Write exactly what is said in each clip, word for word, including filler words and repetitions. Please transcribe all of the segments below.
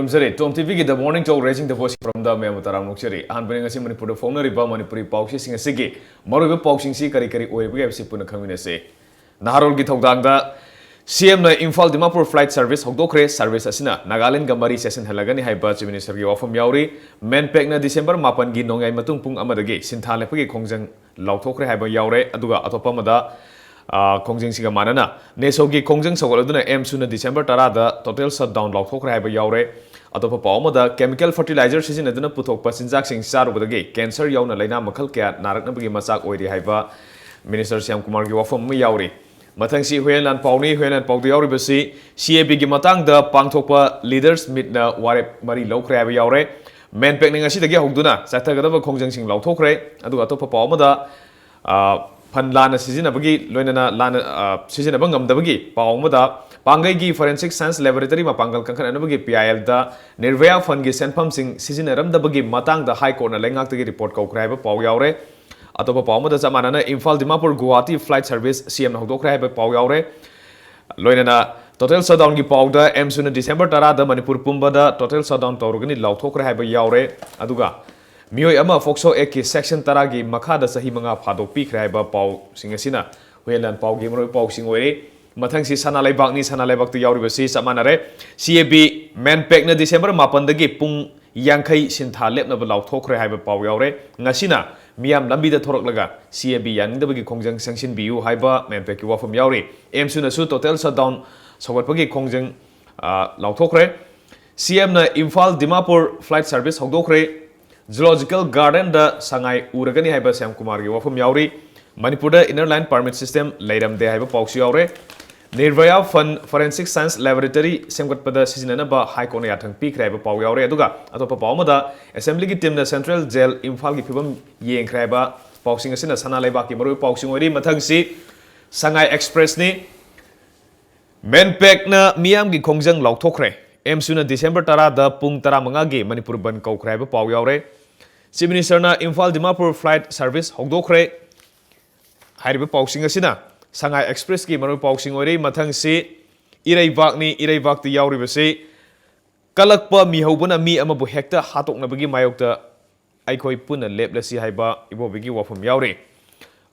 ꯈꯨꯔꯨꯝꯖꯔꯤ꯫ Tom TVꯒꯤ The Morning Show, Raising the Voice ꯐꯣꯔꯝꯗ ꯃꯌꯥꯝꯕꯨ ꯇꯔꯥꯝꯅ ꯑꯣꯛꯆꯔꯤ꯫ ꯑꯍꯥꯟꯕꯅꯤ ꯉꯁꯤ ꯃꯅꯤꯄꯨꯔꯗ ꯐꯣꯡꯅꯔꯤꯕ ꯃꯅꯤꯄꯨꯔꯤ ꯄꯥꯎꯆꯦꯁꯤꯡ ꯑꯁꯤꯒꯤ ꯃꯔꯨꯑꯣꯏꯕ ꯄꯥꯎꯁꯤꯡꯁꯤ ꯀꯔꯤ ꯀꯔꯤ ꯑꯣꯏꯔꯤꯕꯒꯦ ꯍꯥꯏꯕꯁꯤ ꯄꯨꯟꯅ ꯈꯪꯃꯤꯟꯅꯁꯤ꯫ ꯅꯍꯥꯔꯣꯜꯒꯤ ꯊꯧꯗꯥꯡꯗ CMꯅ Imphal Dimapur flight service ꯍꯧꯗꯣꯛꯈ꯭ꯔꯦ꯫ Service ꯑꯁꯤꯅ ꯅꯥꯒꯥꯂꯦꯟꯒ ꯃꯔꯤ ꯆꯦꯠꯁꯤꯟꯍꯜꯂꯒꯅꯤ ꯍꯥꯏꯕ Chief Ministerꯒꯤ ꯋꯥꯐꯝ ꯌꯥꯎꯔꯤ꯫ MANPACꯅ December ꯃꯥꯄꯟꯒꯤ ꯅꯣꯡꯌꯥꯏ ꯃꯇꯨꯡ ꯄꯨꯡ ꯑꯃꯗꯒꯤ ꯁꯤꯟꯊꯥ ꯂꯦꯞꯄꯒꯤ ꯈꯣꯡꯖꯪ ꯂꯥꯎꯊꯣꯛꯈ꯭ꯔꯦ ꯍꯥꯏꯕ ꯌꯥꯎꯔꯦ꯫ ꯑꯗꯨꯒ ꯑꯇꯣꯞꯄ ꯑꯃꯗ, ꯑ, ꯈꯣꯡꯖꯪꯁꯤꯒ ꯃꯥꯟꯅꯅ NESOꯒꯤ ꯈꯣꯡꯖꯪ ꯁꯧꯒꯠꯂꯗꯨꯅ AMSUꯅ December ꯇꯔꯥꯗ total shutdown ꯂꯥꯎꯊꯣꯛꯈ꯭ꯔꯦ ꯍꯥꯏꯕ ꯌꯥꯎꯔꯦ꯫ ꯑꯇꯣꯞꯄ ꯄꯥꯎ ꯑꯃꯗ, chemical fertilizer ꯁꯤꯖꯤꯟꯅꯗꯨꯅ ꯄꯨꯊꯣꯛꯄ ꯆꯤꯟꯖꯥꯛꯁꯤꯡ ꯆꯥꯔꯨꯕꯗꯒꯤ cancer ꯌꯥꯎꯅ ꯂꯩꯅꯥ ꯃꯈꯜ ꯀꯌꯥ ꯅꯥꯔꯛꯅꯕꯒꯤ ꯃꯆꯥꯛ ꯑꯣꯏꯔꯤ ꯍꯥꯏꯕ Minister ꯁ꯭ꯌꯥꯝ ꯀꯨꯃꯥꯔꯒꯤ ꯋꯥꯐꯝ ꯑꯃ ꯌꯥꯎꯔꯤ꯫ ꯃꯊꯪꯁꯤ ꯍꯨꯌꯦꯟ ꯂꯥꯟ ꯄꯥꯎꯅꯤ꯫ ꯍꯨꯌꯦꯟ ꯂꯥꯟ ꯄꯥꯎꯗ ꯌꯥꯎꯔꯤꯕꯁꯤ CABꯒꯤ ꯃꯇꯥꯡꯗ ꯄꯥꯡꯊꯣꯛꯄ leaders meetꯅ ꯋꯥꯔꯦꯞ ꯃꯔꯤ ꯂꯧꯈ꯭ꯔꯦ ꯍꯥꯏꯕ ꯌꯥꯎꯔꯦ꯫ MANPACꯅ ꯉꯁꯤꯗꯒꯤ ꯍꯧꯗꯨꯅ ꯆꯠꯊꯒꯗꯕ ꯈꯣꯡꯖꯪꯁꯤꯡ ꯂꯥꯎꯊꯣꯛꯈ꯭ꯔꯦ꯫ ꯑꯗꯨꯒ ꯑꯇꯣꯞꯄ ꯄꯥꯎ ꯑꯃꯗ, ꯑ, ꯐꯟ ꯂꯥꯟꯅ ꯁꯤꯖꯤꯟꯅꯕꯒꯤ ꯂꯣꯏꯅꯅ ꯂꯥꯟꯅ, ꯑ, ꯁꯤꯖꯤꯟꯅꯕ ꯉꯝꯗꯕꯒꯤ ꯄꯥꯎ ꯑꯃꯗ, ꯄꯥꯡꯒꯩꯒꯤ Forensic Science Laboratory ꯃꯄꯥꯡꯒꯜ ꯀꯟꯈꯠꯅꯅꯕꯒꯤ PILꯗ Nirbhaya Fundꯒꯤ ꯁꯦꯟꯐꯝꯁꯤꯡ ꯁꯤꯖꯤꯟꯅꯔꯝꯗꯕꯒꯤ ꯃꯇꯥꯡꯗ High Courtꯅ ꯂꯩꯉꯥꯛꯇꯒꯤ report ꯀꯧꯈ꯭ꯔꯦ ꯍꯥꯏꯕ ꯄꯥꯎ ꯌꯥꯎꯔꯦ꯫ ꯑꯇꯣꯞꯄ ꯄꯥꯎ ꯑꯃꯗ ꯆꯞ ꯃꯥꯟꯅꯅ ꯏꯝꯐꯥꯜ ꯗꯤꯃꯥꯄꯨꯔ ꯒꯨꯋꯥꯍꯥꯇꯤ flight service CMꯅ ꯍꯧꯗꯣꯛꯈ꯭ꯔꯦ ꯍꯥꯏꯕ ꯄꯥꯎ ꯌꯥꯎꯔꯦ꯫ ꯂꯣꯏꯅꯅ total shutdownꯒꯤ ꯄꯥꯎꯗ AMSUꯅ December ꯇꯔꯥꯗ ꯃꯅꯤꯄꯨꯔ ꯄꯨꯝꯕꯗ total shutdown ꯇꯧꯔꯒꯅꯤ ꯂꯥꯎꯊꯣꯛꯈ꯭ꯔꯦ ꯍꯥꯏꯕ ꯌꯥꯎꯔꯦ꯫ ꯑꯗꯨꯒ ꯃꯤꯑꯣꯏ ꯑꯃ POCSO Actꯀꯤ section ꯇꯔꯥꯒꯤ ꯃꯈꯥꯗ ꯆꯍꯤ ꯃꯉꯥ ꯐꯥꯗꯣꯛꯄꯤꯈ꯭ꯔꯦ ꯍꯥꯏꯕ ꯄꯥꯎꯁꯤꯡ ꯑꯁꯤꯅ ꯍꯨꯌꯦꯟ ꯂꯥꯟ ꯄꯥꯎꯒꯤ ꯃꯔꯨꯑꯣꯏꯕ ꯄꯥꯎꯁꯤꯡ ꯑꯣꯏꯔꯤ꯫ ꯃꯊꯪꯁꯤ ꯁꯅꯥ ꯂꯩꯕꯥꯛꯅꯤ꯫ ꯁꯅꯥ ꯂꯩꯕꯥꯛꯇ ꯌꯥꯎꯔꯤꯕꯁꯤ ꯆꯞ ꯃꯥꯟꯅꯔꯦ꯫ CAB, MANPACꯅ December ꯃꯥꯄꯟꯗꯒꯤ ꯄꯨꯡ ꯌꯥꯡꯈꯩ ꯁꯤꯟꯊꯥ ꯂꯦꯞꯅꯕ ꯂꯥꯎꯊꯣꯛꯈ꯭ꯔꯦ ꯍꯥꯏꯕ ꯄꯥꯎ ꯌꯥꯎꯔꯦ꯫ ꯉꯁꯤꯅ ꯃꯤꯌꯥꯝ ꯂꯝꯕꯤꯗ ꯊꯣꯔꯛꯂꯒ CAB ꯌꯥꯅꯤꯡꯗꯕꯒꯤ ꯈꯣꯡꯖꯪ ꯆꯪꯁꯤꯟꯕꯤꯌꯨ ꯍꯥꯏꯕ MANPACꯀꯤ ꯋꯥꯐꯝ ꯌꯥꯎꯔꯤ꯫ AMSUꯅꯁꯨ total shutdown ꯁꯧꯒꯠꯄꯒꯤ ꯈꯣꯡꯖꯪ, ꯑ, ꯂꯥꯎꯊꯣꯛꯈ꯭ꯔꯦ꯫ CMꯅ Imphal Dimapur flight service ꯍꯧꯗꯣꯛꯈ꯭ꯔꯦ꯫ Zoological Gardenꯗ ꯁꯉꯥꯏ ꯎꯔꯒꯅꯤ ꯍꯥꯏꯕ ꯁ꯭ꯌꯥꯝ ꯀꯨꯃꯥꯔꯒꯤ ꯋꯥꯐꯝ ꯌꯥꯎꯔꯤ꯫ ꯃꯅꯤꯄꯨꯔꯗ Inner Line Permit System ꯂꯩꯔꯝꯗꯦ ꯍꯥꯏꯕ ꯄꯥꯎꯁꯨ ꯌꯥꯎꯔꯦ꯫ Nirbhaya Fund Forensic Science Laboratory ꯁꯦꯝꯒꯠꯄꯗ ꯁꯤꯖꯤꯟꯅꯅꯕ High Courtꯅ ꯌꯥꯊꯪ ꯄꯤꯈ꯭ꯔꯦ ꯍꯥꯏꯕ ꯄꯥꯎ ꯌꯥꯎꯔꯦ꯫ ꯑꯗꯨꯒ ꯑꯇꯣꯞꯄ ꯄꯥꯎ ꯑꯃꯗ, Assemblyꯒꯤ teamꯅ Central Jail ꯏꯝꯐꯥꯜꯒꯤ ꯐꯤꯕꯝ ꯌꯦꯡꯈ꯭ꯔꯦ ꯍꯥꯏꯕ ꯄꯥꯎꯁꯤꯡ ꯑꯁꯤꯅ ꯁꯅꯥ ꯂꯩꯕꯥꯛꯀꯤ ꯃꯔꯨꯑꯣꯏꯕ ꯄꯥꯎꯁꯤꯡ ꯑꯣꯏꯔꯤ꯫ ꯃꯊꯪꯁꯤ ꯁꯉꯥꯏ Expressꯅꯤ꯫ MANPACꯅ ꯃꯤꯌꯥꯝꯒꯤ ꯈꯣꯡꯖꯪ ꯂꯥꯎꯊꯣꯛꯈ꯭ꯔꯦ꯫ AMSUꯅ December ꯇꯔꯥꯗ ꯄꯨꯡ ꯇꯔꯥꯃꯉꯥꯒꯤ ꯃꯅꯤꯄꯨꯔ ꯕꯟ ꯀꯧꯈ꯭ꯔꯦ ꯍꯥꯏꯕ ꯄꯥꯎ ꯌꯥꯎꯔꯦ꯫ Chief Ministerꯅ Imphal Dimapur flight service ꯍꯧꯗꯣꯛꯈ꯭ꯔꯦ꯫ ꯍꯥꯏꯔꯤꯕ ꯄꯥꯎꯁꯤꯡ ꯑꯁꯤꯅ ꯁꯉꯥꯏ Expressꯀꯤ ꯃꯔꯨꯑꯣꯏꯕ ꯄꯥꯎꯁꯤꯡ ꯑꯣꯏꯔꯤ꯫ ꯃꯊꯪꯁꯤ ꯏꯔꯩꯕꯥꯛꯅꯤ꯫ ꯏꯔꯩꯕꯥꯛꯇ ꯌꯥꯎꯔꯤꯕꯁꯤ ꯀꯜꯂꯛꯄ ꯃꯤꯍꯧꯕꯅ ꯃꯤ ꯑꯃꯕꯨ ꯍꯦꯛꯇ ꯍꯥꯠꯇꯣꯛꯅꯕꯒꯤ ꯃꯥꯌꯣꯛꯇ ꯑꯩꯈꯣꯏ ꯄꯨꯟꯅ ꯂꯦꯞꯂꯁꯤ ꯍꯥꯏꯕ ꯏꯕꯣꯕꯤꯒꯤ ꯋꯥꯐꯝ ꯌꯥꯎꯔꯤ꯫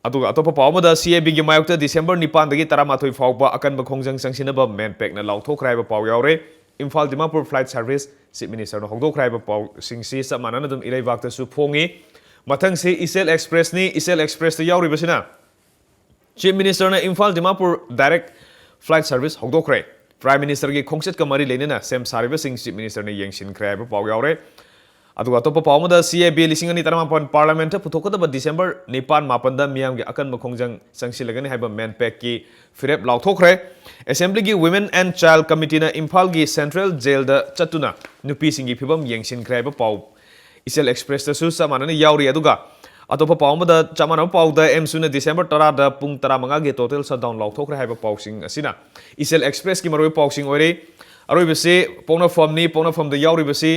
ꯑꯗꯨꯒ ꯑꯇꯣꯞꯄ ꯄꯥꯎ ꯑꯃꯗ, ꯁꯤ ꯑꯦ ꯕꯤꯒꯤ ꯃꯥꯌꯣꯛꯇ ꯗꯤꯁꯦꯝꯕꯔ ꯅꯤꯄꯥꯟꯗꯒꯤ ꯇꯔꯥꯃꯥꯊꯣꯏ ꯐꯥꯎꯕ ꯑꯀꯟꯕ ꯈꯣꯡꯖꯪ ꯆꯪꯁꯤꯟꯅꯕ ꯃꯦꯟꯄꯦꯛꯅ ꯂꯥꯎꯊꯣꯛꯈ꯭ꯔꯦ ꯍꯥꯏꯕ ꯄꯥꯎ ꯌꯥꯎꯔꯦ꯫ Imphal Dimapur flight service Chief Ministerꯅ ꯍꯧꯗꯣꯛꯈ꯭ꯔꯦ ꯍꯥꯏꯕ ꯄꯥꯎꯁꯤꯡꯁꯤ ꯆꯞ ꯃꯥꯟꯅꯅ ꯑꯗꯨꯝ ꯏꯔꯩꯕꯥꯛꯇꯁꯨ ꯐꯣꯡꯉꯤ꯫ ꯃꯊꯪꯁꯤ ꯏꯆꯦꯜ Expressꯅꯤ꯫ ꯏꯆꯦꯜ Expressꯇ ꯌꯥꯎꯔꯤꯕꯁꯤꯅ, Chief Ministerꯅ Imphal Dimapur direct flight service ꯍꯧꯗꯣꯛꯈ꯭ꯔꯦ꯫ Prime Ministerꯒꯤ ꯈꯣꯡꯆꯠꯀ ꯃꯔꯤ ꯂꯩꯅꯅ ꯁꯦꯝ ꯁꯥꯔꯤꯕꯁꯤꯡ Chief Ministerꯅ ꯌꯦꯡꯁꯤꯟꯈ꯭ꯔꯦ ꯍꯥꯏꯕ ꯄꯥꯎ ꯌꯥꯎꯔꯦ꯫ ꯑꯗꯨꯒ ꯑꯇꯣꯞꯄ ꯄꯥꯎ ꯑꯃꯗ, ꯁꯤ ꯑꯦ ꯕꯤ ꯂꯤꯁꯤꯡ ꯑꯅꯤ ꯇꯔꯥꯃꯥꯄꯟ Parliamentꯇ ꯄꯨꯊꯣꯛꯀꯗꯕ ꯗꯤꯁꯦꯝꯕꯔ ꯅꯤꯄꯥꯟ ꯃꯥꯄꯟꯗ ꯃꯤꯌꯥꯝꯒꯤ ꯑꯀꯟꯕ ꯈꯣꯡꯖꯪ ꯆꯪꯁꯤꯜꯂꯒꯅꯤ ꯍꯥꯏꯕ ꯃꯦꯟꯄꯦꯛꯀꯤ ꯐꯤꯔꯦꯞ ꯂꯥꯎꯊꯣꯛꯈ꯭ꯔꯦ꯫ Assemblyꯒꯤ Women and Child Committeeꯅ ꯏꯝꯐꯥꯜꯒꯤ Central Jailꯗ ꯆꯠꯇꯨꯅ ꯅꯨꯄꯤꯁꯤꯡꯒꯤ ꯐꯤꯕꯝ ꯌꯦꯡꯁꯤꯟꯈ꯭ꯔꯦ ꯍꯥꯏꯕ ꯄꯥꯎ ꯏꯆꯦꯜ Expressꯇꯁꯨ ꯆꯞ ꯃꯥꯟꯅꯅ ꯌꯥꯎꯔꯤ꯫ ꯑꯗꯨꯒ ꯑꯇꯣꯞꯄ ꯄꯥꯎ ꯑꯃꯗ, ꯆꯞ ꯃꯥꯟꯅꯕ ꯄꯥꯎꯗ, ꯑꯦꯝꯁꯨꯅ ꯗꯤꯁꯦꯝꯕꯔ ꯇꯔꯥꯗ ꯄꯨꯡ ꯇꯔꯥꯃꯉꯥꯒꯤ total shutdown ꯂꯥꯎꯊꯣꯛꯈ꯭ꯔꯦ ꯍꯥꯏꯕ ꯄꯥꯎꯁꯤꯡ ꯑꯁꯤꯅ ꯏꯆꯦꯜ Expressꯀꯤ ꯃꯔꯨꯑꯣꯏꯕ ꯄꯥꯎꯁꯤꯡ ꯑꯣꯏꯔꯤ꯫ ꯑꯔꯣꯏꯕꯁꯤ ꯄꯣꯛꯅꯐꯝꯅꯤ꯫ ꯄꯣꯛꯅꯐꯝꯗ ꯌꯥꯎꯔꯤꯕꯁꯤ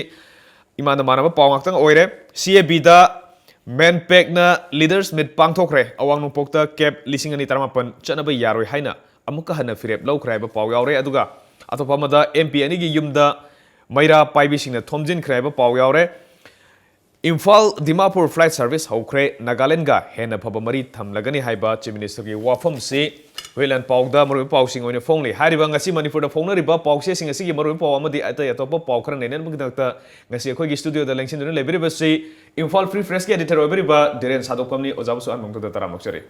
ꯏꯃꯥꯟꯅ ꯃꯥꯟꯅꯕ ꯄꯥꯎ ꯉꯥꯛꯇꯪ ꯑꯣꯏꯔꯦ꯫ ꯁꯤ ꯑꯦ ꯕꯤꯗ ꯃꯦꯟꯄꯦꯛꯅ Leaders Meet ꯄꯥꯡꯊꯣꯛꯈ꯭ꯔꯦ꯫ ꯑꯋꯥꯡ ꯅꯣꯡꯄꯣꯛꯇ CAP ꯂꯤꯁꯤꯡ ꯑꯅꯤ ꯇꯔꯥꯃꯥꯄꯟ ꯆꯠꯅꯕ ꯌꯥꯔꯣꯏ ꯍꯥꯏꯅ ꯑꯃꯨꯛꯀ ꯍꯟꯅ ꯐꯤꯔꯦꯞ ꯂꯧꯈ꯭ꯔꯦ ꯍꯥꯏꯕ ꯄꯥꯎ ꯌꯥꯎꯔꯦ꯫ ꯑꯗꯨꯒ ꯑꯇꯣꯞꯄ ꯑꯃꯗ, ꯑꯦꯝ ꯄꯤ ꯑꯅꯤꯒꯤ ꯌꯨꯝꯗ ꯃꯩꯔꯥ ꯄꯥꯏꯕꯤꯁꯤꯡꯅ ꯊꯣꯝꯖꯤꯟꯈ꯭ꯔꯦ ꯍꯥꯏꯕ ꯄꯥꯎ ꯌꯥꯎꯔꯦ꯫ ꯏꯝꯐꯥꯜ ꯗꯤꯃꯥꯄꯨꯔ flight service ꯍꯧꯈ꯭ꯔꯦ, ꯅꯥꯒꯥꯂꯦꯟꯒ ꯍꯦꯟꯅ ꯐꯕ ꯃꯔꯤ ꯊꯝꯂꯒꯅꯤ ꯍꯥꯏꯕ Chief Ministerꯒꯤ ꯋꯥꯐꯝꯁꯤ ꯍꯨꯏꯂꯥꯟ ꯄꯥꯎꯗ ꯃꯔꯨꯑꯣꯏꯕ ꯄꯥꯎꯁꯤꯡ ꯑꯣꯏꯅ ꯐꯣꯡꯂꯤ꯫ ꯍꯥꯏꯔꯤꯕ ꯉꯁꯤ ꯃꯅꯤꯄꯨꯔꯗ ꯐꯣꯡꯅꯔꯤꯕ ꯄꯥꯎꯆꯦꯁꯤꯡ ꯑꯁꯤꯒꯤ ꯃꯔꯨꯑꯣꯏꯕ ꯄꯥꯎ ꯑꯃꯗꯤ ꯑꯇꯩ ꯑꯇꯣꯞꯄ ꯄꯥꯎ ꯈꯔ ꯅꯩꯅꯅꯕꯒꯤꯗꯃꯛꯇ ꯉꯁꯤ ꯑꯩꯈꯣꯏꯒꯤ studioꯗ ꯂꯦꯡꯁꯤꯟꯗꯨꯅ ꯂꯩꯕꯤꯔꯤꯕꯁꯤ ꯏꯝꯐꯥꯜ Free Pressꯀꯤ editor ꯑꯣꯏꯕꯤꯔꯤꯕ ꯙꯤꯔꯦꯟ ꯁꯥꯗꯣꯛꯐꯝꯅꯤ꯫ ꯑꯣꯖꯥꯕꯨꯁꯨ ꯑꯍꯥꯟꯕ ꯃꯛꯇꯗ ꯇꯔꯥꯝꯅ ꯑꯣꯛꯆꯔꯤ꯫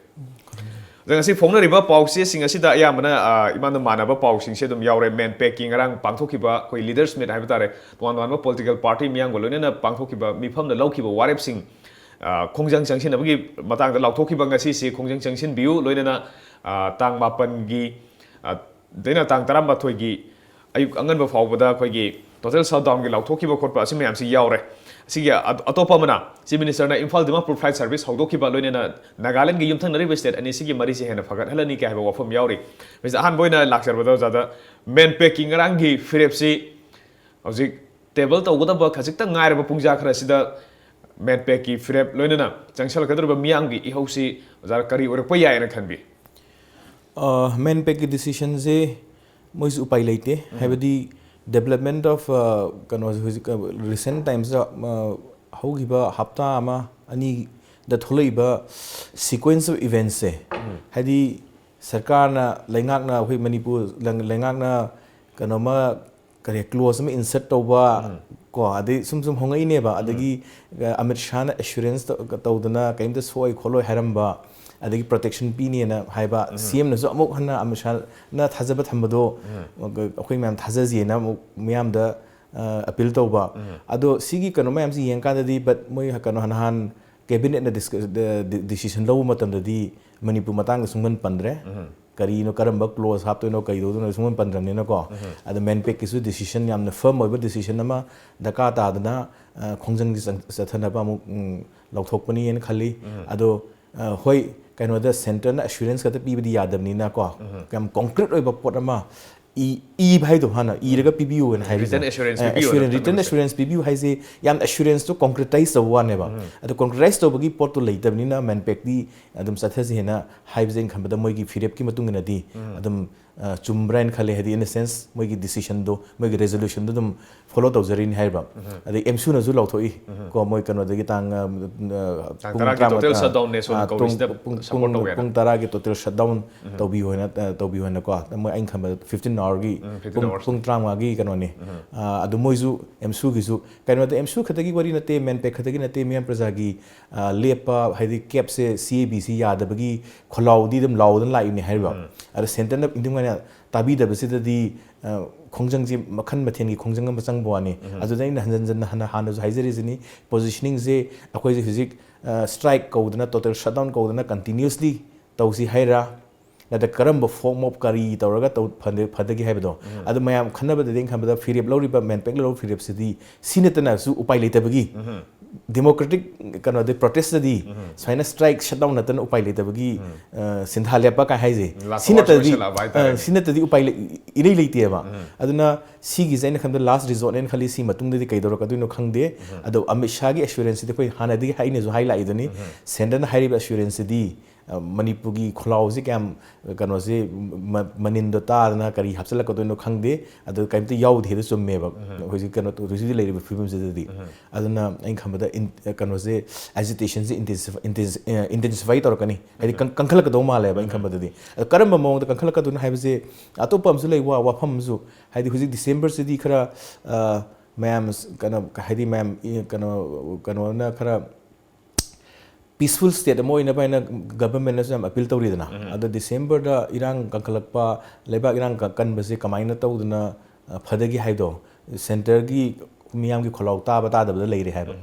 ꯑꯗ ꯉꯁꯤ ꯐꯣꯡꯅꯔꯤꯕ ꯄꯥꯎꯆꯦꯁꯤꯡ ꯑꯁꯤꯗ ꯑꯌꯥꯝꯕꯅ, ꯑ, ꯏꯃꯥꯟꯅ ꯃꯥꯟꯅꯕ ꯄꯥꯎꯁꯤꯡꯁꯦ ꯑꯗꯨꯝ ꯌꯥꯎꯔꯦ꯫ ꯃꯦꯟꯄꯦꯛꯀꯤ ꯉꯔꯥꯡ ꯄꯥꯡꯊꯣꯛꯈꯤꯕ ꯑꯩꯈꯣꯏ Leaders Meet ꯍꯥꯏꯕ ꯇꯥꯔꯦ, ꯇꯣꯉꯥꯟ ꯇꯣꯉꯥꯟꯕ political party ꯃꯤꯌꯥꯝꯒ ꯂꯣꯏꯅꯅ ꯄꯥꯡꯊꯣꯛꯈꯤꯕ ꯃꯤꯐꯝꯗ ꯂꯧꯈꯤꯕ ꯋꯥꯔꯦꯞꯁꯤꯡ, ꯑ, ꯈꯣꯡꯖꯪ ꯆꯪꯁꯤꯟꯅꯕꯒꯤ ꯃꯇꯥꯡꯗ ꯂꯥꯎꯊꯣꯛꯈꯤꯕ ꯉꯁꯤꯁꯤ ꯈꯣꯡꯖꯪ ꯆꯪꯁꯤꯟꯕꯤꯌꯨ, ꯂꯣꯏꯅꯅ, ꯑ, ꯇꯥꯡ ꯃꯥꯄꯟꯒꯤ, ꯑ, ꯗꯩꯅ ꯇꯥꯡ ꯇꯔꯥꯃꯥꯊꯣꯏꯒꯤ ꯑꯌꯨꯛ ꯑꯉꯟꯕ ꯐꯥꯎꯕꯗ ꯑꯩꯈꯣꯏꯒꯤ total shutdownꯒꯤ ꯂꯥꯎꯊꯣꯛꯈꯤꯕ ꯈꯣꯠꯄ ꯑꯁꯤ ꯃꯌꯥꯝꯁꯤ ꯌꯥꯎꯔꯦ꯫ ꯑꯁꯤꯒꯤ ꯑ-, ꯑꯇꯣꯞꯄ ꯑꯃꯅ, Chief Ministerꯅ Imphal Dimapur flight service ꯍꯧꯗꯣꯛꯈꯤꯕ, ꯂꯣꯏꯅꯅ ꯅꯥꯒꯥꯂꯦꯟꯒꯤ ꯌꯨꯝꯊꯪꯅꯔꯤꯕ state ꯑꯅꯤꯁꯤꯒꯤ ꯃꯔꯤꯁꯦ ꯍꯦꯟꯅ ꯐꯒꯠꯍꯜꯂꯅꯤ ꯀꯥꯏ ꯍꯥꯏꯕ ꯋꯥꯐꯝ ꯌꯥꯎꯔꯤ꯫ ꯃꯁꯤꯗ ꯑꯍꯥꯟꯕ ꯑꯣꯏꯅ ꯂꯥꯛꯆꯔꯕꯗ ꯑꯣꯖꯥꯗ, ꯃꯦꯟꯄꯦꯛꯀꯤ ꯉꯔꯥꯡꯒꯤ ꯐꯤꯔꯦꯞꯁꯤ ꯍꯧꯖꯤꯛ table ꯇꯧꯒꯗꯕ ꯈꯖꯤꯛꯇ ꯉꯥꯏꯔꯕ ꯄꯨꯡꯖꯥ ꯈꯔꯁꯤꯗ ꯃꯦꯟꯄꯦꯛꯀꯤ ꯐꯤꯔꯦꯞ ꯂꯣꯏꯅꯅ ꯆꯪꯁꯤꯜꯂꯛꯀꯗꯧꯔꯤꯕ ꯃꯤꯌꯥꯝꯒꯤ ꯏꯍꯧꯁꯤ ꯑꯣꯖꯥ ꯀꯔꯤ ꯑꯣꯏꯔꯛꯄ ꯌꯥꯏꯅ ꯈꯟꯕꯤ? ꯃꯦꯟꯄꯦꯛꯀꯤ decisionꯁꯦ ꯃꯣꯏꯁꯨ ꯎꯄꯥꯏ ꯂꯩꯇꯦ꯫ ꯍꯥꯏꯕꯗꯤ Development of, uh, ꯀꯩꯅꯣ, ꯍꯧꯖꯤꯛ, uh, recent timesꯇ, uh, ꯍꯧꯈꯤꯕ ꯍꯞꯇꯥ ꯑꯃ ꯑꯅꯤꯗ ꯊꯣꯛꯂꯛꯏꯕ sequence of eventsꯁꯦ, ꯍꯥꯏꯗꯤ ꯁꯔꯀꯥꯔꯅ, ꯂꯩꯉꯥꯛꯅ, ꯑꯩꯈꯣꯏ ꯃꯅꯤꯄꯨꯔ ꯂꯩꯉꯥꯛꯅ ꯀꯩꯅꯣꯃ, ꯀꯔꯤ, clause ꯑꯃ insert ꯇꯧꯕ, ꯀꯣ, ꯑꯗꯩ ꯁꯨꯝ ꯁꯨꯝ ꯍꯣꯡꯉꯛꯏꯅꯦꯕ꯫ ꯑꯗꯒꯤ, ꯑ, ꯑꯃꯤꯠ ꯁꯥꯍꯅ assurance ꯇꯧ-, ꯇꯧꯗꯅ ꯀꯔꯤꯝꯇ ꯁꯣꯛꯑꯣꯏ ꯈꯣꯠꯂꯣꯏ ꯍꯥꯏꯔꯝꯕ, ꯑꯗꯒꯤ protection ꯄꯤꯅꯦꯅ ꯍꯥꯏꯕ, CMꯅꯁꯨ ꯑꯃꯨꯛ ꯍꯟꯅ ꯑꯃꯤꯠ ꯁꯥꯍꯅ ꯊꯥꯖꯕ ꯊꯝꯕꯗꯣ, ꯑꯩꯈꯣꯏ ꯃꯌꯥꯝ ꯊꯥꯖꯁꯦꯅ ꯑꯃꯨꯛ ꯃꯤꯌꯥꯝꯗ, ꯑ, appeal ꯇꯧꯕ꯫ ꯑꯗꯣ ꯁꯤꯒꯤ ꯀꯩꯅꯣ ꯃꯌꯥꯝꯁꯤ ꯌꯦꯡꯀꯥꯟꯗꯗꯤ, but ꯃꯣꯏ ꯀꯩꯅꯣ, ꯅꯍꯥꯟ cabinetꯅ ꯗꯤꯁ-, ꯗ-, ꯗꯤ-, decision ꯂꯧꯕ ꯃꯇꯝꯗꯗꯤ ꯃꯅꯤꯄꯨꯔ ꯃꯇꯥꯡꯗ ꯁꯨꯡꯄꯟ ꯄꯟꯗ꯭ꯔꯦ꯫ ꯀꯔꯤꯅꯣ, ꯀꯔꯝꯕ clause ꯍꯥꯞꯇꯣꯏꯅꯣ, ꯀꯩ ꯇꯧꯗꯣꯏꯅꯣ ꯁꯨꯡꯄꯟ ꯄꯟꯗ꯭ꯔꯕꯅꯤꯅꯀꯣ꯫ ꯑꯗꯣ MANPACꯀꯤꯁꯨ decision, ꯌꯥꯝꯅ firm ꯑꯣꯏꯕ decision ꯑꯃ ꯗꯔꯀꯥꯔ ꯇꯥꯗꯅ, ꯑ, ꯈꯣꯡꯖꯪꯁꯤ ꯆꯪ-, ꯆꯠꯊꯅꯕ ꯑꯃꯨꯛ, ꯎꯝ, ꯂꯧꯊꯣꯛꯄꯅꯤꯅ ꯈꯜꯂꯤ꯫ ꯑꯗꯣ, ꯑ, ꯍꯣꯏ, ꯀꯩꯅꯣꯗ centreꯅ assurance ꯈꯛꯇ ꯄꯤꯕꯗꯤ ꯌꯥꯗꯕꯅꯤꯅꯀꯣ, ꯌꯥꯝ concrete ꯑꯣꯏꯕ ꯄꯣꯠ ꯑꯃ ꯏ-, ꯏꯕ ꯍꯥꯏꯗꯣ ꯍꯥꯟꯅ ꯏꯔꯒ ꯄꯤꯕꯤꯌꯨꯅ ꯍꯥꯏꯕꯗꯣ꯫ Written assurance ꯑ, ꯄꯤꯕꯤꯌꯨꯅ assurance, written ꯈꯟꯕꯗꯣ꯫ Assurance ꯄꯤꯕꯤꯌꯨ ꯍꯥꯏꯁꯦ ꯌꯥꯝ assuranceꯇꯣ concretize ꯇꯧꯕ ꯋꯥꯅꯦꯕ꯫ ꯑꯗꯣ concretize ꯇꯧꯕꯒꯤ ꯄꯣꯠꯇꯣ ꯂꯩꯇꯕꯅꯤꯅ MANPACꯇꯤ ꯑꯗꯨꯝ ꯆꯠꯊꯁꯦꯅ ꯍꯥꯏꯕꯁꯦ ꯑꯩꯅ ꯈꯟꯕꯗ ꯃꯣꯏꯒꯤ ꯐꯤꯔꯦꯞꯀꯤ ꯃꯇꯨꯡ ꯏꯟꯅꯗꯤ ꯑꯗꯨꯝ, ꯑ, ꯆꯨꯝꯕ꯭ꯔꯥ ꯍꯥꯏꯅ ꯈꯜꯂꯦ꯫ ꯍꯥꯏꯗꯤ, in a sense, ꯃꯣꯏꯒꯤ decisionꯗꯣ, ꯃꯣꯏꯒꯤ resolutionꯗꯣ ꯑꯗꯨꯝ follow ꯇꯧꯖꯔꯤꯅꯤ ꯍꯥꯏꯔꯤꯕ꯫ ꯑꯗꯩ ꯑꯦꯝꯁꯨꯅꯁꯨ ꯂꯥꯎꯊꯣꯛꯏ꯫ ꯀꯣ, ꯃꯣꯏ ꯀꯩꯅꯣꯗꯒꯤ ꯇꯥꯡ, ꯑ, ꯑ, ꯇꯥꯡ ꯄꯨꯡ ꯇꯔꯥꯒꯤ ꯇꯔꯥꯃ-, total ꯑ, shutdownꯅꯦ ꯁꯣꯅꯝ ꯑ, ꯀꯧꯏꯁꯤꯗ ꯄꯨꯡ, ꯄꯨꯡ, support ꯇꯧꯋꯦꯅ꯫ ꯄꯨꯡ ꯇꯔꯥꯒꯤ total shutdown ꯇꯧꯕꯤꯌꯨ ꯍꯥꯏꯅ, ꯑ, ꯇꯧꯕꯤꯌꯨ ꯍꯥꯏꯅꯀꯣ꯫ ꯃꯣꯏ ꯑꯩꯅ ꯈꯟꯕꯗ fifteen hourꯒꯤ ꯎꯝ, fifteen ꯄꯨꯡ, hours꯫ ꯄꯨꯡ ꯇꯔꯥꯃꯉꯥꯒꯤ ꯀꯩꯅꯣꯅꯤ꯫ ꯑ, ꯑꯗꯨ ꯃꯣꯏꯁꯨ, ꯑꯦꯝꯁꯨꯒꯤꯁꯨ, ꯀꯩꯅꯣꯗ ꯑꯦꯝꯁꯨ ꯈꯛꯇꯒꯤ ꯋꯥꯔꯤ ꯅꯠꯇꯦ, MANPAC ꯈꯛꯇꯒꯤ ꯅꯠꯇꯦ, ꯃꯤꯌꯥꯝ ꯄ꯭ꯔꯖꯥꯒꯤ, ꯑ, ꯂꯦꯞꯄ, ꯍꯥꯏꯗꯤ CABꯁꯦ, CABꯁꯤ ꯌꯥꯗꯕꯒꯤ ꯈꯣꯜꯂꯥꯎꯗꯤ ꯑꯗꯨꯝ ꯂꯥꯎꯗꯅ ꯂꯥꯛꯏꯕꯅꯤ ꯍꯥꯏꯔꯤꯕ꯫ ꯑꯗ centreꯅ ꯏꯟꯊꯤ ꯅꯨꯡꯉꯥꯏꯅ ꯇꯥꯕꯤꯗꯕꯁꯤꯗꯗꯤ, ꯑ, ꯈꯣꯡꯖꯪꯁꯤ ꯃꯈꯜ ꯃꯊꯦꯜꯒꯤ ꯈꯣꯡꯖꯪ ꯑꯃ ꯆꯪꯕ ꯋꯥꯅꯤ꯫ ꯑꯗꯨꯗ ꯑꯩꯅ ꯍꯟꯖꯟ ꯍꯟꯖꯟꯅ ꯍꯥꯟꯅ, ꯍꯥꯟꯅꯁꯨ ꯍꯥꯏꯖꯔꯤꯁꯤꯅꯤ, positioningꯁꯦ ꯑꯩꯈꯣꯏꯁꯦ ꯍꯧꯖꯤꯛ, ꯑ, strike ꯀꯧꯗꯅ, total shutdown ꯀꯧꯗꯅ continuously ꯇꯧꯁꯤ ꯍꯥꯏꯔꯥ, ꯅꯠꯇ꯭ꯔ ꯀꯔꯝꯕ form of ꯀꯔꯤ ꯇꯧꯔꯒ ꯇꯧ-, ꯐꯗ-, ꯐꯗꯒꯦ ꯍꯥꯏꯕꯗꯣ꯫ ꯑꯗꯨ ꯃꯌꯥꯝ ꯈꯟꯅꯕꯗꯗꯤ ꯑꯩꯅ ꯈꯟꯕꯗ ꯐꯤꯔꯦꯞ ꯂꯧꯔꯤꯕ, MANPACꯅ ꯂꯧꯔꯤꯕ ꯐꯤꯔꯦꯞꯁꯤꯗꯤ ꯁꯤ ꯅꯠꯇꯅꯁꯨ ꯎꯄꯥꯏ ꯂꯩꯇꯕꯒꯤ, democratic ꯀꯩꯅꯣꯗꯤ protestꯇꯗꯤ ꯁꯨꯃꯥꯏꯅ strike shutdown ꯅꯠꯇꯅ ꯎꯄꯥꯏ ꯂꯩꯇꯕꯒꯤ, ꯑ, ꯁꯤꯟꯊꯥ ꯂꯦꯞꯄ ꯀꯥꯏ ꯍꯥꯏꯁꯦ꯫ Last ꯁꯤ hour ꯅꯠꯇ꯭ꯔꯗꯤ, ꯑꯣꯏꯁꯜꯂꯛꯑꯕ ꯍꯥꯏꯇꯥꯔꯦꯅꯦ꯫ ꯑ, ꯁꯤ ꯅꯠꯇ꯭ꯔꯗꯤ ꯎꯄꯥꯏ ꯂꯩ-, ꯏꯔꯩ ꯂꯩꯇꯦꯕ꯫ ꯑꯗꯨꯅ ꯁꯤꯒꯤꯁꯦ ꯑꯩꯅ ꯈꯟꯕꯗ last resortꯅꯦꯅ ꯈꯜꯂꯤ꯫ ꯁꯤ ꯃꯇꯨꯡꯗꯗꯤ ꯀꯩꯗꯧꯔꯛꯀꯗꯣꯏꯅꯣ ꯈꯪꯗꯦ꯫ ꯑꯗꯣ ꯑꯃꯤꯠ ꯁꯥꯍꯒꯤ assuranceꯁꯤꯗꯤ ꯑꯩꯈꯣꯏ ꯍꯥꯟꯅꯗꯒꯤ ꯑꯩꯅꯁꯨ ꯍꯥꯏ ꯂꯥꯛꯏꯗꯨꯅꯤ꯫ Centreꯅ ꯍꯥꯏꯔꯤꯕ assuranceꯁꯤꯗꯤ ꯃꯅꯤꯄꯨꯔꯒꯤ ꯈꯣꯜꯂꯥꯎꯁꯦ ꯀꯌꯥꯝ ꯀꯩꯅꯣꯁꯦ ꯃꯅꯤꯟꯗꯣ ꯇꯥꯗꯅ ꯀꯔꯤ ꯍꯥꯞꯆꯤꯜꯂꯛꯀꯗꯣꯏꯅꯣ ꯈꯪꯗꯦ꯫ ꯑꯗꯨ ꯀꯔꯤꯝꯇ ꯌꯥꯎꯗꯦ ꯍꯥꯏꯗꯣ ꯆꯨꯝꯃꯦꯕ꯫ ꯍꯧꯖꯤꯛ ꯀꯩꯅꯣ ꯍꯧꯖꯤꯛ ꯍꯧꯖꯤꯛ ꯂꯩꯔꯤꯕ ꯐꯤꯕꯝꯁꯤꯗꯗꯤ꯫ ꯑꯗꯨꯅ ꯑꯩꯅ ꯈꯟꯕꯗ ꯀꯩꯅꯣꯁꯦ, ꯑꯦꯖꯤꯇꯦꯁꯟꯁꯦ ꯏꯟꯇꯦꯟꯁꯤꯐꯥꯏ ꯇꯧꯔꯛꯀꯅꯤ꯫ ꯍꯥꯏꯗꯤ ꯀꯟꯈꯠꯂꯛꯀꯗꯧ ꯃꯥꯜꯂꯦꯕ ꯑꯩꯅ ꯈꯟꯕꯗꯗꯤ꯫ ꯑꯗꯣ ꯀꯔꯝꯕ ꯃꯑꯣꯡꯗ ꯀꯟꯈꯠꯂꯛꯀꯗꯣꯏꯅꯣ ꯍꯥꯏꯕꯁꯦ ꯑꯇꯣꯞꯄ ꯑꯃꯁꯨ ꯂꯩ, ꯋꯥꯐꯝ ꯑꯃꯁꯨ꯫ ꯍꯥꯏꯗꯤ ꯍꯧꯖꯤꯛ ꯗꯤꯁꯦꯝꯕꯔꯁꯤꯗꯤ ꯈꯔ ꯃꯌꯥꯝ ꯀꯩꯅꯣ ꯍꯥꯏꯗꯤ ꯃꯌꯥꯝ ꯀꯩꯅꯣ ꯀꯩꯅꯣꯅ ꯈꯔ ꯄꯤꯁꯐꯨꯜ ꯁ꯭ꯇꯦꯠ ꯑꯃ ꯑꯣꯏꯅꯕ ꯍꯥꯏꯅ ꯒꯚꯔꯟꯃꯦꯟꯅꯁꯨ ꯌꯥꯝ ꯑꯄꯤꯜ ꯇꯧꯔꯤꯗꯅ꯫ ꯑꯗꯣ ꯗꯤꯁꯦꯝꯕꯔꯗ ꯏꯔꯥꯡ ꯀꯟꯈꯠꯂꯛꯄ, ꯂꯩꯕꯥꯛ ꯏꯔꯥꯡ ꯀꯟꯕꯁꯦ ꯀꯃꯥꯏꯅ ꯇꯧꯗꯅ ꯐꯗꯒꯦ ꯍꯥꯏꯗꯣ ꯁꯦꯟꯇꯔꯒꯤ ꯃꯤꯌꯥꯝꯒꯤ ꯈꯣꯜꯂꯥꯎ ꯇꯥꯕ ꯇꯥꯗꯕꯗ ꯂꯩꯔꯦ ꯍꯥꯏꯕ꯫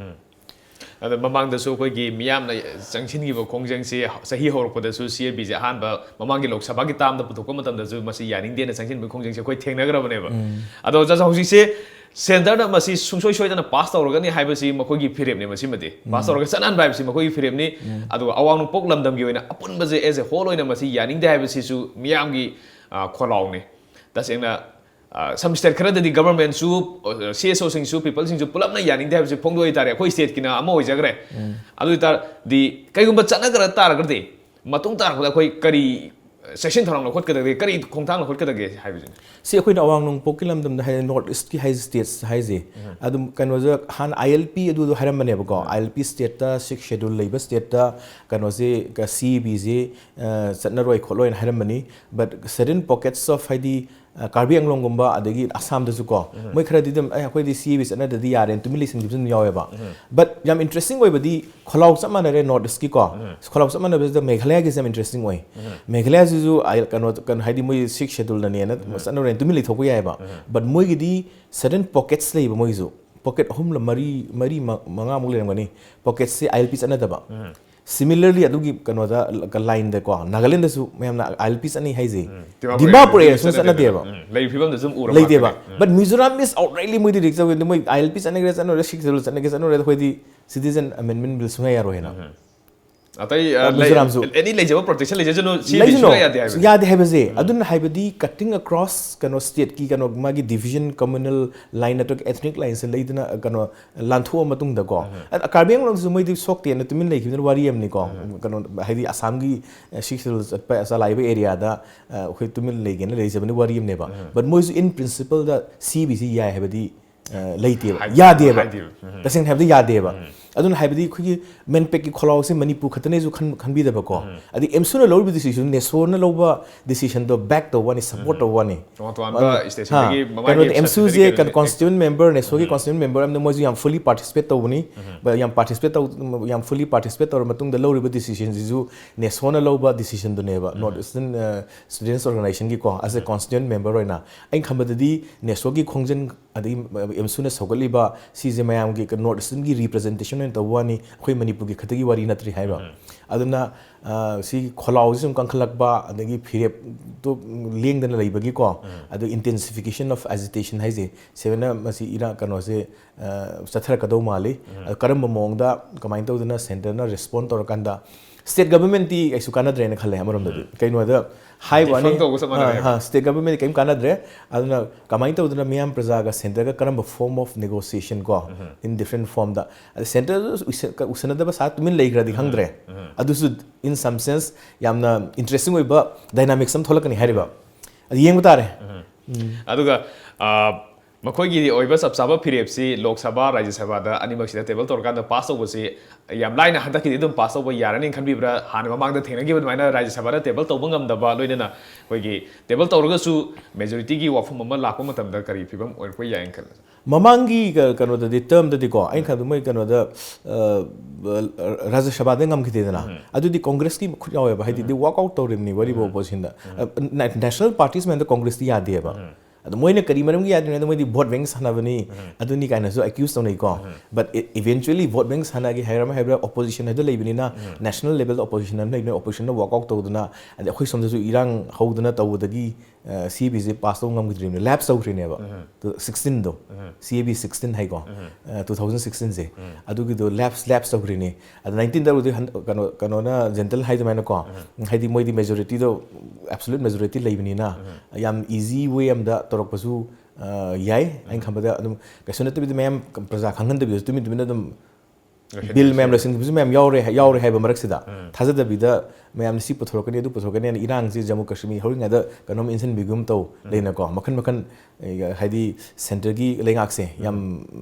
ꯑꯗꯣ ꯃꯃꯥꯡꯗꯁꯨ ꯑꯩꯈꯣꯏꯒꯤ ꯃꯤꯌꯥꯝꯅ ꯆꯪꯁꯤꯟꯈꯤꯕ ꯈꯣꯡꯖꯪꯁꯤ, ꯆꯍꯤ ꯍꯧꯔꯛꯄꯗꯁꯨ ꯁꯤ ꯑꯦ ꯕꯤꯁꯦ ꯑꯍꯥꯟꯕ ꯃꯃꯥꯡꯒꯤ ꯂꯣꯛ ꯁꯚꯥꯒꯤ ꯇꯥꯝꯗ ꯄꯨꯊꯣꯛꯄ ꯃꯇꯝꯗꯁꯨ ꯃꯁꯤ ꯌꯥꯅꯤꯡꯗꯦꯅ ꯆꯪꯁꯤꯟꯕꯒꯤ ꯈꯣꯡꯖꯪꯁꯤ ꯑꯩꯈꯣꯏ ꯊꯦꯡꯅꯈ꯭ꯔꯕꯅꯦꯕ꯫ ꯑꯗꯣ ꯑꯣꯖꯥ, ꯍꯧꯖꯤꯛꯁꯦ ꯁꯦꯟꯇꯔꯅ ꯃꯁꯤ ꯁꯨꯡꯁꯣꯏ ꯁꯣꯏꯗꯅ ꯄꯥꯁ ꯇꯧꯔꯒꯅꯤ ꯍꯥꯏꯕꯁꯤ ꯃꯈꯣꯏꯒꯤ ꯐꯤꯔꯦꯞꯅꯤ꯫ ꯃꯁꯤꯃꯗꯤ ꯄꯥꯁ ꯇꯧꯔꯒ ꯆꯠꯅꯍꯟꯕ ꯍꯥꯏꯕꯁꯤ ꯃꯈꯣꯏꯒꯤ ꯐꯤꯔꯦꯞꯅꯤ꯫ ꯑꯗꯨꯒ ꯑꯋꯥꯡ ꯅꯣꯡꯄꯣꯛ ꯂꯝꯗꯝꯒꯤ ꯑꯣꯏꯅ ꯑꯄꯨꯟꯕꯁꯦ ꯑꯦꯖ ꯑꯦ ꯍꯣꯜ ꯑꯣꯏꯅ ꯃꯁꯤ ꯌꯥꯅꯤꯡꯗꯦ ꯍꯥꯏꯕꯁꯤꯁꯨ ꯃꯤꯌꯥꯝꯒꯤ ꯈꯣꯜꯂꯥꯎꯅꯤ꯫ ꯇꯁꯦꯡꯅ ꯁꯝ ꯁ꯭ꯇꯦꯠ ꯈꯔꯗꯗꯤ ꯒꯚꯔꯟꯃꯦꯟꯁꯨ, ꯁꯤ ꯑꯦꯁ ꯑꯣꯁꯤꯡꯁꯨ, ꯄꯤꯄꯜꯁꯤꯡꯁꯨ ꯄꯨꯂꯞꯅ ꯌꯥꯅꯤꯡꯗꯦ ꯍꯥꯏꯕꯁꯤ ꯐꯣꯡꯗꯣꯛ ꯑꯣꯏꯇꯥꯔꯦ꯫ ꯑꯩꯈꯣꯏ ꯁ꯭ꯇꯦꯠꯀꯤꯅ ꯑꯃ ꯑꯣꯏꯖꯈ꯭ꯔꯦ꯫ ꯑꯗꯨ ꯑꯣꯏꯇꯥꯔꯗꯤ ꯀꯩꯒꯨꯝꯕ ꯆꯠꯅꯈ꯭ꯔ ꯇꯥꯔꯒꯗꯤ ꯃꯇꯨꯡ ꯇꯥꯔꯛꯄꯗ ꯑꯩꯈꯣꯏ ꯀꯔꯤ ꯆꯦꯛꯁꯤꯟ ꯊꯧꯔꯥꯡ ꯂꯧꯈꯠꯀꯗꯒꯦ, ꯀꯔꯤ ꯈꯣꯡꯊꯥꯡ ꯂꯧꯈꯠꯀꯗꯒꯦ ꯍꯥꯏꯕꯁꯤꯅꯤ꯫ ꯁꯤ ꯑꯩꯈꯣꯏꯅ ꯑꯋꯥꯡ ꯅꯣꯡꯄꯣꯛꯀꯤ ꯂꯝꯗꯝꯗ ꯍꯥꯏꯗꯤ ꯅꯣꯔꯠ ꯏꯁ꯭ꯠꯀꯤ ꯍꯥꯏ ꯁ꯭ꯇꯦꯠꯁ ꯍꯥꯏꯁꯦ ꯑꯗꯨꯝ ꯀꯩꯅꯣꯁꯦ ꯍꯥꯟꯅ ꯑꯥꯏ ꯑꯦꯜ ꯄꯤ ꯑꯗꯨꯗꯣ ꯍꯥꯏꯔꯝꯕꯅꯦꯕꯀꯣ꯫ ꯑꯥꯏ ꯑꯦꯜ ꯄꯤ ꯁ꯭ꯇꯦꯠꯇ, ꯁꯤꯛꯁ ꯁꯦꯗꯨꯜ ꯂꯩꯕ ꯁ꯭ꯇꯦꯠꯇ ꯀꯩꯅꯣꯁꯦ, ꯁꯤ ꯑꯦ ꯕꯤꯁꯦ ꯆꯠꯅꯔꯣꯏ ꯈꯣꯠꯂꯣꯏꯅ ꯍꯥꯏꯔꯝꯕꯅꯤ꯫ But certain pockets of ꯍꯥꯏꯗꯤ ꯀꯥꯔꯕꯤ ꯑꯪꯂꯣꯡꯒꯨꯝꯕ ꯑꯗꯒꯤ ꯑꯁꯥꯝꯗꯁꯨ ꯀꯣ, ꯃꯣꯏ ꯈꯔꯗꯤ ꯑꯗꯨꯝ ꯑꯦ ꯑꯩꯈꯣꯏꯗꯤ ꯁꯤ ꯑꯦ ꯕꯤ ꯆꯠꯅꯗ꯭ꯔꯗꯤ ꯌꯥꯔꯦꯅ ꯇꯨꯃꯤꯟ ꯂꯩꯁꯤꯟꯈꯤꯕꯁꯨ ꯑꯗꯨꯝ ꯌꯥꯎꯋꯦꯕ꯫ But ꯌꯥꯝ ꯏꯟꯇꯔꯦꯁꯇꯤꯡ ꯑꯣꯏꯕꯗꯤ ꯈꯣꯜꯂꯥꯎ ꯆꯞ ꯃꯥꯟꯅꯔꯦ ꯅꯣꯔꯠ ꯏꯁ꯭ꯠꯀꯤꯀꯣ꯫ ꯈꯣꯜꯂꯥꯎ ꯆꯞ ꯃꯥꯟꯅꯕꯁꯤꯗ ꯃꯦꯘꯥꯂꯌꯥꯒꯤꯁꯦ ꯌꯥꯝ ꯏꯟꯇꯔꯦꯁꯇꯤꯡ ꯑꯣꯏ꯫ ꯃꯦꯘꯥꯂꯌꯥꯁꯤꯁꯨ ꯀꯩꯅꯣ ꯍꯥꯏꯗꯤ ꯃꯣꯏ ꯁꯤꯛꯁ ꯁꯦꯗꯨꯜꯅꯅꯦꯅ ꯆꯠꯅꯔꯦꯅ ꯇꯨꯃꯤꯟ ꯂꯩꯊꯣꯛꯄ ꯌꯥꯏꯑꯕ꯫ But ꯃꯣꯏꯒꯤꯗꯤ certain pockets ꯂꯩꯕ ꯃꯣꯏꯒꯤꯁꯨ꯫ Pocket ꯑꯍꯨꯝꯂ ꯃꯔꯤ, ꯃꯔꯤ, ꯃꯉꯥꯃꯨꯛ ꯂꯩꯔꯝꯒꯅꯤ꯫ Pocketꯁꯦ ꯑꯥꯏ ꯑꯦꯜ ꯄꯤ ꯆꯠꯅꯗꯕ꯫ Similarly ꯑꯗꯨꯒꯤ ꯀꯩꯅꯣꯗ, lineꯗꯀꯣ, ꯅꯥꯒꯥꯂꯦꯟꯗꯁꯨ ꯃꯌꯥꯝꯅ ꯑꯥꯏ ꯑꯦꯜ ꯄꯤ ꯆꯠꯅꯩ ꯍꯥꯏꯁꯦ꯫ ꯗꯤꯃꯥꯄꯨꯔ area ꯁꯨꯡꯆꯠ ꯆꯠꯅꯗꯦꯕ꯫ ꯂꯩꯕ ꯐꯤꯕꯝꯗ ꯁꯨꯝ ꯎꯔ ꯂꯩꯇꯦꯕ꯫ But Mizoram is outrightly ꯃꯣꯏꯗꯤ ꯔꯤꯛ ꯆꯧꯋꯦ꯫ ꯃꯣꯏ ꯑꯥꯏ ꯑꯦꯜ ꯄꯤ ꯆꯠꯅꯒꯦꯔꯥ ꯆꯠꯅꯔꯣꯏ, ꯁꯤꯛꯁ ꯁꯦꯗꯨꯜ ꯆꯠꯅꯒꯦ ꯆꯠꯅꯔꯣꯏ, ꯑꯩꯈꯣꯏꯗꯤ citizen amendment bill ꯁꯨꯡꯌꯥ ꯌꯥꯔꯣꯏ ꯍꯥꯏꯅ꯫ ꯑꯇꯩ ꯑ, ꯂꯩ- ꯃꯤꯖꯣꯔꯥꯝꯁꯨ ꯑꯦꯅꯤ ꯂꯩꯖꯕ ꯄ꯭ꯔꯣꯇꯦꯛꯁꯟ ꯂꯩꯖꯁꯅꯨ, ꯁꯤ ꯂꯩꯁꯅꯨ꯫ ꯁꯨꯡꯌꯥ ꯌꯥꯗꯦ ꯍꯥꯏꯕꯅꯤ꯫ ꯌꯥꯗꯦ ꯍꯥꯏꯕꯁꯦ꯫ ꯑꯗꯨꯅ ꯍꯥꯏꯕꯗꯤ cutting across ꯀꯩꯅꯣ stateꯀꯤ ꯀꯩꯅꯣ ꯃꯥꯒꯤ division, communal line ꯅꯠꯇ꯭ꯔꯒ ethnic lineꯁꯦ ꯂꯩꯗꯅ ꯀꯩꯅꯣ ꯂꯥꯟꯊꯣꯛꯑ ꯃꯇꯨꯡꯗꯀꯣ, ꯑ, ꯀꯥꯔꯕꯤ ꯑꯪꯂꯣꯡꯁꯨ ꯃꯣꯏꯗꯤ ꯁꯣꯛꯇꯦꯅ ꯇꯨꯃꯤꯟ ꯂꯩꯈꯤꯕꯅ ꯋꯥꯔꯤ ꯑꯃꯅꯤꯀꯣ꯫ ꯀꯩꯅꯣ ꯍꯥꯏꯗꯤ ꯑꯁꯥꯝꯒꯤ ꯑ, Sixth Schedule ꯆꯠꯄ ꯆꯂꯥꯏꯕ areaꯗ ꯑ, ꯑꯩꯈꯣꯏ ꯇꯨꯃꯤꯟ ꯂꯩꯒꯦꯅ ꯂꯩꯖꯕꯅ ꯋꯥꯔꯤ ꯑꯃꯅꯦꯕ꯫ But ꯃꯣꯏꯁꯨ in principleꯗ CABC ꯌꯥꯏ ꯍꯥꯏꯕꯗꯤ ꯑ, ꯂꯩꯇꯦꯕ꯫ ꯍꯥꯏ- ꯌꯥꯗꯦꯕ꯫ ꯍꯥꯏꯗꯦꯕ꯫ ꯎꯝ꯫ ꯇꯁꯦꯡꯅ ꯍꯥꯏꯕꯗ ꯌꯥꯗꯦꯕ꯫ ꯑꯗꯨꯅ ꯍꯥꯏꯕꯗꯤ ꯑꯩꯈꯣꯏꯒꯤ ꯃꯦꯟꯄꯦꯛꯀꯤ ꯈꯣꯜꯂꯥꯎꯁꯦ ꯃꯅꯤꯄꯨꯔ ꯈꯛꯇꯅꯦꯁꯨ ꯈꯟ- ꯈꯟꯕꯤꯗꯕꯀꯣ꯫ ꯑꯗꯩ ꯑꯦꯝꯁꯨꯅ ꯂꯧꯔꯤꯕ decision, NESOꯅ ꯂꯧꯕ decisionꯗꯣ back ꯇꯧꯕ ꯋꯥꯅꯤ, support ꯇꯧꯕ ꯋꯥꯅꯤ꯫ ꯇꯣꯉꯥꯟ ꯇꯣꯉꯥꯟꯕ ꯑꯗꯨꯅ, stationꯗꯒꯤ ꯍꯥ, ꯃꯃꯥꯡꯒꯤ ꯀꯩꯅꯣꯗ, ꯑꯦꯝꯁꯨꯁꯦ certificate ꯀꯩꯅꯣ, constituent member, NESOꯒꯤ constituent member ꯑꯃꯅ ꯃꯣꯏꯁꯨ ꯌꯥꯝ fully participate ꯇꯧꯕꯅꯤ꯫ ꯌꯥꯝ participate ꯇꯧ-, ꯌꯥꯝ fully participate ꯇꯧꯔ ꯃꯇꯨꯡꯗ ꯂꯧꯔꯤꯕ decisionꯁꯤꯁꯨ NESOꯅ ꯂꯧꯕ decisionꯗꯨꯅꯦꯕ, North Eastern, ꯑ, Students Organizationꯒꯤꯀꯣ, as a constituent member ꯑꯣꯏꯅ꯫ ꯑꯩꯅ ꯈꯟꯕꯗꯗꯤ NESOꯒꯤ ꯈꯣꯡꯖꯪ ꯑꯗꯒꯤ ꯑꯦꯝꯁꯨꯅ ꯁꯧꯒꯠꯂꯤꯕ ꯁꯤꯁꯦ ꯃꯌꯥꯝꯒꯤ North Easternꯒꯤ representation ꯑꯣꯏꯅ ꯇꯧꯕ ꯋꯥꯅꯤ, ꯑꯩꯈꯣꯏ ꯃꯅꯤꯄꯨꯔꯒꯤ ꯈꯛꯇꯒꯤ ꯋꯥꯔꯤ ꯅꯠꯇ꯭ꯔꯤ ꯍꯥꯏꯕ꯫ ꯑꯗꯨꯅ, ꯑ, ꯁꯤ ꯈꯣꯜꯂꯥꯎꯁꯤ ꯁꯨꯝ ꯀꯟꯈꯠꯂꯛꯄ, ꯑꯗꯒꯤ ꯐꯤꯔꯦꯞꯇꯨ ꯂꯦꯡꯗꯅ ꯂꯩꯕꯒꯤꯀꯣ, ꯑꯗꯨ intensification of agitation ꯍꯥꯏꯁꯦ, ꯁꯦꯕꯦꯟꯅ ꯃꯁꯤ ꯏꯔꯥꯡ ꯀꯩꯅꯣꯁꯦ, ꯑ, ꯆꯠꯊꯔꯛꯀꯗꯧ ꯃꯥꯜꯂꯤ꯫ ꯑꯗꯨ ꯀꯔꯝꯕ ꯃꯑꯣꯡꯗ, ꯀꯃꯥꯏꯅ ꯇꯧꯗꯅ centreꯅ respond ꯇꯧꯔꯀꯥꯟꯗ, state governmentꯇꯤ ꯀꯩꯁꯨ ꯀꯥꯟꯅꯗ꯭ꯔꯦꯅ ꯈꯜꯂꯦ ꯑꯃꯔꯣꯝꯗꯗꯤ꯫ ꯀꯩꯅꯣꯗ ꯍꯥꯏꯕ ꯋꯥꯅꯤ, defunct ꯇꯧꯕ ꯆꯞ ꯃꯥꯟꯅꯔꯦꯕ꯫ ꯍꯥ, state government ꯀꯔꯤꯝ ꯀꯥꯟꯅꯗ꯭ꯔꯦ꯫ ꯑꯗꯨꯅ ꯀꯃꯥꯏꯅ ꯇꯧꯗꯅ ꯃꯤꯌꯥꯝ ꯄ꯭ꯔꯖꯥꯒ centreꯒ ꯀꯔꯝꯕ form of negotiation ꯀꯣ, in different formꯗ, ꯑꯗ centreꯗ ꯎꯁ-, ꯎꯁꯟꯅꯗꯕ ꯁꯥ ꯇꯨꯃꯤꯟ ꯂꯩꯈ꯭ꯔꯗꯤ ꯈꯪꯗ꯭ꯔꯦ꯫ ꯑꯗꯨꯁꯨ in some sense ꯌꯥꯝꯅ interesting ꯑꯣꯏꯕ dynamics ꯑꯃ ꯊꯣꯛꯂꯛꯀꯅꯤ ꯍꯥꯏꯔꯤꯕ꯫ ꯑꯗꯨ ꯌꯦꯡꯕ ꯇꯥꯔꯦ꯫ ꯑꯗꯨꯒ, ꯑ, ꯃꯈꯣꯏꯒꯤ ꯑꯣꯏꯕ ꯆꯞ ꯆꯥꯕ ꯐꯤꯔꯦꯞꯁꯤ ꯂꯣꯛ ꯁꯚꯥ, ꯔꯥꯖ꯭ꯌ ꯁꯚꯥꯗ ꯑꯅꯤꯃꯛꯁꯤꯗ table ꯇꯧꯔꯀꯥꯟꯗ pass ꯇꯧꯕꯁꯤ ꯌꯥꯝ ꯂꯥꯏꯅ ꯍꯟꯗꯛꯀꯤꯗꯤ ꯑꯗꯨꯝ pass ꯇꯧꯕ ꯌꯥꯔꯅꯤ ꯈꯟꯕꯤꯕ꯭ꯔꯥ? ꯍꯥꯟꯅ ꯃꯃꯥꯡꯗ ꯊꯦꯡꯅꯈꯤꯕ ꯑꯗꯨꯃꯥꯏꯅ ꯔꯥꯖ꯭ꯌ ꯁꯚꯥꯗ table ꯇꯧꯕ ꯉꯝꯗꯕ, ꯂꯣꯏꯅꯅ ꯑꯩꯈꯣꯏꯒꯤ table ꯇꯧꯔꯒꯁꯨ majorityꯒꯤ ꯋꯥꯐꯝ ꯑꯃ ꯂꯥꯛꯄ ꯃꯇꯝꯗ ꯀꯔꯤ ꯐꯤꯕꯝ ꯑꯣꯏꯔꯛꯄ ꯌꯥꯏꯅ ꯈꯜꯂꯤ? ꯃꯃꯥꯡꯒꯤ ꯀ-, ꯀꯩꯅꯣꯗꯗꯤ, termꯗꯗꯤꯀꯣ, ꯑꯩꯅ ꯈꯟꯕꯗ ꯃꯣꯏ ꯀꯩꯅꯣꯗ, ꯑ, ꯔꯥꯖ꯭ꯌ ꯁꯚꯥꯗ ꯉꯝꯈꯤꯗꯦꯗꯅ, ꯑꯗꯨꯗꯤ ꯀꯣꯡꯒ꯭ꯔꯦꯁꯀꯤ ꯈꯨꯠ ꯌꯥꯎꯋꯦꯕ, ꯍꯥꯏꯗꯤ they walk out ꯇꯧꯔꯤꯕꯅꯤ ꯋꯥꯔꯤꯕ oppositionꯗ꯫ ꯑ, na-, national parties ꯃꯌꯥꯝꯗ ꯀꯣꯡꯒ꯭ꯔꯦꯁꯇꯤ ꯌꯥꯗꯦꯕ꯫ ꯑꯗꯣ ꯃꯣꯏꯅ ꯀꯔꯤ ꯃꯔꯝꯒꯤ ꯌꯥꯗ꯭ꯔꯤꯅꯣ ꯍꯥꯏꯗ, ꯃꯣꯏꯗꯤ vote bank ꯁꯥꯟꯅꯕꯅꯤ, ꯑꯗꯨꯅꯤ ꯀꯥꯏꯅꯁꯨ accuse ꯇꯧꯅꯩꯀꯣ꯫ But e-, eventually vote bank ꯁꯥꯟꯅꯒꯦ ꯍꯥꯏꯔꯝ ꯍꯥꯏꯕ꯭ꯔꯥ, opposition ꯍꯥꯏꯗꯣ ꯂꯩꯕꯅꯤꯅ, national levelꯗ opposition ꯑꯃ ꯂꯩꯕꯅꯤꯅ, oppositionꯅ walk out ꯇꯧꯗꯅ, ꯑꯗꯩ ꯑꯩꯈꯣꯏ ꯁꯣꯝꯗꯁꯨ ꯏꯔꯥꯡ ꯍꯧꯗꯅ ꯇꯧꯕꯗꯒꯤ ꯁꯤ ꯑꯦ ꯕꯤꯁꯦ ꯄꯥꯁ ꯇꯧꯕ ꯉꯝꯈꯤꯗ꯭ꯔꯤꯕꯅꯤ, ꯂꯦꯞꯁ ꯇꯧꯈ꯭ꯔꯤꯅꯦꯕ꯫ ꯁꯤꯛꯁꯇꯤꯟꯗꯣ, ꯁꯤ ꯑꯦ ꯕꯤ ꯁꯤꯛꯁꯇꯤꯟ ꯍꯥꯏꯀꯣ, ꯇꯨ ꯊꯥꯎꯖꯟ ꯁꯤꯛꯁꯇꯤꯟꯁꯦ, ꯑꯗꯨꯒꯤꯗꯣ ꯂꯦꯞꯁ ꯂꯦꯞꯁ ꯇꯧꯈ꯭ꯔꯤꯅꯤ꯫ ꯑꯗ ꯅꯥꯏꯟꯇꯤꯟꯗꯕꯨꯗꯤ ꯀꯩꯅꯣ, ꯀꯩꯅꯣꯅ, ꯖꯦꯟꯇꯜ ꯍꯥꯏ ꯑꯗꯨꯃꯥꯏꯅꯀꯣ, ꯍꯥꯏꯗꯤ ꯃꯣꯏꯗꯤ ꯃꯦꯖꯣꯔꯤꯇꯤꯗꯣ, ꯑꯦꯕꯁꯣꯂꯨꯠ ꯃꯦꯖꯣꯔꯤꯇꯤ ꯂꯩꯕꯅꯤꯅ, ꯌꯥꯝ ꯏꯖꯤ ꯋꯦ ꯑꯃꯗ ꯇꯧꯔꯛꯄꯁꯨ ꯑ, ꯌꯥꯏ꯫ ꯑꯩꯅ ꯈꯟꯕꯗ ꯑꯗꯨꯝ ꯀꯩꯁꯨ ꯅꯠꯇꯕꯤꯗ ꯃꯌꯥꯝ ꯄ꯭ꯔꯖꯥ ꯈꯪꯍꯟꯗꯕꯤꯗꯁꯨ ꯇꯨꯃꯤꯟ ꯇꯨꯃꯤꯟꯅ ꯑꯗꯨꯝ ꯕꯤꯜ ꯃꯌꯥꯝ ꯂꯣꯏꯁꯤꯟꯈꯤꯕꯁꯨ ꯃꯌꯥꯝ ꯌꯥꯎꯔꯦ, ꯌꯥꯎꯔꯦ ꯍꯥꯏꯕ ꯃꯔꯛꯁꯤꯗ, ꯊꯥꯖꯗꯕꯤꯗ ꯃꯌꯥꯝꯅ ꯁꯤ ꯄꯨꯊꯣꯔꯛꯀꯅꯤ, ꯑꯗꯨ ꯄꯨꯊꯣꯔꯛꯀꯅꯤ ꯍꯥꯏꯅ ꯏꯔꯥꯡꯁꯤ ꯖꯝꯃꯨ ꯀꯥꯁꯃꯤꯔ ꯍꯧꯔꯤꯉꯩꯗ ꯀꯩꯅꯣꯝ ꯏꯟꯁꯤꯟꯕꯤꯒꯨꯝ ꯇꯧ, ꯂꯩꯅꯀꯣ, ꯃꯈꯟ ꯃꯈꯟ, ꯑꯦ, ꯍꯥꯏꯗꯤ ꯁꯦꯟꯇꯔꯒꯤ ꯂꯩꯉꯥꯛꯁꯦ ꯌꯥꯝ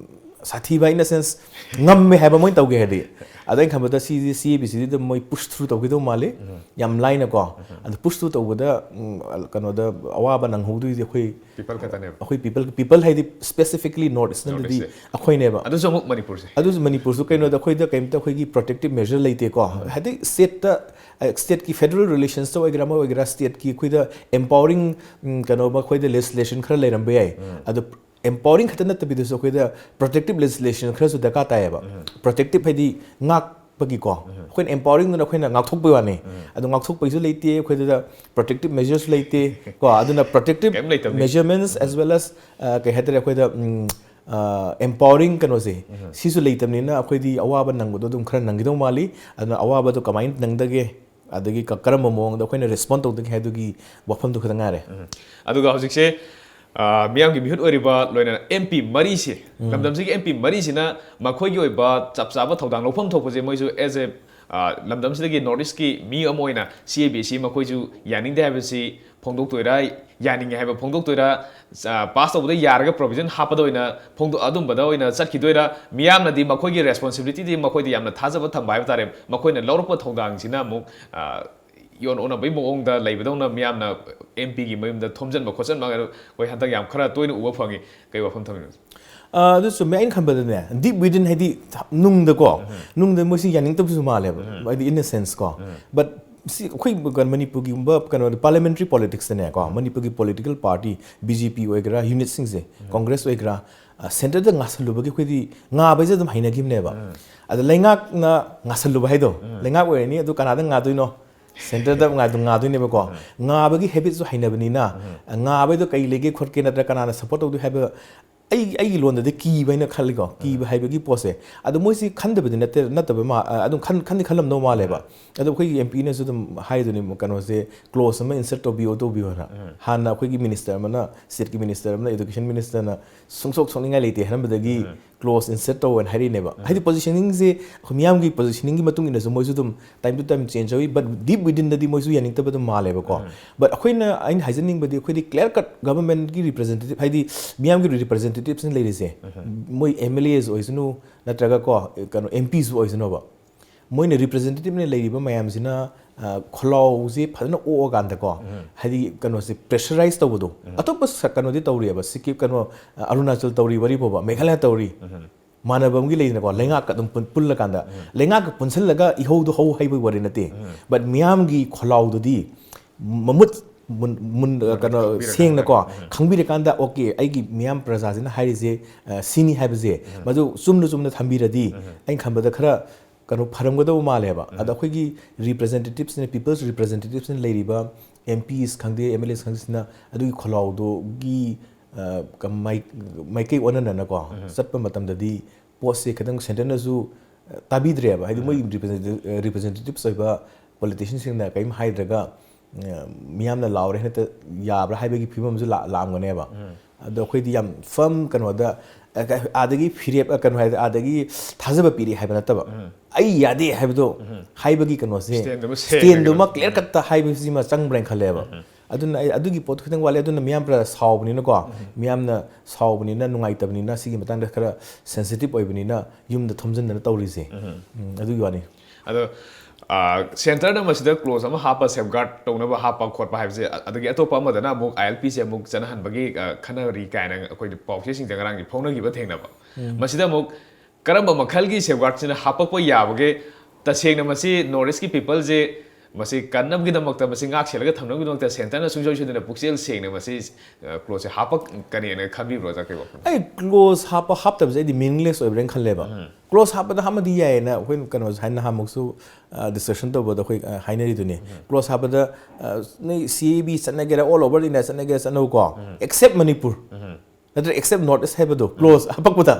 ꯁꯥꯊꯤꯕ, in a sense, ꯉꯝꯃꯦ ꯍꯥꯏꯕ ꯃꯣꯏꯅ ꯇꯧꯒꯦ ꯍꯥꯏꯗꯤ꯫ ꯑꯗ ꯑꯩꯅ ꯈꯟꯕꯗ ꯁꯤꯗꯤ ꯁꯤ ꯑꯦ ꯕꯤ ꯁꯤꯗꯤ ꯑꯗꯨꯝ ꯃꯣꯏ ꯄꯨꯁ ꯊ꯭ꯔꯨ ꯇꯧꯈꯤꯗꯧ ꯃꯥꯜꯂꯤ, ꯌꯥꯝ ꯂꯥꯏꯅꯀꯣ꯫ ꯑꯗ ꯄꯨꯁ ꯊ꯭ꯔꯨ ꯇꯧꯕꯗ, ꯎꯝ, ꯀꯩꯅꯣꯗ ꯑꯋꯥꯕ ꯅꯪꯍꯧꯗꯣꯏꯗꯤ ꯑꯩꯈꯣꯏ ꯄꯤꯄꯜ ꯈꯛꯇꯅꯦꯕ꯫ ꯑꯩꯈꯣꯏ ꯄꯤꯄꯜ, ꯄꯤꯄꯜ ꯍꯥꯏꯗꯤ specifically North Easternꯗꯗꯤ North East꯫ ꯑꯩꯈꯣꯏꯅꯦꯕ꯫ ꯑꯗꯨꯁꯨ ꯑꯃꯨꯛ ꯃꯅꯤꯄꯨꯔꯁꯦ꯫ ꯑꯗꯨꯁꯨ ꯃꯅꯤꯄꯨꯔꯁꯨ ꯀꯩꯅꯣꯗ ꯑꯩꯈꯣꯏꯗ ꯀꯩꯝꯇ ꯑꯩꯈꯣꯏꯒꯤ protective measure ꯂꯩꯇꯦꯀꯣ꯫ ꯍꯥꯏꯗꯤ ꯁ꯭ꯇꯦꯠꯇ, ꯁ꯭ꯇꯦꯠꯀꯤ federal relationsꯇ ꯑꯣꯏꯒꯦꯔꯥ ꯑꯃ ꯑꯣꯏꯒꯦꯔꯥ, ꯁ꯭ꯇꯦꯠꯀꯤ ꯑꯩꯈꯣꯏꯗ empowering, ꯎꯝ, ꯀꯩꯅꯣ ꯑꯩꯈꯣꯏꯗ legislation ꯈꯔ ꯂꯩꯔꯝꯕ ꯌꯥꯏ꯫ ꯑꯗꯣ empowering ꯈꯛꯇ ꯅꯠꯇꯕꯤꯗꯁꯨ ꯑꯩꯈꯣꯏꯗ protective legislation ꯈꯔꯁꯨ ꯗꯔꯀꯥꯔ ꯇꯥꯏꯌꯦꯕ꯫ Protective ꯍꯥꯏꯗꯤ ꯉꯥꯛꯄꯒꯤꯀꯣ꯫ ꯑꯩꯈꯣꯏꯅ empoweringꯗꯨꯅ ꯑꯩꯈꯣꯏꯅ ꯉꯥꯛꯊꯣꯛꯄꯩ ꯋꯥꯅꯤ꯫ ꯑꯗꯣ ꯉꯥꯛꯊꯣꯛꯄꯒꯤꯁꯨ ꯂꯩꯇꯦ, ꯑꯩꯈꯣꯏꯗ protective measureꯁꯨ ꯂꯩꯇꯦ ꯀꯣ꯫ ꯑꯗꯨꯅ protective ꯀꯩꯝ ꯂꯩꯇꯕꯅꯤ꯫ Measurements as well as, ꯑ, ꯀꯩ ꯍꯥꯏꯇꯥꯔꯦ, ꯑꯩꯈꯣꯏꯗ, ꯎꯝ, ꯑ, empowering ꯀꯩꯅꯣꯁꯦ, ꯁꯤꯁꯨ ꯂꯩꯇꯕꯅꯤꯅ ꯑꯩꯈꯣꯏꯗꯤ ꯑꯋꯥꯕ ꯅꯪꯕꯗꯣ ꯑꯗꯨꯝ ꯈꯔ ꯅꯪꯈꯤꯗꯧ ꯃꯥꯜꯂꯤ꯫ ꯑꯗꯨꯅ ꯑꯋꯥꯕꯗꯣ ꯀꯃꯥꯏꯅ ꯅꯪꯗꯒꯦ, ꯑꯗꯒꯤ ꯀ-, ꯀꯔꯝꯕ ꯃꯑꯣꯡꯗ ꯑꯩꯈꯣꯏꯅ respond ꯇꯧꯗꯒꯦ ꯍꯥꯏꯗꯨꯒꯤ ꯋꯥꯐꯝꯗꯨ ꯈꯛꯇ ꯉꯥꯏꯔꯦ꯫ ꯑꯗꯨꯒ ꯍꯧꯖꯤꯛꯁꯦ, ꯑ, ꯃꯤꯌꯥꯝꯒꯤ ꯃꯤꯍꯨꯠ ꯑꯣꯏꯔꯤꯕ ꯂꯣꯏꯅꯅ ꯑꯦꯝ ꯄꯤ ꯃꯔꯤꯁꯦ, ꯂꯝꯗꯝꯁꯤꯒꯤ ꯑꯦꯝ ꯄꯤ ꯃꯔꯤꯁꯤꯅ ꯃꯈꯣꯏꯒꯤ ꯑꯣꯏꯕ ꯆꯞ ꯆꯥꯕ ꯊꯧꯗꯥꯡ ꯂꯧꯐꯝ ꯊꯣꯛꯄꯁꯦ ꯃꯣꯏꯁꯨ as a, ꯑ, ꯂꯝꯗꯝꯁꯤꯗꯒꯤ North Eastꯀꯤ ꯃꯤ ꯑꯃ ꯑꯣꯏꯅ ꯁꯤ ꯑꯦ ꯕꯤ ꯁꯤ ꯃꯈꯣꯏꯁꯨ ꯌꯥꯅꯤꯡꯗꯦ ꯍꯥꯏꯕꯁꯤ ꯐꯣꯡꯗꯣꯛꯇꯣꯏꯔꯥ, ꯌꯥꯅꯤꯡꯉꯦ ꯍꯥꯏꯕ ꯐꯣꯡꯗꯣꯛꯇꯣꯏꯔꯥ, ꯑ, ꯄꯥꯁ ꯇꯧꯕꯗ ꯌꯥꯔꯒ provision ꯍꯥꯞꯄꯗ ꯑꯣꯏꯅ ꯐꯣꯡꯗꯣꯛ-, ꯑꯗꯨꯝꯕꯗ ꯑꯣꯏꯅ ꯆꯠꯈꯤꯗꯣꯏꯔꯥ, ꯃꯤꯌꯥꯝꯅꯗꯤ ꯃꯈꯣꯏꯒꯤ responsibilityꯗꯤ ꯃꯈꯣꯏꯗ ꯌꯥꯝꯅ ꯊꯥꯖꯕ ꯊꯝꯕ ꯍꯥꯏꯕ ꯇꯥꯔꯦ, ꯃꯈꯣꯏꯅ ꯂꯧꯔꯛꯄ ꯊꯧꯗꯥꯡꯁꯤꯅ ꯑꯃꯨꯛ, ꯑ, ꯏꯑꯣꯟ ꯑꯣꯟꯅꯕꯒꯤ ꯃꯑꯣꯡꯗ ꯂꯩꯕꯗꯧꯅ ꯃꯤꯌꯥꯝꯅ ꯑꯦꯝ ꯄꯤꯒꯤ ꯃꯌꯨꯝꯗ ꯊꯣꯝꯖꯤꯟꯕ ꯈꯣꯠꯆꯟꯕ ꯍꯥꯏꯅ ꯑꯩꯈꯣꯏ ꯍꯟꯗꯛ ꯌꯥꯝ ꯈꯔ ꯇꯣꯏꯅ ꯎꯕ ꯐꯪꯉꯤ꯫ ꯀꯩ ꯋꯥꯐꯝ ꯊꯝꯕꯤꯅꯣ? ꯑ, ꯑꯗꯨ ꯆꯨꯝꯃꯦ꯫ ꯑꯩꯅ ꯈꯟꯕꯗꯅꯦ, deep within ꯍꯥꯏꯗꯤ ꯅꯨꯡꯗꯀꯣ, ꯅꯨꯡꯗ ꯃꯣꯏꯁꯤ ꯌꯥꯅꯤꯡꯗꯕꯁꯨ ꯃꯥꯜꯂꯦꯕ, ꯍꯥꯏꯗꯤ in a sense ꯀꯣ꯫ But ꯁꯤ ꯑꯩꯈꯣꯏ ꯀꯩꯅꯣ ꯃꯅꯤꯄꯨꯔꯒꯤꯒꯨꯝꯕ ꯀꯩꯅꯣ parliamentary politicsꯇꯅꯦꯀꯣ, ꯃꯅꯤꯄꯨꯔꯒꯤ political party, ꯕꯤ ꯖꯦ ꯄꯤ ꯑꯣꯏꯒꯦꯔꯥ, unitꯁꯤꯡꯁꯦ, ꯀꯣꯡꯒ꯭ꯔꯦꯁ ꯑꯣꯏꯒꯦꯔꯥ, ꯑ, centreꯗ ꯉꯥꯁꯜꯂꯨꯕꯒꯤ ꯑꯩꯈꯣꯏꯗꯤ ꯉꯥꯕꯁꯦ ꯑꯗꯨꯝ ꯍꯩꯅꯈꯤꯕꯅꯦꯕ꯫ ꯑꯗ ꯂꯩꯉꯥꯛꯅ ꯉꯥꯁꯜꯂꯨꯕ ꯍꯥꯏꯗꯣ, ꯂꯩꯉꯥꯛ ꯑꯣꯏꯔꯅꯤ, ꯑꯗꯨ ꯀꯅꯥꯗ ꯉꯥꯗꯣꯏꯅꯣ? ꯁꯦꯟꯇꯔꯗ ꯉꯥꯗꯣꯏꯅꯦꯕꯀꯣ꯫ ꯉꯥꯕꯒꯤ ꯍꯦꯕꯤꯠꯁꯨ ꯍꯩꯅꯕꯅꯤꯅ, ꯉꯥꯕꯩꯗꯣ ꯀꯩ ꯂꯩꯒꯦ ꯈꯣꯠꯀꯦ, ꯅꯠꯇ꯭ꯔꯒ ꯀꯅꯥꯅ ꯁꯞꯄꯣꯔꯠ ꯇꯧꯗꯣꯏ ꯍꯥꯏꯕ, ꯑꯩ ꯑꯩꯒꯤ ꯂꯣꯟꯗꯗꯤ ꯀꯤꯕ ꯍꯥꯏꯅ ꯈꯜꯂꯤꯀꯣ꯫ ꯀꯤꯕ ꯍꯥꯏꯕꯒꯤ ꯄꯣꯠꯁꯦ, ꯑꯗꯣ ꯃꯣꯏꯁꯤ ꯈꯟꯗꯕꯗꯤ ꯅꯠꯇꯦ, ꯅꯠꯇꯕ ꯃꯥ-, ꯑ, ꯑꯗꯨꯝ ꯈꯟ-, ꯈꯟꯗꯤ ꯈꯜꯂꯝꯗꯧ ꯃꯥꯜꯂꯦꯕ꯫ ꯑꯗꯣ ꯑꯩꯈꯣꯏꯒꯤ ꯑꯦꯝ ꯄꯤꯅꯁꯨ ꯑꯗꯨꯝ ꯍꯥꯏꯗꯨꯅꯤ, ꯀꯩꯅꯣꯁꯦ, ꯀ꯭ꯂꯣꯖ ꯑꯃ ꯏꯟꯁꯔꯠ ꯇꯧꯕꯤꯌꯣ, ꯇꯧꯕꯤꯌꯣꯅ꯫ ꯍꯥꯟꯅ ꯑꯩꯈꯣꯏꯒꯤ ꯃꯤꯅꯤꯁꯇꯔ ꯑꯃꯅ, ꯁ꯭ꯇꯦꯠꯀꯤ ꯃꯤꯅꯤꯁꯇꯔ ꯑꯃꯅ, ꯑꯦꯗꯨꯀꯦꯁꯟ ꯃꯤꯅꯤꯁꯇꯔꯅ ꯁꯨꯡꯁꯣꯛ ꯁꯣꯛꯅꯤꯡꯉꯥꯏ ꯂꯩꯇꯦ ꯍꯥꯏꯔꯝꯕꯗꯒꯤ ꯀ꯭ꯂꯣꯖ ꯏꯟꯁꯔꯠ ꯇꯧꯋꯦꯅ ꯍꯥꯏꯔꯤꯅꯦꯕ꯫ ꯍꯥꯏꯗꯤ ꯄꯣꯖꯤꯁꯅꯤꯡꯁꯦ ꯑꯩꯈꯣꯏ ꯃꯤꯌꯥꯝꯒꯤ ꯄꯣꯖꯤꯁꯅꯤꯡꯒꯤ ꯃꯇꯨꯡ ꯏꯟꯅꯁꯨ ꯃꯣꯏꯁꯨ ꯑꯗꯨꯝ time to time change ꯇꯧꯏ, but deep within ꯗꯗꯤ ꯃꯣꯏꯁꯨ ꯌꯥꯅꯤꯡꯗꯕ ꯑꯗꯨꯝ ꯃꯥꯜꯂꯦꯕꯀꯣ꯫ But ꯑꯩꯈꯣꯏꯅ, ꯑꯩꯅ ꯍꯥꯏꯖꯅꯤꯡꯕꯗꯤ, ꯑꯩꯈꯣꯏꯗꯤ clear cut government ꯀꯤ representative, ꯍꯥꯏꯗꯤ ꯃꯤꯌꯥꯝꯒꯤ representative ꯁꯤꯅ ꯂꯩꯔꯤꯁꯦ, ꯃꯣꯏ ꯑꯦꯝ ꯑꯦꯜ ꯑꯦꯁ ꯑꯣꯏꯁꯅꯨ, ꯅꯠꯇ꯭ꯔꯒ ꯀꯣ, ꯀꯩꯅꯣ, ꯑꯦꯝ ꯄꯤꯁꯨ ꯑꯣꯏꯁꯅꯨꯕ, ꯃꯣꯏꯅ representative ꯅ ꯂꯩꯔꯤꯕ ꯃꯌꯥꯝꯁꯤꯅ, ꯑ, ꯈꯣꯜꯂꯥꯎꯁꯦ ꯐꯖꯅ ꯑꯣꯛꯑꯀꯥꯟꯗꯀꯣ, ꯍꯥꯏꯗꯤ ꯀꯩꯅꯣꯁꯦ, pressurize ꯇꯧꯕꯗꯣ, ꯑꯇꯣꯞꯄ ꯁ-, ꯀꯩꯅꯣꯗꯤ ꯇꯧꯔꯤꯑꯕ, ꯁꯤꯀꯤꯝ, ꯀꯩꯅꯣ, ꯑ, ꯑꯔꯨꯅꯥꯆꯜ ꯇꯧꯔꯤ ꯋꯥꯔꯤ ꯐꯥꯎꯕ, ꯃꯦꯘꯥꯂꯌꯥ ꯇꯧꯔꯤ, ꯃꯥꯟꯅꯕ ꯑꯃꯒꯤ ꯂꯩꯗꯅꯀꯣ, ꯂꯩꯉꯥꯛꯀ ꯑꯗꯨꯝ ꯄꯨꯟ-, ꯄꯨꯜꯂꯀꯥꯟꯗ, ꯂꯩꯉꯥꯛꯀ ꯄꯨꯟꯁꯤꯜꯂꯒ ꯏꯍꯧꯗꯣ ꯍꯧ ꯍꯩꯕꯒꯤ ꯋꯥꯔꯤ ꯅꯠꯇꯦ, but ꯃꯤꯌꯥꯝꯒꯤ ꯈꯣꯜꯂꯥꯎꯗꯨꯗꯤ ꯃꯃꯨꯠ ꯃꯨꯟ-, ꯃꯨꯟ-, ꯀꯩꯅꯣ, ꯈꯪꯕꯤꯔꯀꯥꯟꯗ꯫ ꯁꯦꯡꯅꯀꯣ, ꯈꯪꯕꯤꯔꯀꯥꯟꯗ, "ꯑꯣꯀꯦ, ꯑꯩꯒꯤ ꯃꯤꯌꯥꯝ ꯄ꯭ꯔꯖꯥꯁꯤꯅ ꯍꯥꯏꯔꯤꯁꯦ, ꯑ, ꯁꯤꯅꯤ" ꯍꯥꯏꯕꯁꯦ, ꯃꯗꯨ ꯆꯨꯝꯅ ꯆꯨꯝꯅ ꯊꯝꯕꯤꯔꯗꯤ, ꯑꯩꯅ ꯈꯟꯕꯗ ꯈꯔ, ꯀꯩꯅꯣ, ꯐꯔꯝꯒꯗꯧꯕ ꯃꯥꯜꯂꯦꯕ꯫ ꯑꯗꯣ ꯑꯩꯈꯣꯏꯒꯤ representative ꯁꯤꯅ, people's representative ꯁꯤꯅ ꯂꯩꯔꯤꯕ ꯑꯦꯝ ꯄꯤꯁ ꯈꯪꯗꯦ, ꯑꯦꯝ ꯑꯦꯜ ꯑꯦꯁ ꯈꯪꯗꯦ, ꯁꯤꯅ ꯑꯗꯨꯒꯤ ꯈꯣꯜꯂꯥꯎꯗꯨꯒꯤ, ꯑ, ꯀ-, ꯃꯥꯏ-, ꯃꯥꯏꯀꯩ ꯑꯣꯟꯅꯅꯅꯀꯣ ꯆꯠꯄ ꯃꯇꯝꯗꯗꯤ ꯄꯣꯠꯁꯦ ꯈꯤꯇꯪ ꯁꯦꯟꯇꯔꯅꯁꯨ, ꯑ, ꯇꯥꯕꯤꯗ꯭ꯔꯦꯕ꯫ ꯍꯥꯏꯗꯤ ꯃꯣꯏꯒꯤ representative, ꯑ, representatives ꯑꯣꯏꯕ politician ꯁꯤꯡꯅ ꯀꯔꯤꯝ ꯍꯥꯏꯗ꯭ꯔꯒ, ꯑ, ꯃꯤꯌꯥꯝꯅ ꯂꯥꯎꯔꯦ ꯍꯦꯛꯇ ꯌꯥꯕ꯭ꯔꯥ ꯍꯥꯏꯕꯒꯤ ꯐꯤꯕꯝ ꯑꯃꯁꯨ ꯂꯥ-, ꯂꯥꯛꯑꯝꯒꯅꯦꯕ꯫ ꯑꯗꯣ ꯑꯩꯈꯣꯏꯗꯤ ꯌꯥꯝ firm ꯀꯩꯅꯣꯗ, ꯑ, ꯀ-, ꯑꯥꯗꯒꯤ ꯐꯤꯔꯦꯞ, ꯑ, ꯀꯩꯅꯣ ꯍꯥꯏꯗꯤ, ꯑꯥꯗꯒꯤ ꯊꯥꯖꯕ ꯄꯤꯔꯛꯑꯦ ꯍꯥꯏꯕ ꯅꯠꯇꯕ, "ꯑꯩ ꯌꯥꯗꯦ" ꯍꯥꯏꯕꯗꯣ ꯍꯥꯏꯕꯒꯤ ꯀꯩꯅꯣꯁꯦ, stand ꯑꯃ ꯁꯦꯡꯅ stand ꯑꯃ ꯀꯩꯅꯣ clear cut ꯇ ꯍꯥꯏꯕꯁꯤꯃ ꯆꯪꯕ꯭ꯔꯥ ꯍꯥꯏꯅ ꯈꯜꯂꯦꯕ꯫ ꯑꯗꯨꯅ ꯑꯩ ꯑꯗꯨꯒꯤ ꯄꯣꯠꯇꯨ ꯈꯤꯇꯪ ꯋꯥꯠꯂꯦ꯫ ꯑꯗꯨꯅ ꯃꯤꯌꯥꯝ ꯄ꯭ꯔꯖꯥ ꯁꯥꯎꯕꯅꯤꯅꯀꯣ, ꯃꯤꯌꯥꯝꯅ ꯁꯥꯎꯕꯅꯤꯅ, ꯅꯨꯡꯉꯥꯏꯇꯕꯅꯤꯅ, ꯁꯤꯒꯤ ꯃꯇꯥꯡꯗ ꯈꯔ sensitive ꯑꯣꯏꯕꯅꯤꯅ ꯌꯨꯝꯗ ꯊꯣꯝꯖꯤꯟꯗꯅ ꯇꯧꯔꯤꯁꯦ꯫ ꯎꯝ, ꯑꯗꯨꯒꯤ ꯋꯥꯅꯤ꯫ ꯑꯗꯣ, ꯑ, centre ꯅ ꯃꯁꯤꯗ clause ꯑꯃ ꯍꯥꯞꯄ, safeguard ꯇꯧꯅꯕ ꯍꯥꯞꯄ ꯈꯣꯠꯄ ꯍꯥꯏꯕꯁꯦ, ꯑ-, ꯑꯗꯒꯤ ꯑꯇꯣꯞꯄ ꯑꯃꯗꯅ ꯑꯃꯨꯛ I L P ꯁꯦ ꯑꯃꯨꯛ ꯆꯠꯅꯍꯟꯕꯒꯤ, ꯑ, ꯈꯟꯅꯔꯤ ꯀꯥꯏꯅ ꯑꯩꯈꯣꯏ ꯄꯥꯎꯆꯦꯁꯤꯡꯗ ꯉꯔꯥꯡꯗꯤ ꯐꯣꯡꯅꯈꯤꯕ ꯊꯦꯡꯅꯕ꯫ ꯃꯁꯤꯗ ꯑꯃꯨꯛ ꯀꯔꯝꯕ ꯃꯈꯜꯒꯤ safeguard ꯁꯤꯅ ꯍꯥꯞꯄꯛꯄ ꯌꯥꯕꯒꯦ? ꯇꯁꯦꯡꯅ ꯃꯁꯤ North East ꯀꯤ people ꯁꯦ ꯃꯁꯤ ꯀꯟꯅꯕꯒꯤꯗꯃꯛꯇ, ꯃꯁꯤ ꯉꯥꯛ ꯁꯦꯜꯂꯒ ꯊꯝꯅꯕꯒꯤꯗꯃꯛꯇ ꯁꯦꯟꯇꯔꯅ ꯁꯨꯡꯁꯣꯏ ꯁꯣꯏꯗꯅ ꯄꯨꯛꯆꯦꯜ ꯁꯦꯡꯅ ꯃꯁꯤ ꯀ꯭ꯂꯣꯖꯁꯦ ꯍꯥꯞꯄꯛꯀꯅꯤꯅ ꯈꯟꯕꯤꯕ꯭ꯔꯣ, ꯑꯣꯖꯥ? ꯀꯩ ꯋꯥꯈꯜ? ꯑꯩ ꯀ꯭ꯂꯣꯖ ꯍꯥꯞꯄ ꯍꯥꯞꯇꯕꯁꯦ ꯑꯩꯗꯤ ꯃꯤꯅꯤꯡꯂꯦꯁ ꯑꯣꯏꯕ꯭ꯔꯥꯅ ꯈꯜꯂꯦꯕ꯫ ꯀ꯭ꯂꯣꯖ ꯍꯥꯞꯄꯗ ꯍꯥꯞꯄꯗꯤ ꯌꯥꯏꯌꯦꯅ ꯑꯩꯈꯣꯏ ꯀꯩꯅꯣ ꯍꯥꯏꯅ ꯅꯍꯥꯟꯃꯨꯛꯁꯨ ꯗꯤꯁꯀꯁꯟ ꯇꯧꯕꯗ ꯑꯩꯈꯣꯏ ꯑ, ꯍꯥꯏꯅꯔꯤꯗꯨꯅꯤ꯫ ꯀ꯭ꯂꯣꯖ ꯍꯥꯞꯄꯗ ah, no C A B ꯆꯠꯅꯒꯦꯔꯥ, ꯑꯣꯜ ꯑꯣꯚꯔ ꯏꯟꯗꯤꯌꯥ ꯆꯠꯅꯒꯦꯔꯥ ꯆꯠꯅꯧꯀꯣ, ꯑꯦꯛꯁꯦꯞ ꯃꯅꯤꯄꯨꯔ ꯅꯠꯇ꯭ꯔ ꯑꯦꯛꯁꯦꯞ ꯅꯣꯔꯠ ꯏꯁ ꯍꯥꯏꯕꯗꯣ ꯀ꯭ꯂꯣꯖ ꯍꯥꯞꯄꯛꯄꯗ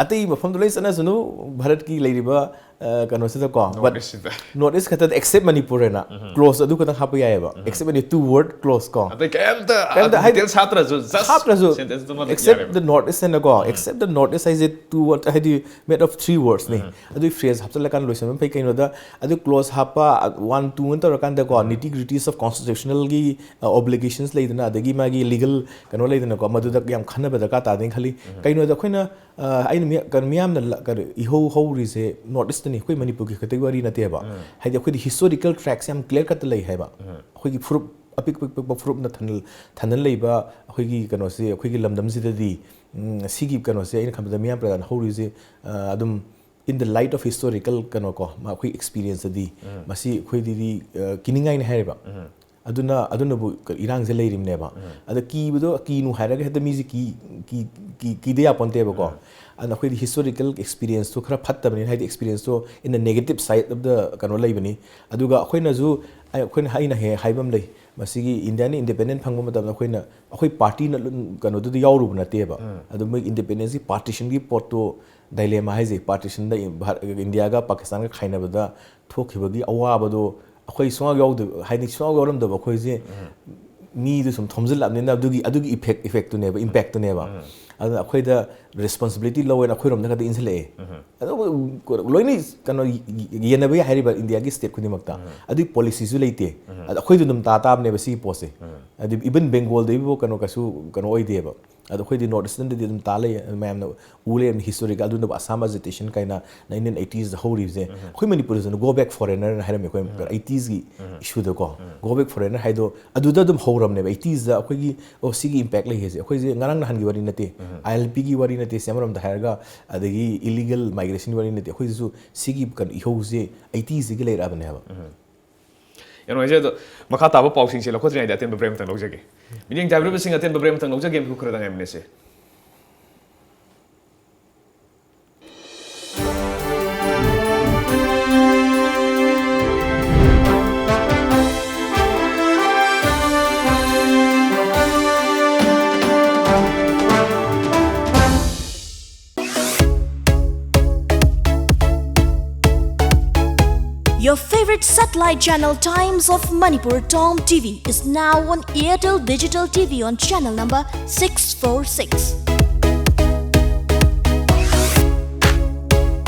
ꯑꯇꯩ ꯃꯐꯝꯗ ꯂꯣꯏ ꯆꯠꯅꯁꯅꯨ, ꯚꯥꯔꯠꯀꯤ ꯂꯩꯔꯤꯕ ꯑ, ꯀꯩꯅꯣꯁꯤꯗꯀꯣ, ꯕꯠ ꯏꯁꯇ ꯅꯣꯔꯠ ꯏꯁ ꯈꯛꯇꯗ ꯑꯦꯛꯁꯦꯞ ꯃꯅꯤꯄꯨꯔ ꯍꯥꯏꯅ ꯀ꯭ꯂꯣꯖ ꯑꯗꯨ ꯈꯛꯇꯪ ꯍꯥꯞꯄ ꯌꯥꯏꯑꯕ꯫ ꯑꯦꯛꯁꯦꯞ ꯃꯅꯤ ꯇꯨ ꯋꯔꯗ ꯀ꯭ꯂꯣꯖ ꯀꯣ꯫ ꯑꯇꯩ ꯀꯩꯝꯇ ꯀꯩꯝꯇ ꯍꯥꯏꯗꯤ ꯗꯤꯇꯦꯜꯁ ꯍꯥꯞꯇ꯭ꯔꯁꯨ, just ꯍꯥꯞꯇ꯭ꯔꯁꯨ ꯁꯦꯟꯇꯦꯟꯁ ꯑꯗꯨꯃ ꯑꯦꯛꯁꯦꯞ ꯌꯥꯔꯦꯕ꯫ ꯗ ꯅꯣꯔꯠ ꯏꯁ ꯍꯥꯏꯅꯀꯣ, ꯑꯦꯛꯁꯦꯞ ꯗ ꯅꯣꯔꯠ ꯏꯁ ꯍꯥꯏꯁꯦ ꯇꯨ ꯋꯔꯗ ꯍꯥꯏꯗꯤ ꯃꯦꯠ ꯑꯣꯐ ꯊ꯭ꯔꯤ ꯋꯔꯗꯁꯅꯤ꯫ ꯑꯗꯨꯒꯤ ꯐ꯭ꯔꯦꯖ ꯍꯥꯞꯆꯤꯜꯂꯀꯥꯟꯗ ꯂꯣꯏꯁꯤꯟꯕ ꯐꯩ꯫ ꯀꯩꯅꯣꯗ ꯑꯗꯨ ꯀ꯭ꯂꯣꯖ ꯍꯥꯞꯄ ꯋꯥꯟ ꯇꯨ ꯑꯅ ꯇꯧꯔꯀꯥꯟꯗꯀꯣ, ꯅꯤꯇꯤ ꯒ꯭ꯔꯤꯇꯤꯁ ꯑꯣꯐ ꯀꯣꯟꯁꯇꯤꯇ꯭ꯌꯨꯁꯅꯦꯜꯒꯤ ꯑꯣꯕ꯭ꯂꯤꯒꯦꯁꯟꯁ ꯂꯩꯗꯅ, ꯑꯗꯒꯤ ꯃꯥꯒꯤ ꯂꯤꯒꯜ ꯀꯩꯅꯣ ꯂꯩꯗꯅꯀꯣ, ꯃꯗꯨꯗ ꯌꯥꯝ ꯈꯟꯅꯕ ꯗꯔꯀꯥꯔ ꯇꯥꯗꯦꯅ ꯈꯜꯂꯤ꯫ ꯀꯩꯅꯣꯗ ꯑꯩꯈꯣꯏꯅ ꯑ, ꯑꯩꯅ ꯃꯤ-, ꯀꯩꯅꯣ, ꯃꯤꯌꯥꯝꯅ ꯂ-, ꯀꯩꯅꯣ, ꯏꯍꯧ ꯍꯧꯔꯤꯁꯦ ꯅꯣꯔꯠ ꯏꯁꯇꯅꯤ, ꯑꯩꯈꯣꯏ ꯃꯅꯤꯄꯨꯔꯒꯤ ꯈꯛꯇꯒꯤ ꯋꯥꯔꯤ ꯅꯠꯇꯦꯕ꯫ ꯍꯥꯏꯗꯤ ꯑꯩꯈꯣꯏꯗꯤ ꯍꯤꯁꯇꯣꯔꯤꯀꯦꯜ ꯇ꯭ꯔꯦꯛꯁꯦ ꯌꯥꯝ ꯀ꯭ꯂꯤꯌꯥꯔ ꯀꯠꯇ ꯂꯩ ꯍꯥꯏꯕ꯫ ꯑꯩꯈꯣꯏꯒꯤ ꯐꯨꯔꯨꯞ ꯑꯄꯤꯛ ꯑꯄꯤꯛꯄ ꯐꯨꯔꯨꯞꯅ ꯊꯟ-, ꯊꯟꯅ ꯂꯩꯕ ꯑꯩꯈꯣꯏꯒꯤ ꯀꯩꯅꯣꯁꯦ, ꯑꯩꯈꯣꯏꯒꯤ ꯂꯝꯗꯝꯁꯤꯗꯗꯤ, ꯎꯝ, ꯁꯤꯒꯤ ꯀꯩꯅꯣꯁꯦ ꯑꯩꯅ ꯈꯟꯕꯗ ꯃꯤꯌꯥꯝ ꯄ꯭ꯔꯖꯥꯅ ꯍꯧꯔꯤꯁꯦ, ꯑ, ꯑꯗꯨꯝ in the light of historical ꯀꯩꯅꯣ ꯀꯣ, ꯃ-, ꯑꯩꯈꯣꯏ ꯑꯦꯛꯁꯄꯤꯔꯤꯌꯦꯟꯁꯇꯗꯤ ꯃꯁꯤ ꯑꯩꯈꯣꯏꯗꯗꯤ, ꯑ, ꯀꯤꯅꯤꯡꯉꯥꯏꯅꯤ ꯍꯥꯏꯔꯤꯕ꯫ ꯑꯗꯨꯅ, ꯑꯗꯨꯅꯕꯨ ꯏꯔꯥꯡꯁꯦ ꯂꯩꯔꯤꯕꯅꯦꯕ꯫ ꯑꯗ ꯀꯤꯕꯗꯣ, ꯀꯤꯅꯨ ꯍꯥꯏꯔꯒ ꯍꯦꯛꯇ ꯃꯤꯁꯦ ꯀꯤ-, ꯀꯤ-, ꯀꯤ-, ꯀꯤꯗ ꯌꯥꯄꯣꯟꯇꯦꯕꯀꯣ꯫ ꯑꯗ ꯑꯩꯈꯣꯏꯗꯤ ꯍꯤꯁꯇꯣꯔꯤꯀꯦꯜ ꯑꯦꯛꯁꯄꯤꯔꯤꯌꯦꯟꯁꯇꯣ ꯈꯔ ꯐꯠꯇꯕꯅꯤꯅ, ꯍꯥꯏꯗꯤ ꯑꯦꯛꯁꯄꯤꯔꯤꯌꯦꯟꯁꯇꯣ in the negative side of the ꯀꯩꯅꯣ ꯂꯩꯕꯅꯤ꯫ ꯑꯗꯨꯒ ꯑꯩꯈꯣꯏꯅꯁꯨ, ꯑꯩꯈꯣꯏꯅ, ꯑꯩꯅ ꯍꯦꯛ ꯍꯥꯏꯕ ꯑꯃ ꯂꯩ, ꯃꯁꯤꯒꯤ ꯏꯟꯗꯤꯌꯥꯅ ꯏꯟꯗꯤꯄꯦꯟꯗꯦꯟ ꯐꯪꯕ ꯃꯇꯝꯗ ꯑꯩꯈꯣꯏꯅ, ꯑꯩꯈꯣꯏ ꯄꯥꯔꯇꯤꯅ ꯂꯨ-, ꯀꯩꯅꯣꯗꯨꯗꯤ ꯌꯥꯎꯔꯨꯕ ꯅꯠꯇꯦꯕ꯫ ꯑꯗꯣ ꯃꯣꯏ ꯏꯟꯗꯤꯄꯦꯟꯗꯦꯟꯁꯀꯤ ꯄꯥꯔꯇꯤꯁꯟꯒꯤ ꯄꯣꯠꯇꯣ ꯗꯥꯏꯂꯦꯃꯥ ꯍꯥꯏꯁꯦ, ꯄꯥꯔꯇꯤꯁꯟꯗ ꯏꯟꯗꯤꯌꯥꯒ ꯄꯥꯀꯤꯁꯇꯥꯟꯒ ꯈꯥꯏꯅꯕꯗ ꯊꯣꯛꯈꯤꯕꯒꯤ ꯑꯋꯥꯕꯗꯣ ꯑꯩꯈꯣꯏ ꯁꯨꯡꯌꯥꯎ ꯌꯥꯎꯗꯕ, ꯍꯥꯏꯗꯤ ꯁꯨꯡꯌꯥꯎ ꯌꯥꯎꯔꯝꯗꯕ ꯑꯩꯈꯣꯏꯁꯦ ꯃꯤꯗꯨ ꯁꯨꯝ ꯊꯣꯝꯖꯤꯜꯂꯛꯑꯕꯅꯤꯅ ꯑꯗꯨꯒꯤ, ꯑꯗꯨꯒꯤ ꯏꯐꯦꯛ, ꯏꯐꯦꯛꯇꯨꯅꯦꯕ, ꯏꯝꯄꯦꯛꯇꯨꯅꯦꯕ꯫ ꯑꯗꯨꯅ ꯑꯩꯈꯣꯏꯗ ꯔꯦꯁꯄꯣꯟꯁꯤꯕꯤꯂꯤꯇꯤ ꯂꯧꯋꯦꯅ ꯑꯩꯈꯣꯏꯔꯣꯝꯗ ꯈꯛꯇ ꯏꯟꯁꯤꯜꯂꯛꯑꯦ꯫ ꯑꯗꯨꯕꯨ ꯂꯣꯏꯅ ꯀꯩꯅꯣ ꯌꯦꯟꯅꯕ ꯌꯥꯏ ꯍꯥꯏꯔꯤꯕ ꯏꯟꯗꯤꯌꯥꯒꯤ ꯁ꯭ꯇꯦꯠ ꯈꯨꯗꯤꯡꯃꯛꯇ꯫ ꯑꯗꯨꯒꯤ ꯄꯣꯂꯤꯁꯤꯁꯨ ꯂꯩꯇꯦ꯫ ꯑꯗ ꯑꯩꯈꯣꯏꯗ ꯑꯗꯨꯝ ꯇꯥ ꯇꯥꯕꯅꯦꯕ ꯁꯤꯒꯤ ꯄꯣꯠꯁꯦ꯫ ꯍꯥꯏꯗꯤ ꯏꯚꯟ ꯕꯦꯡꯒꯣꯜꯗꯒꯤꯕꯨ ꯀꯩꯅꯣ ꯀꯩꯁꯨ ꯀꯩꯅꯣ ꯑꯣꯏꯗꯦꯕ꯫ ꯑꯗꯣ ꯑꯩꯈꯣꯏꯗꯤ ꯅꯣꯔꯠ ꯏꯁꯇꯔꯟꯗꯗꯤ ꯑꯗꯨꯝ ꯇꯥ ꯂꯩ, ꯃꯌꯥꯝꯅ ꯎ ꯂꯩꯔꯝꯅꯤ ꯍꯤꯁꯇꯣꯔꯤꯀꯦꯜ꯫ ꯑꯗꯨꯅꯕꯨ ꯑꯁꯥꯝ ꯑꯦꯖꯤꯇꯦꯁꯟ ꯀꯥꯏꯅ ꯅꯥꯏꯟꯇꯤꯟ ꯑꯩꯇꯤꯁꯇ ꯍꯧꯔꯤꯕꯁꯦ꯫ ꯑꯩꯈꯣꯏ ꯃꯅꯤꯄꯨꯔꯗꯁꯨ "Go back foreigner" ꯍꯥꯏꯅ ꯍꯥꯏꯔꯝꯃꯤ, ꯑꯩꯈꯣꯏ ꯑꯩꯇꯤꯁꯀꯤ ꯏꯁꯨꯗꯀꯣ꯫ "Go back foreigner" ꯍꯥꯏꯗꯣ ꯑꯗꯨꯗ ꯑꯗꯨꯝ ꯍꯧꯔꯝꯅꯦꯕ, ꯑꯩꯇꯤꯁꯇ ꯑꯩꯈꯣꯏꯒꯤ, "ꯑꯣ, ꯁꯤꯒꯤ ꯏꯝꯄꯦꯛ ꯂꯩ" ꯍꯥꯏꯁꯦ꯫ ꯑꯩꯈꯣꯏꯁꯦ ꯉꯔꯥꯡ ꯅꯍꯥꯟꯒꯤ ꯋꯥꯔꯤ ꯅꯠꯇꯦ, ꯑꯥꯏ ꯑꯦꯜ ꯄꯤꯒꯤ ꯋꯥꯔꯤ ꯅꯠꯇꯦ, ꯁꯤ ꯑꯃꯔꯣꯝꯗ ꯍꯥꯏꯔꯒ, ꯑꯗꯒꯤ ꯏꯂꯤꯒꯦꯜ ꯃꯥꯏꯒ꯭ꯔꯦꯁꯟꯒꯤ ꯋꯥꯔꯤ ꯅꯠꯇꯦ꯫ ꯑꯩꯈꯣꯏꯁꯤꯁꯨ ꯁꯤꯒꯤ ꯀꯩꯅꯣ ꯏꯍꯧꯁꯦ ꯑꯩꯇꯤꯁꯇꯒꯤ ꯂꯩꯔꯛꯑꯕꯅꯦꯕ꯫ ꯌꯥꯝ ꯅꯨꯡꯉꯥꯏꯖꯩ꯫ ꯑꯗꯣ ꯃꯈꯥ ꯇꯥꯕ ꯄꯥꯎꯁꯤꯡꯁꯦ ꯂꯧꯈꯠꯇ꯭ꯔꯤꯉꯩꯗ ꯑꯇꯦꯟꯕ ꯕ꯭ꯔꯦꯛ ꯑꯃꯇꯪ ꯂꯧꯖꯒꯦ꯫ ꯃꯤꯠꯌꯦꯡ ꯆꯥꯏꯕꯤꯔꯤꯕꯁꯤꯡ, ꯑꯇꯦꯟꯕ ꯕ꯭ꯔꯦꯛ ꯑꯃꯇꯪ ꯂꯧꯖꯒꯦ, ꯃꯤꯍꯨꯠ ꯈꯔꯗ ꯉꯥꯏꯃꯤꯟꯅꯁꯦ꯫ Your favorite satellite channel Times of Manipur, Tom T V, is now on Airtel Digital T V on channel number six four six.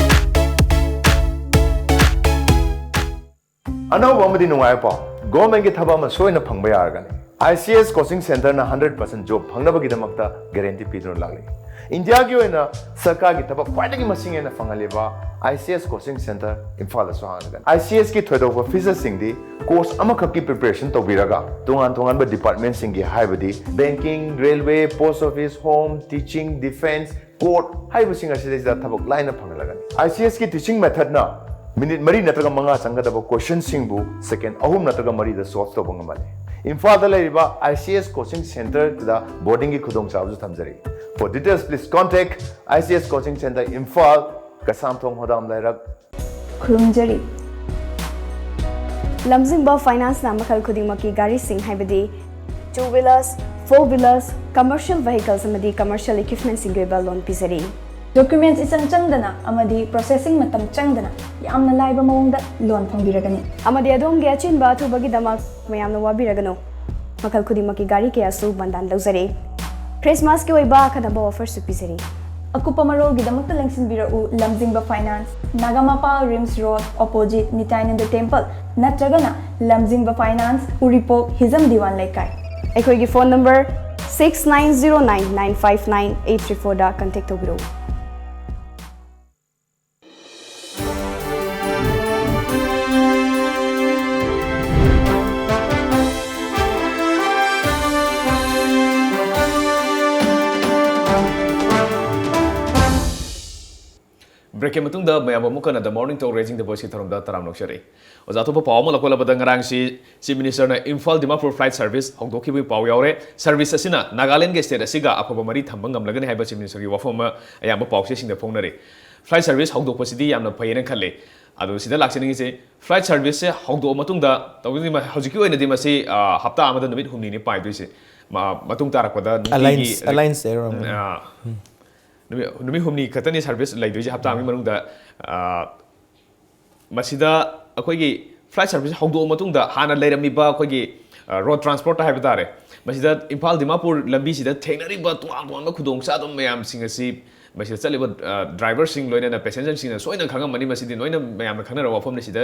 ꯑꯅꯧꯕ ꯑꯃꯗꯤ ꯅꯨꯡꯉꯥꯏꯕ ꯄꯥꯎ, ꯒꯣꯔꯃꯦꯟꯒꯤ ꯊꯕꯛ ꯑꯃ ꯁꯣꯏꯅ ꯐꯪꯕ ꯌꯥꯔꯒꯅꯤ꯫ ꯑꯥꯏ ꯁꯤ ꯑꯦꯁ ꯀꯣꯆꯤꯡ ꯁꯦꯟꯇꯔꯅ ꯍꯟꯗ꯭ꯔꯦꯠ ꯄꯥꯔꯁꯦꯟ ꯖꯣꯕ ꯐꯪꯅꯕꯒꯤꯗꯃꯛꯇ ꯒꯦꯔꯦꯟꯇꯤ ꯄꯤꯗꯨꯅ ꯂꯥꯛꯂꯤ꯫ ꯏꯟꯗꯤꯌꯥꯒꯤ ꯑꯣꯏꯅ ꯁꯔꯀꯥꯔꯒꯤ ꯊꯕꯛ ꯈ꯭ꯋꯥꯏꯗꯒꯤ ꯃꯁꯤꯡ ꯍꯦꯟꯅ ꯐꯪꯍꯜꯂꯤꯕ I C S coaching centre ꯏꯝꯐꯥꯜꯗꯁꯨ ꯍꯥꯡꯂꯒꯅꯤ꯫ I C ꯑꯦꯁꯀꯤ ꯊꯣꯏꯗꯣꯛꯄ ꯐꯤꯆꯔꯁꯤꯡꯗꯤ ꯀꯣꯔꯁ ꯑꯃꯈꯛꯀꯤ ꯄ꯭ꯔꯤꯄꯦꯔꯦꯁꯟ ꯇꯧꯕꯤꯔꯒ ꯇꯣꯉꯥꯟ ꯇꯣꯉꯥꯟꯕ ꯗꯤꯄꯥꯔꯠꯃꯦꯟꯁꯤꯡꯒꯤ, ꯍꯥꯏꯕꯗꯤ banking, railway, post office, home, teaching, defence, court ꯍꯥꯏꯔꯤꯕꯁꯤꯡ ꯑꯁꯤꯗꯩꯁꯤꯗ ꯊꯕꯛ ꯂꯥꯏꯅ ꯐꯪꯍꯜꯂꯒꯅꯤ꯫ ꯑꯥꯏ ꯁꯤ ꯑꯦꯁꯀꯤ ꯇꯤꯆꯤꯡ ꯃꯦꯊꯠꯅ ꯃꯤꯅꯤꯠ ꯃꯔꯤ ꯅꯠꯇ꯭ꯔꯒ ꯃꯉꯥ ꯆꯪꯒꯗꯕ ꯀꯣꯏꯁꯟꯁꯤꯡꯕꯨ ꯁꯦꯀꯦꯟ ꯑꯍꯨꯝ ꯅꯠꯇ꯭ꯔꯒ ꯃꯔꯤꯗ ꯁꯣꯜꯚ ꯇꯧꯕ ꯉꯝꯍꯜꯂꯤ꯫ ꯏꯝꯐꯥꯜꯗ ꯂꯩꯔꯤꯕ ꯑꯥꯏ ꯁꯤ ꯑꯦꯁ ꯀꯣꯆꯤꯡ ꯁꯦꯟꯇꯔꯗ ꯕꯣꯔꯗꯤꯡꯒꯤ ꯈꯨꯗꯣꯡꯆꯥꯕꯁꯨ ꯊꯝꯖꯔꯤ꯫ For details, please contact I C S Coaching Center, Imphal, Keishamthong ꯍꯣꯗꯥꯝ ꯂꯩꯔꯛ꯫ ꯈꯨꯔꯨꯝꯖꯔꯤ꯫ ꯂꯝꯖꯤꯡꯕ ꯐꯥꯏꯅꯥꯟꯁꯅ ꯃꯈꯜ ꯈꯨꯗꯤꯡꯃꯛꯀꯤ ꯒꯥꯔꯤꯁꯤꯡ, ꯍꯥꯏꯕꯗꯤ two wheelers, four wheelers, commercial vehicles ꯑꯃꯗꯤ commercial equipmentꯁꯤꯡꯒꯤ ꯑꯣꯏꯕ ꯂꯣꯟ ꯄꯤꯖꯔꯤ꯫ ꯗꯣꯀ꯭ꯌꯨꯃꯦꯟꯠꯁ ꯏꯆꯪ ꯆꯪꯗꯅ ꯑꯃꯗꯤ ꯄ꯭ꯔꯣꯁꯦꯁꯤꯡ ꯃꯇꯝ ꯆꯪꯗꯅ ꯌꯥꯝꯅ ꯂꯥꯏꯕ ꯃꯑꯣꯡꯗ ꯂꯣꯟ ꯐꯪꯕꯤꯔꯒꯅꯤ꯫ ꯑꯃꯗꯤ ꯑꯗꯣꯝꯒꯤ ꯑꯆꯤꯟꯕ ꯑꯊꯨꯕꯒꯤꯗꯃꯛ ꯃꯌꯥꯝꯅ ꯋꯥꯕꯤꯔꯒꯅꯨ꯫ ꯃꯈꯜ ꯈꯨꯗꯤꯡꯃꯛꯀꯤ ꯒꯥꯔꯤ ꯀꯌꯥꯁꯨ ꯕꯟꯗꯥꯟ ꯂꯧꯖꯔꯤ꯫ ꯈ꯭ꯔꯤꯁꯃꯥꯁꯀꯤ ꯑꯣꯏꯕ ꯑꯈꯟꯅꯕ ꯑꯣꯐꯔꯁꯨ ꯄꯤꯖꯔꯤ꯫ ꯑꯀꯨꯞꯄ ꯃꯔꯣꯜꯒꯤꯗꯃꯛꯇ ꯂꯦꯡꯁꯤꯟꯕꯤꯔꯛꯎ ꯂꯝꯖꯤꯡꯕ finance, Nagamapal RIMS road, opposite ꯅꯤꯇꯥꯏꯅꯟꯗ ꯇꯦꯝꯄꯜ, ꯅꯠꯇ꯭ꯔꯒꯅ ꯂꯝꯖꯤꯡꯕ ꯐꯥꯏꯅꯥꯟꯁ, ꯎꯔꯤꯄꯣꯛ, ꯍꯤꯖꯝ ꯗꯤꯋꯥꯟ ꯂꯩꯀꯥꯏ꯫ ꯑꯩꯈꯣꯏꯒꯤ phone number six nine zero nine nine five nine eight three fourꯗ ꯀꯟꯇꯦꯛ ꯇꯧꯕꯤꯔꯛꯎ꯫ ꯕ꯭ꯔꯦꯛꯀꯤ ꯃꯇꯨꯡꯗ ꯃꯌꯥꯝ ꯑꯃꯨꯛ ꯍꯟꯅ The Morning Talk Raising the Voice ꯀꯤ ꯊꯧꯔꯝꯗ ꯇꯔꯥꯝꯅ ꯑꯣꯛꯆꯔꯤ꯫ ꯑꯣꯖꯥ, ꯑꯇꯣꯞꯄ ꯄꯥꯎ ꯑꯃ ꯂꯧꯈꯠꯂꯕꯗ, ꯉꯔꯥꯡꯁꯤ Chief Minister ꯅ ꯏꯝꯐꯥꯜ ꯗꯤꯃꯥꯄꯨꯔ flight service ꯍꯧꯗꯣꯛꯈꯤꯕꯒꯤ ꯄꯥꯎ ꯌꯥꯎꯔꯦ꯫ Service ꯑꯁꯤꯅ ꯅꯥꯒꯥꯂꯦꯟꯒ state ꯑꯁꯤꯒ ꯑꯐꯕ ꯃꯔꯤ ꯊꯝꯕ ꯉꯝꯂꯒꯅꯤ ꯍꯥꯏꯕ Chief Minister ꯒꯤ ꯋꯥꯐꯝ ꯑꯃ ꯑꯌꯥꯝꯕ ꯄꯥꯎꯆꯦꯁꯤꯡꯗ ꯐꯣꯡꯅꯔꯤ꯫ Flight service ꯍꯧꯗꯣꯛꯄꯁꯤꯗꯤ ꯌꯥꯝꯅ ꯐꯩꯌꯦꯅ ꯈꯜꯂꯤ꯫ ꯑꯗꯣ ꯁꯤꯗ ꯂꯥꯛꯆꯅꯤꯡꯉꯤꯁꯦ, flight service ꯁꯦ ꯍꯧꯗꯣꯛꯑ ꯃꯇꯨꯡꯗ, ꯇꯧꯕꯗꯤ ꯃ-, ꯍꯧꯖꯤꯛꯀꯤ ꯑꯣꯏꯅꯗꯤ ꯃꯁꯤ, ꯑ, ꯍꯞꯇꯥ ꯑꯃꯗ ꯅꯨꯃꯤꯠ ꯍꯨꯝꯅꯤꯅꯤ ꯄꯥꯏꯗꯣꯏꯁꯦ꯫ ꯃ-, ꯃꯇꯨꯡ ꯇꯥꯔꯛꯄꯗ ꯅꯨꯡꯇꯤꯒꯤ Alliance, Alliance Air ꯑꯣꯏꯔꯝꯒꯅꯤ꯫ ꯑ, ꯅꯨꯃꯤꯠ, ꯅꯨꯃꯤꯠ ꯍꯨꯝꯅꯤ ꯈꯛꯇꯅꯤ service ꯂꯩꯗꯣꯏꯁꯦ ꯍꯞꯇꯥ ꯑꯃꯒꯤ ꯃꯅꯨꯡꯗ꯫ ꯑ, ꯃꯁꯤꯗ ꯑꯩꯈꯣꯏꯒꯤ flight service ꯍꯧꯗꯣꯛꯑ ꯃꯇꯨꯡꯗ ꯍꯥꯟꯅ ꯂꯩꯔꯝꯃꯤꯕ ꯑꯩꯈꯣꯏꯒꯤ, ꯑ, road transport ꯍꯥꯏꯕ ꯇꯥꯔꯦ, ꯃꯁꯤꯗ ꯏꯝꯐꯥꯜ ꯗꯤꯃꯥꯄꯨꯔ ꯂꯝꯕꯤꯁꯤꯗ ꯊꯦꯡꯅꯔꯤꯕ ꯇꯣꯉꯥꯟ ꯇꯣꯉꯥꯟꯕ ꯈꯨꯗꯣꯡꯆꯥꯗꯕ ꯃꯌꯥꯝꯁꯤꯡ ꯑꯁꯤ ꯃꯁꯤꯗ ꯆꯠꯂꯤꯕ, ꯑ, driver ꯁꯤꯡ, ꯂꯣꯏꯅꯅ passenger ꯁꯤꯡꯅ ꯁꯣꯏꯗꯅ ꯈꯪꯉꯝꯃꯅꯤ꯫ ꯃꯁꯤꯗꯤ ꯂꯣꯏꯅ ꯃꯌꯥꯝꯅ ꯈꯪꯅꯔꯕ ꯋꯥꯐꯝꯅꯤ꯫ ꯁꯤꯗ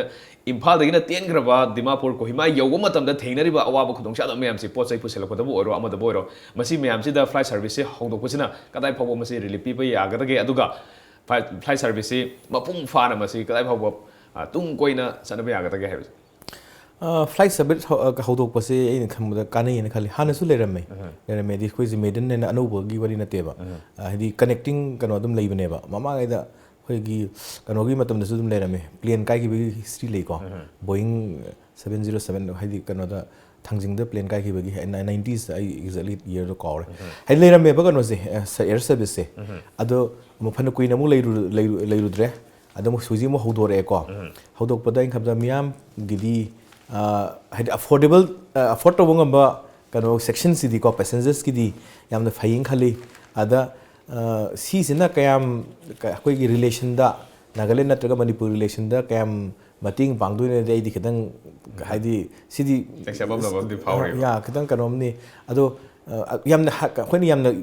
ꯏꯝꯐꯥꯜꯗꯒꯤꯅ ꯇꯦꯟꯈ꯭ꯔꯕ ꯗꯤꯃꯥꯄꯨꯔ ꯀꯣꯍꯤꯃꯥ ꯌꯧꯕ ꯃꯇꯝꯗ ꯊꯦꯡꯅꯔꯤꯕ ꯑꯋꯥꯕ ꯈꯨꯗꯣꯡꯆꯥꯗꯕ ꯃꯌꯥꯝꯁꯤ, ꯄꯣꯠ ꯆꯩ ꯄꯨꯁꯤꯜꯂꯛꯄꯗꯕꯨ ꯑꯣꯏꯔꯣ, ꯑꯃꯗꯕꯨ ꯑꯣꯏꯔꯣ, ꯃꯁꯤ ꯃꯌꯥꯝꯁꯤꯗ flight service ꯁꯦ ꯍꯧꯗꯣꯛꯄꯁꯤꯅ ꯀꯗꯥꯏ ꯐꯥꯎꯕ ꯃꯁꯤ relief ꯄꯤꯕ ꯌꯥꯒꯗꯒꯦ? ꯑꯗꯨꯒ flight, flight service ꯁꯤ ꯃꯄꯨꯡ ꯐꯥꯅ ꯃꯁꯤ ꯀꯗꯥꯏ ꯐꯥꯎꯕ, ꯑ, ꯇꯨꯡ ꯀꯣꯏꯅ ꯆꯠꯅꯕ ꯌꯥꯒꯗꯒꯦ ꯍꯥꯏꯕꯁꯦ? ꯑ, flight service ꯍꯧ-, ꯑ, ꯍꯧꯗꯣꯛꯄꯁꯦ ꯑꯩꯅ ꯈꯟꯕꯗ ꯀꯥꯟꯅꯩꯌꯦꯅ ꯈꯜꯂꯤ꯫ ꯍꯥꯟꯅꯁꯨ ꯂꯩꯔꯝꯃꯦ꯫ ꯎꯝ꯫ ꯂꯩꯔꯝꯃꯦ ꯍꯥꯏꯗꯤ ꯑꯩꯈꯣꯏꯁꯦ ꯃꯦꯗꯟ ꯍꯥꯏꯅ ꯑꯅꯧꯕꯒꯤ ꯋꯥꯔꯤ ꯅꯠꯇꯦꯕ꯫ ꯎꯝ꯫ ꯑ, ꯍꯥꯏꯗꯤ connecting ꯀꯩꯅꯣ ꯑꯗꯨꯝ ꯂꯩꯕꯅꯦꯕ꯫ ꯃꯃꯥꯡꯉꯩꯗ ꯑꯩꯈꯣꯏꯒꯤ ꯀꯩꯅꯣꯒꯤ ꯃꯇꯝꯗꯁꯨ ꯑꯗꯨꯝ ꯂꯩꯔꯝꯃꯦ꯫ Plane ꯀꯥꯏꯈꯤꯕꯒꯤ history ꯂꯩꯀꯣ꯫ ꯎꯝ꯫ Boeing seven zero seven, ꯍꯥꯏꯗꯤ ꯀꯩꯅꯣꯗ, ꯊꯥꯡꯖꯤꯡꯗ plane ꯀꯥꯏꯈꯤꯕꯒꯤ, ꯍꯥꯏ-, nineties, ꯑꯩ exactly year ꯗꯣ ꯀꯥꯎꯔꯦ꯫ ꯎꯝ꯫ ꯍꯥꯏꯗꯤ ꯂꯩꯔꯝꯃꯦꯕ ꯀꯩꯅꯣꯁꯦ, ꯑ, ꯁ-, air service ꯁꯦ꯫ ꯎꯝ꯫ ꯑꯗꯣ ꯑꯃꯨꯛ ꯐꯅ ꯀꯨꯏꯅ ꯑꯃꯨꯛ ꯂꯩꯔꯨ-, ꯂꯩꯔꯨ-, ꯂꯩꯔꯨꯗ꯭ꯔꯦ꯫ ꯑꯗꯣ ꯑꯃꯨꯛ ꯍꯧꯖꯤꯛ ꯑꯃꯨꯛ ꯍꯧꯗꯣꯔꯛꯑꯦꯀꯣ꯫ ꯎꯝ꯫ ꯍꯧꯗꯣꯛꯄꯗ ꯑꯩꯅ ꯈꯟꯕꯗ ꯃꯤꯌꯥꯝꯒꯤꯗꯤ, ꯑ, ꯍꯥꯏꯗꯤ affordable, ꯑ, afford ꯇꯧꯕ ꯉꯝꯕ ꯀꯩꯅꯣ section ꯁꯤꯗꯤꯀꯣ, passengers ꯀꯤꯗꯤ ꯌꯥꯝꯅ ꯐꯩꯌꯦꯅ ꯈꯜꯂꯤ꯫ ꯑꯗ, ꯑ, ꯁꯤꯁꯤꯅ ꯀꯌꯥꯝ ꯀ-, ꯑꯩꯈꯣꯏꯒꯤ relation ꯗ, ꯅꯥꯒꯥꯂꯦꯟ ꯅꯠꯇ꯭ꯔꯒ ꯃꯅꯤꯄꯨꯔ relation ꯗ ꯀꯌꯥꯝ ꯃꯇꯦꯡ ꯄꯥꯡꯗꯣꯏꯅꯣꯗꯤ ꯑꯩꯗꯤ ꯈꯤꯇꯪ, ꯍꯥꯏꯗꯤ ꯁꯤꯗꯤ ꯆꯦꯛꯁꯤꯟꯐꯝ ꯑꯃꯗꯤ ꯐꯥꯎꯔꯤꯕ꯫ ꯌꯥ, ꯈꯤꯇꯪ ꯀꯩꯅꯣꯝꯅꯤ꯫ ꯑꯗꯣ, ꯑ, ꯌꯥꯝꯅ ꯍ-, ꯑꯩꯈꯣꯏꯅ ꯌꯥꯝꯅ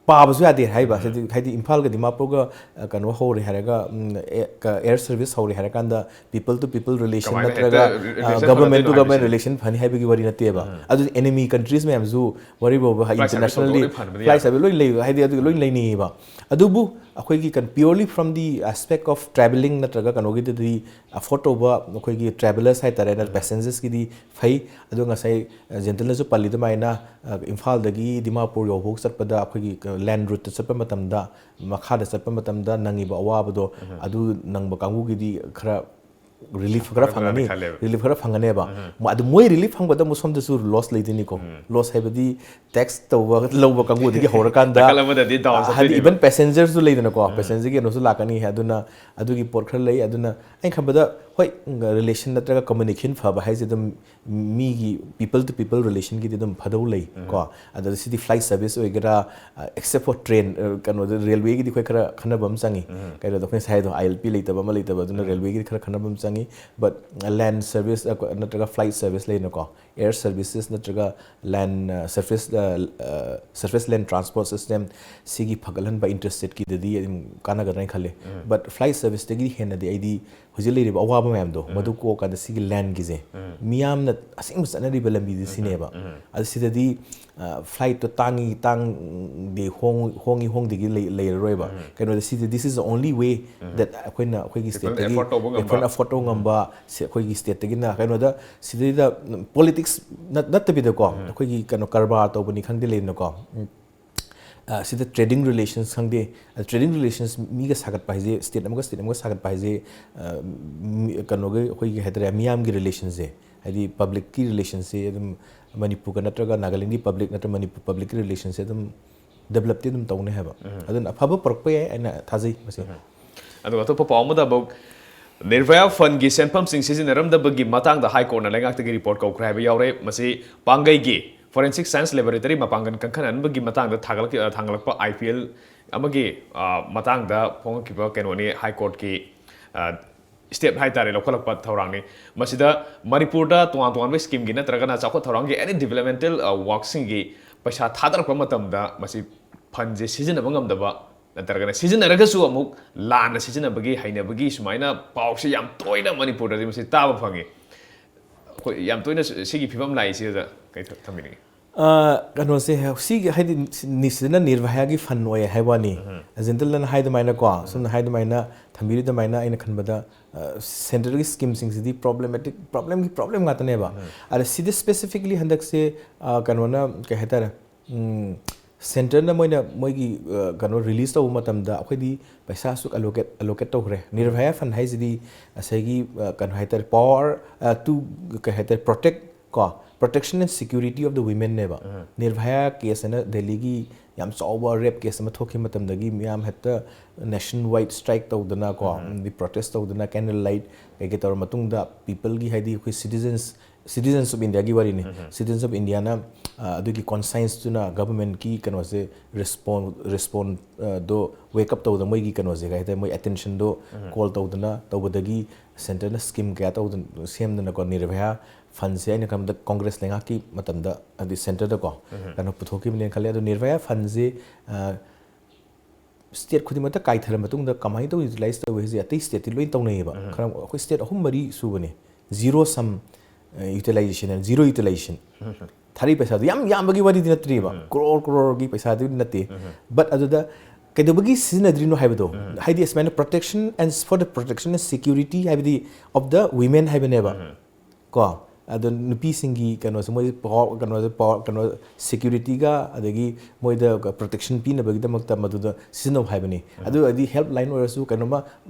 ꯄꯥꯕꯁꯨ ꯌꯥꯗꯦ ꯍꯥꯏꯕ꯫ ꯎꯝ꯫ ꯍꯥꯏꯗꯤ, ꯍꯥꯏꯗꯤ ꯏꯝꯐꯥꯜꯒ ꯗꯤꯃꯥꯄꯨꯔꯒ, ꯑ, ꯀꯩꯅꯣ ꯍꯧꯔꯦ ꯍꯥꯏꯔꯒ, ꯎꯝ, ꯑꯦ-, ꯀ-, air service ꯍꯧꯔꯦ ꯍꯥꯏꯔꯀꯥꯟꯗ people to people relation ꯀꯃꯥꯏꯅ ꯅꯠꯇ꯭ꯔꯒ, ꯍꯦꯛꯇ ꯔꯤ-, ꯑ, relation government ꯐꯅꯗꯣꯏꯅꯣ to government ꯍꯥꯏꯕꯁꯤꯅꯤ꯫ Relation ꯐꯅꯤ ꯍꯥꯏꯕꯒꯤ ꯋꯥꯔꯤ ꯅꯠꯇꯦꯕ꯫ ꯎꯝ꯫ ꯑꯗꯨꯗꯤ enemy countries ꯃꯌꯥꯝꯁꯨ ꯋꯥꯔꯤꯕꯨ ꯍꯥꯏ-, flight service internationally ꯍꯧꯗꯣꯛꯑꯒ ꯂꯣꯏ ꯐꯍꯟꯕꯗꯤ flight ꯌꯥꯗꯦ꯫ Service ꯂꯣꯏ ꯂꯩ, ꯍꯥꯏꯗꯤ ꯑꯗꯨ ꯂꯣꯏ ꯎꯝ꯫ ꯂꯩꯅꯤꯡꯉꯦꯕ꯫ ꯑꯗꯨꯕꯨ ꯑꯩꯈꯣꯏꯒꯤ ꯀꯩꯅꯣ purely from the aspect of travelling ꯅꯠꯇ꯭ꯔꯒ ꯀꯩꯅꯣꯒꯤꯗꯗꯤ afford ꯇꯧꯕ ꯑꯩꯈꯣꯏꯒꯤ travellers ꯍꯥꯏꯇꯥꯔꯦ, ꯎꯝ꯫ Passengers ꯀꯤꯗꯤ ꯐꯩ꯫ ꯑꯗꯣ ꯉꯁꯥꯏ, ꯑ, ꯖꯦꯟꯇꯜꯅꯁꯨ ꯄꯜꯂꯤ ꯑꯗꯨꯃꯥꯏꯅ, ꯑ, ꯏꯝꯐꯥꯜꯗꯒꯤ ꯗꯤꯃꯥꯄꯨꯔ ꯌꯧꯐꯥꯎ ꯆꯠꯄꯗ ꯑꯩꯈꯣꯏꯒꯤ, ꯑ, ꯂꯦꯟ ꯔꯨꯠꯇ ꯆꯠꯄ ꯃꯇꯝꯗ, ꯃꯈꯥꯗ ꯆꯠꯄ ꯃꯇꯝꯗ ꯅꯪꯉꯤꯕ ꯑꯋꯥꯕꯗꯣ, ꯑꯗꯨ ꯅꯪꯕ ꯀꯥꯡꯕꯨꯒꯤꯗꯤ ꯈꯔ ꯔꯤꯂꯤꯐ ꯈꯔ ꯐꯒꯗ꯭ꯔꯥꯅ ꯐꯪꯒꯅꯤ, ꯈꯜꯂꯦꯕ꯫ ꯔꯤꯂꯤꯐ ꯈꯔ ꯐꯪꯒꯅꯦꯕ꯫ ꯃ-, ꯑꯗꯨ ꯃꯣꯏ ꯔꯤꯂꯤꯐ ꯐꯪꯕꯗ ꯑꯃꯨꯛ ꯁꯣꯝꯗꯁꯨ ꯂꯣꯁ ꯂꯩꯗꯣꯏꯅꯤꯀꯣ꯫ ꯂꯣꯁ ꯍꯥꯏꯕꯗꯤ ꯇꯦꯛꯁ ꯇꯧꯕ ꯂꯧꯕ ꯀꯥꯡꯕꯨꯗꯒꯤ ꯍꯧꯔꯀꯥꯟꯗ, ꯅꯥꯀꯜ ꯑꯃꯗꯗꯤ ꯗꯥꯎꯟ ꯍꯥꯏꯗꯤ ꯆꯠꯇꯣꯏꯅꯦꯕ꯫ ꯏꯚꯟ ꯄꯦꯁꯦꯟꯖꯔꯁꯨ ꯂꯩꯗꯅꯀꯣ, ꯄꯦꯁꯦꯟꯖꯔꯒꯤ ꯀꯩꯅꯣꯁꯨ ꯂꯥꯛꯀꯅꯤ꯫ ꯑꯗꯨꯅ ꯑꯗꯨꯒꯤ ꯄꯣꯠ ꯈꯔ ꯂꯩ꯫ ꯑꯗꯨꯅ ꯑꯩꯅ ꯈꯟꯕꯗ ꯍꯣꯏ, ꯔꯤꯂꯦꯁꯟ ꯅꯠꯇ꯭ꯔꯒ ꯀꯝꯃꯨꯅꯤꯀꯦꯁꯟ ꯐꯕ ꯍꯥꯏꯁꯦ ꯑꯗꯨꯝ ꯃꯤꯒꯤ ꯄꯤꯄꯜ ꯇꯨ ꯄꯤꯄꯜ ꯔꯤꯂꯦꯁꯟꯒꯤꯗꯤ ꯑꯗꯨꯝ ꯐꯗꯧ ꯂꯩ ꯀꯣ꯫ ꯑꯗ ꯁꯤꯗꯤ ꯐ꯭ꯂꯥꯏꯠ ꯁꯔꯚꯤꯁ ꯑꯣꯏꯒꯦꯔꯥ, except for train, ꯀꯩꯅꯣꯗ ꯔꯦꯜꯋꯦꯒꯤꯗꯤ ꯑꯩꯈꯣꯏ ꯈꯔ ꯈꯟꯅꯕ ꯑꯃ ꯆꯪꯉꯤ꯫ ꯀꯩꯅꯣꯗ ꯑꯩꯈꯣꯏ ꯉꯁꯥꯏ ꯍꯥꯏꯗꯣ, ꯑꯥꯏ ꯑꯦꯜ ꯄꯤ ꯂꯩꯇꯕ ꯑꯃ ꯂꯩꯇꯕ, ꯑꯗꯨꯅ ꯔꯦꯜꯋꯦꯒꯤꯗꯤ ꯈꯔ ꯈꯟꯅꯕ ꯑꯃ ꯆꯪꯉꯤ꯫ ꯕꯠ ꯂꯦꯟ ꯁꯔꯚꯤꯁ ꯅꯠꯇ꯭ꯔꯒ ꯐ꯭ꯂꯥꯏꯠ ꯁꯔꯚꯤꯁ ꯂꯩꯅꯀꯣ, ꯑꯦꯌꯔ ꯁꯔꯚꯤꯁꯦꯁ ꯅꯠꯇ꯭ꯔꯒ ꯂꯦꯟ ꯁꯔꯐꯦꯁ ꯁꯔꯐꯦꯁ ꯂꯦꯟ ꯇ꯭ꯔꯥꯟꯁꯄꯣꯔꯠ ꯁꯤꯁꯇꯦꯝ ꯁꯤꯒꯤ ꯐꯒꯠꯍꯟꯕ ꯏꯟꯇꯔꯁ꯭ꯇꯦꯠꯀꯤꯗꯗꯤ ꯑꯗꯨꯝ ꯀꯥꯟꯅꯒꯗ꯭ꯔꯥ ꯍꯥꯏꯅ ꯈꯜꯂꯤ꯫ ꯕꯠ ꯐ꯭ꯂꯥꯏꯠ ꯁꯔꯚꯤꯁꯇꯒꯤ ꯍꯦꯟꯅꯗꯤ ꯑꯩꯗꯤ ꯍꯧꯖꯤꯛ ꯂꯩꯔꯤꯕ ꯑꯋꯥꯕ ꯃꯌꯥꯝꯗꯣ ꯃꯗꯨ ꯀꯣꯛꯀꯥꯟꯗ ꯁꯤꯒꯤ ꯂꯦꯟꯒꯤꯁꯦ ꯃꯤꯌꯥꯝꯅ ꯑꯁꯦꯡꯕ ꯆꯠꯅꯔꯤꯕ ꯂꯝꯕꯤꯗꯤ ꯁꯤꯅꯦꯕ꯫ ꯑꯗ ꯁꯤꯗꯗꯤ ꯐ꯭ꯂꯥꯏꯠꯇꯣ ꯇꯥꯡꯉꯤ ꯇꯥꯡꯗꯦ, ꯍꯣꯡ- ꯍꯣꯡꯉꯤ ꯍꯣꯡꯗꯦꯒꯤ ꯂꯩ- ꯂꯩꯔꯔꯣꯏꯕ꯫ ꯀꯩꯅꯣꯗ ꯁꯤꯗꯤ this is the only way that ꯑꯩꯈꯣꯏꯅ ꯑꯩꯈꯣꯏꯒꯤ People ꯁ꯭ꯇꯦꯠꯇꯒꯤ afford ꯇꯧꯕ ꯉꯝꯕ꯫ ꯑꯦꯐꯣꯔꯠ ꯑꯦꯐꯣꯔꯠ ꯇꯧꯕ ꯉꯝꯕ ꯁꯤ ꯑꯩꯈꯣꯏꯒꯤ ꯁ꯭ꯇꯦꯠꯇꯒꯤꯅ ꯀꯩꯅꯣꯗ ꯁꯤꯗꯩꯗ ꯄꯣꯂꯤꯇꯤꯛꯁ ꯅꯠꯇꯕꯤꯗꯀꯣ, ꯑꯩꯈꯣꯏꯒꯤ ꯀꯩꯅꯣ ꯀꯔꯕꯥꯔ ꯇꯧꯕꯅꯤ ꯈꯪꯗꯦ ꯂꯩꯗꯅꯀꯣ꯫ ꯎꯝ꯫ ꯑ, ꯁꯤꯗ ꯇ꯭ꯔꯦꯗꯤꯡ ꯔꯤꯂꯦꯁꯟꯁ ꯈꯪꯗꯦ, ꯇ꯭ꯔꯦꯗꯤꯡ ꯔꯤꯂꯦꯁꯟꯁ ꯃꯤꯒ ꯁꯥꯒꯠꯄ ꯍꯥꯏꯁꯦ, ꯁ꯭ꯇꯦꯠ ꯑꯃꯒ ꯁ꯭ꯇꯦꯠ ꯑꯃꯒ ꯁꯥꯒꯠꯄ ꯍꯥꯏꯁꯦ, ꯑ, ꯃꯤ- ꯀꯩꯅꯣꯒꯤ ꯑꯩꯈꯣꯏꯒꯤ ꯍꯥꯏꯇꯥꯔꯦ, ꯃꯤꯌꯥꯝꯒꯤ ꯔꯤꯂꯦꯁꯟꯁꯦ, ꯍꯥꯏꯗꯤ ꯄꯕ꯭ꯂꯤꯛꯀꯤ ꯔꯤꯂꯦꯁꯟꯁꯦ ꯑꯗꯨꯝ ꯃꯅꯤꯄꯨꯔꯒ ꯅꯠꯇ꯭ꯔꯒ ꯅꯥꯒꯥꯂꯦꯟꯒꯤ ꯄꯕ꯭ꯂꯤꯛ ꯅꯠꯇ꯭ꯔꯒ ꯃꯅꯤꯄꯨꯔ ꯄꯕ꯭ꯂꯤꯛꯀꯤ ꯔꯤꯂꯦꯁꯟꯁꯦ ꯑꯗꯨꯝ ꯗꯦꯕꯂꯞꯇꯤ ꯑꯗꯨꯝ ꯇꯧꯅꯤ ꯍꯥꯏꯕ꯫ ꯑꯗꯨꯅ ꯑꯐꯕ ꯄꯨꯔꯛꯄ ꯌꯥꯏ ꯍꯥꯏꯅ ꯊꯥꯖꯩ ꯃꯁꯤ꯫ ꯑꯗꯨꯒ ꯑꯇꯣꯞꯄ ꯄꯥꯎ ꯑꯃꯗ ꯑꯃꯨꯛ ꯅꯤꯔꯚꯌꯥ ꯐꯟꯒꯤ ꯁꯦꯟꯐꯝꯁꯤꯡ ꯁꯤꯖꯤꯟꯅꯔꯝꯗꯕꯒꯤ ꯃꯇꯥꯡꯗ ꯍꯥꯏ ꯀꯣꯔꯠꯅ ꯂꯩꯉꯥꯛꯇꯒꯤ ꯔꯤꯄꯣꯔꯠ ꯀꯧꯈ꯭ꯔꯦ ꯍꯥꯏꯕ ꯌꯥꯎꯔꯦ꯫ ꯃꯁꯤ ꯄꯥꯡꯒꯩꯒꯤ ꯐꯣꯔꯦꯟꯁꯤꯛ ꯁꯥꯏꯟꯁ ꯂꯦꯕꯣꯔꯦꯇꯔꯤ ꯃꯄꯥꯡꯒꯜ ꯀꯟꯈꯠꯍꯟꯕꯒꯤ ꯃꯇꯥꯡꯗ ꯊꯥꯒꯠꯂꯛꯈꯤ-, ꯑ, ꯊꯥꯡꯒꯠꯂꯛꯄ ꯑꯥꯏ ꯄꯤ ꯑꯦꯜ ꯑꯃꯒꯤ, ꯑ, ꯃꯇꯥꯡꯗ ꯐꯣꯡꯉꯛꯈꯤꯕ ꯀꯩꯅꯣꯅꯤ, ꯍꯥꯏ ꯀꯣꯔꯠꯀꯤ, ꯑ, ꯁ꯭ꯇꯦꯞ ꯍꯥꯏꯇꯥꯔꯦ, ꯂꯧꯈꯠꯂꯛꯄ ꯊꯧꯔꯥꯡꯅꯤ꯫ ꯃꯁꯤꯗ ꯃꯅꯤꯄꯨꯔꯗ ꯇꯣꯉꯥꯟ ꯇꯣꯉꯥꯟꯕ ꯁ꯭ꯀꯤꯝꯒꯤ ꯅꯠꯇ꯭ꯔꯒꯅ ꯆꯥꯎꯈꯠ ꯊꯧꯔꯥꯡꯒꯤ ꯑꯦꯅꯤ ꯗꯤꯕꯂꯞꯃꯦꯟꯇꯦꯜ, ꯑ, ꯋꯥꯔꯛꯁꯤꯡꯒꯤ ꯄꯩꯁꯥ ꯊꯥꯗꯔꯛꯄ ꯃꯇꯝꯗ ꯃꯁꯤ ꯐꯟꯁꯦ ꯁꯤꯖꯤꯟꯅꯕ ꯉꯝꯗꯕ ꯅꯠꯇ꯭ꯔꯒꯅ ꯁꯤꯖꯤꯟꯅꯔꯒꯁꯨ ꯑꯃꯨꯛ ꯂꯥꯟꯅ ꯁꯤꯖꯤꯟꯅꯕꯒꯤ ꯍꯩꯅꯕꯒꯤ ꯁꯨꯃꯥꯏꯅ ꯄꯥꯎꯁꯦ ꯌꯥꯝ ꯇꯣꯏꯅ ꯃꯅꯤꯄꯨꯔꯗꯗꯤ ꯃꯁꯤ ꯇꯥꯕ ꯐꯪꯉꯤ꯫ ꯑꯩꯈꯣꯏ ꯌꯥꯝ ꯇꯣꯏꯅ ꯁꯤ-, ꯁꯤꯒꯤ ꯐꯤꯕꯝ ꯂꯥꯛꯏꯁꯤꯗ ꯀꯩ ꯊ-, ꯊꯝꯕꯤꯅꯤꯡꯉꯤ? ꯑ, ꯀꯩꯅꯣꯁꯦ, ꯁꯤꯒꯤ ꯍꯥꯏꯗꯤ ꯁꯤ-, ꯅꯤ-, ꯁꯤꯗꯅ ꯅꯤꯔꯚꯌꯥꯒꯤ ꯐꯟ ꯑꯣꯏ ꯍꯥꯏꯕ ꯋꯥꯅꯤ꯫ ꯖꯦꯟꯇꯜꯅ ꯍꯥꯏ ꯑꯗꯨꯃꯥꯏꯅꯀꯣ, ꯁꯣꯝꯅ ꯍꯥꯏ ꯑꯗꯨꯃꯥꯏꯅ, ꯊꯝꯕꯤꯔꯤ ꯑꯗꯨꯃꯥꯏꯅ, ꯑꯩꯅ ꯈꯟꯕꯗ, ꯑ, ꯁꯦꯟꯇ꯭ꯔꯦꯜꯒꯤ ꯁ꯭ꯀꯤꯝꯁꯤꯡꯁꯤꯗꯤ ꯄ꯭ꯔꯣꯕ꯭ꯂꯦꯃꯦꯇꯤꯛ, ꯄ꯭ꯔꯣꯕ꯭ꯂꯦꯝꯒꯤ ꯄ꯭ꯔꯣꯕ꯭ꯂꯦꯝ ꯉꯥꯛꯇꯅꯦꯕ꯫ ꯑꯗ ꯁꯤꯗ ꯁ꯭ꯄꯦꯁꯤꯐꯤꯛꯂꯤ ꯍꯟꯗꯛꯁꯦ, ꯑ, ꯀꯩꯅꯣꯅ ꯀꯩ ꯍꯥꯏꯇꯥꯔꯦ, ꯎꯝ, ꯁꯦꯟꯇꯔꯅ ꯃꯣꯏꯅ ꯃꯣꯏꯒꯤ ꯑ, ꯀꯩꯅꯣ ꯔꯤꯂꯤꯁ ꯇꯧꯕ ꯃꯇꯝꯗ ꯑꯩꯈꯣꯏꯗꯤ ꯄꯩꯁꯥ ꯑꯁꯨꯛ ꯑꯂꯣꯀꯦꯠ ꯑꯂꯣꯀꯦꯠ ꯇꯧꯈ꯭ꯔꯦ꯫ ꯅꯤꯔꯚꯌꯥ ꯐꯟ ꯍꯥꯏꯁꯤꯗꯤ ꯉꯁꯥꯏꯒꯤ ꯑ, ꯀꯩꯅꯣ ꯍꯥꯏꯇꯥꯔꯦ, ꯄꯋꯥꯔ ꯇꯨ, ꯀꯩ ꯍꯥꯏꯇꯥꯔꯦ, ꯄ꯭ꯔꯣꯇꯦꯛ ꯀꯣ, protection and security of the womenꯅꯦꯕ꯫ ꯅꯤꯔꯚꯌꯥ ꯀꯦꯁ ꯍꯥꯏꯅ ꯗꯦꯜꯂꯤꯒꯤ ꯌꯥꯝ ꯆꯥꯎꯕ ꯔꯦꯞ ꯀꯦꯁ ꯑꯃ ꯊꯣꯛꯈꯤꯕ ꯃꯇꯝꯗꯒꯤ ꯃꯤꯌꯥꯝ ꯍꯦꯛꯇ ꯅꯦꯁꯟ ꯋꯥꯏꯗ ꯁ꯭ꯇ꯭ꯔꯥꯏꯛ ꯇꯧꯗꯅ ꯀꯣ, ꯑꯗꯩ ꯄ꯭ꯔꯣꯇꯦꯁ ꯇꯧꯗꯅ, ꯀꯦꯟꯗꯜ ꯂꯥꯏꯠ ꯀꯩꯀꯩ ꯇꯧꯔ ꯃꯇꯨꯡꯗ ꯄꯤꯄꯜꯒꯤ, ꯍꯥꯏꯗꯤ ꯑꯩꯈꯣꯏ ꯁꯤꯇꯤꯖꯟꯁ ꯁꯤꯇꯤꯖꯟꯁ ꯑꯣꯐ ꯏꯟꯗꯤꯌꯥꯒꯤ ꯋꯥꯔꯤꯅꯤ꯫ ꯁꯤꯇꯤꯖꯟꯁ ꯑꯣꯐ ꯏꯟꯗꯤꯌꯥꯅ ꯑ, ꯑꯗꯨꯒꯤ ꯀꯣꯟꯁꯥꯏꯟꯁꯇꯨꯅ ꯒꯚꯔꯟꯃꯦꯟꯠꯀꯤ ꯀꯩꯅꯣꯁꯦ ꯔꯦꯁꯄꯣꯟ ꯔꯦꯁꯄꯣꯟꯗꯣ ꯋꯦꯛ ꯑꯞ ꯇꯧꯗꯅ, ꯃꯣꯏꯒꯤ ꯀꯩꯅꯣꯁꯦ ꯀꯩ ꯍꯥꯏꯇꯥꯔꯦ, ꯃꯣꯏ ꯑꯦꯇꯦꯟꯁꯟꯗꯣ ꯀꯣꯜ ꯇꯧꯗꯅ ꯇꯧꯕꯗꯒꯤ ꯁꯦꯟꯇꯔꯅ ꯁ꯭ꯀꯤꯝ ꯀꯌꯥ ꯇꯧꯗꯅ ꯁꯦꯝꯗꯅꯀꯣ, ꯅꯤꯔꯚꯌꯥ ꯐꯟꯁꯦ ꯑꯩꯅ ꯈꯟꯕꯗ ꯀꯣꯡꯒ꯭ꯔꯦꯁ ꯂꯩꯉꯥꯛꯀꯤ ꯃꯇꯝꯗ, ꯍꯥꯏꯗꯤ ꯁꯦꯟꯇꯔꯗꯀꯣ, ꯀꯩꯅꯣ ꯄꯨꯊꯣꯛꯈꯤꯕꯅꯦꯅ ꯈꯜꯂꯦ꯫ ꯑꯗꯣ ꯅꯤꯔꯚꯌꯥ ꯐꯟꯁꯦ ꯁ꯭ꯇꯦꯠ ꯈꯨꯗꯤꯡꯃꯛꯇ ꯀꯥꯏꯊꯔ ꯃꯇꯨꯡꯗ ꯀꯃꯥꯏꯅ ꯇꯧ ꯌꯨꯇꯤꯂꯥꯏꯁ ꯇꯧꯏ ꯍꯥꯏꯁꯦ? ꯑꯇꯩ ꯁ꯭ꯇꯦꯠꯇꯤ ꯂꯣꯏ ꯇꯧꯅꯩꯌꯦꯕ꯫ ꯈꯔ ꯑꯩꯈꯣꯏ ꯁ꯭ꯇꯦꯠ ꯑꯍꯨꯝ ꯃꯔꯤ ꯁꯨꯕꯅꯦ ꯖꯤꯔꯣ ꯁꯝ ꯌꯨꯇꯤꯂꯥꯏꯖꯦꯁꯟ, ꯖꯤꯔꯣ ꯌꯨꯇꯤꯂꯥꯏꯖꯦꯁꯟ꯫ ꯊꯥꯔꯛꯏ ꯄꯩꯁꯥꯗꯣ ꯌꯥꯝ ꯌꯥꯝꯕꯒꯤ ꯋꯥꯔꯤꯗꯤ ꯅꯠꯇ꯭ꯔꯤꯕ, ꯀ꯭ꯔꯣꯔ ꯀ꯭ꯔꯣꯔꯒꯤ ꯄꯩꯁꯥꯗꯨꯗꯤ ꯅꯠꯇꯦ꯫ ꯕꯠ ꯑꯗꯨꯗ ꯀꯩꯗꯧꯕꯒꯤ ꯁꯤꯖꯤꯟꯅꯗ꯭ꯔꯤꯅꯣ ꯍꯥꯏꯕꯗꯣ, ꯍꯥꯏꯗꯤ ꯑꯁꯨꯃꯥꯏꯅ protection and for the protection and security ꯍꯥꯏꯕꯗꯤ of the women ꯍꯥꯏꯕꯅꯦꯕ꯫ ꯀꯣ, ꯑꯗꯣ ꯅꯨꯄꯤꯁꯤꯡꯒꯤ ꯀꯩꯅꯣꯁꯦ, ꯃꯣꯏ ꯄꯋꯥꯔ, ꯀꯩꯅꯣꯁꯦ, ꯄꯋꯥꯔ, ꯀꯩꯅꯣ, ꯁꯦꯀ꯭ꯌꯨꯔꯤꯇꯤꯒ ꯑꯗꯒꯤ ꯃꯣꯏꯗ ꯄ꯭ꯔꯣꯇꯦꯛꯁꯟ ꯄꯤꯅꯕꯒꯤꯗꯃꯛꯇ ꯃꯗꯨꯗ ꯁꯤꯖꯤꯟꯅꯧ ꯍꯥꯏꯕꯅꯤ꯫ ꯑꯗꯨ ꯑꯣꯏꯔꯗꯤ ꯍꯦꯜꯞ ꯂꯥꯏꯟ ꯑꯣꯏꯔꯁꯨ, ꯀꯩꯅꯣꯃ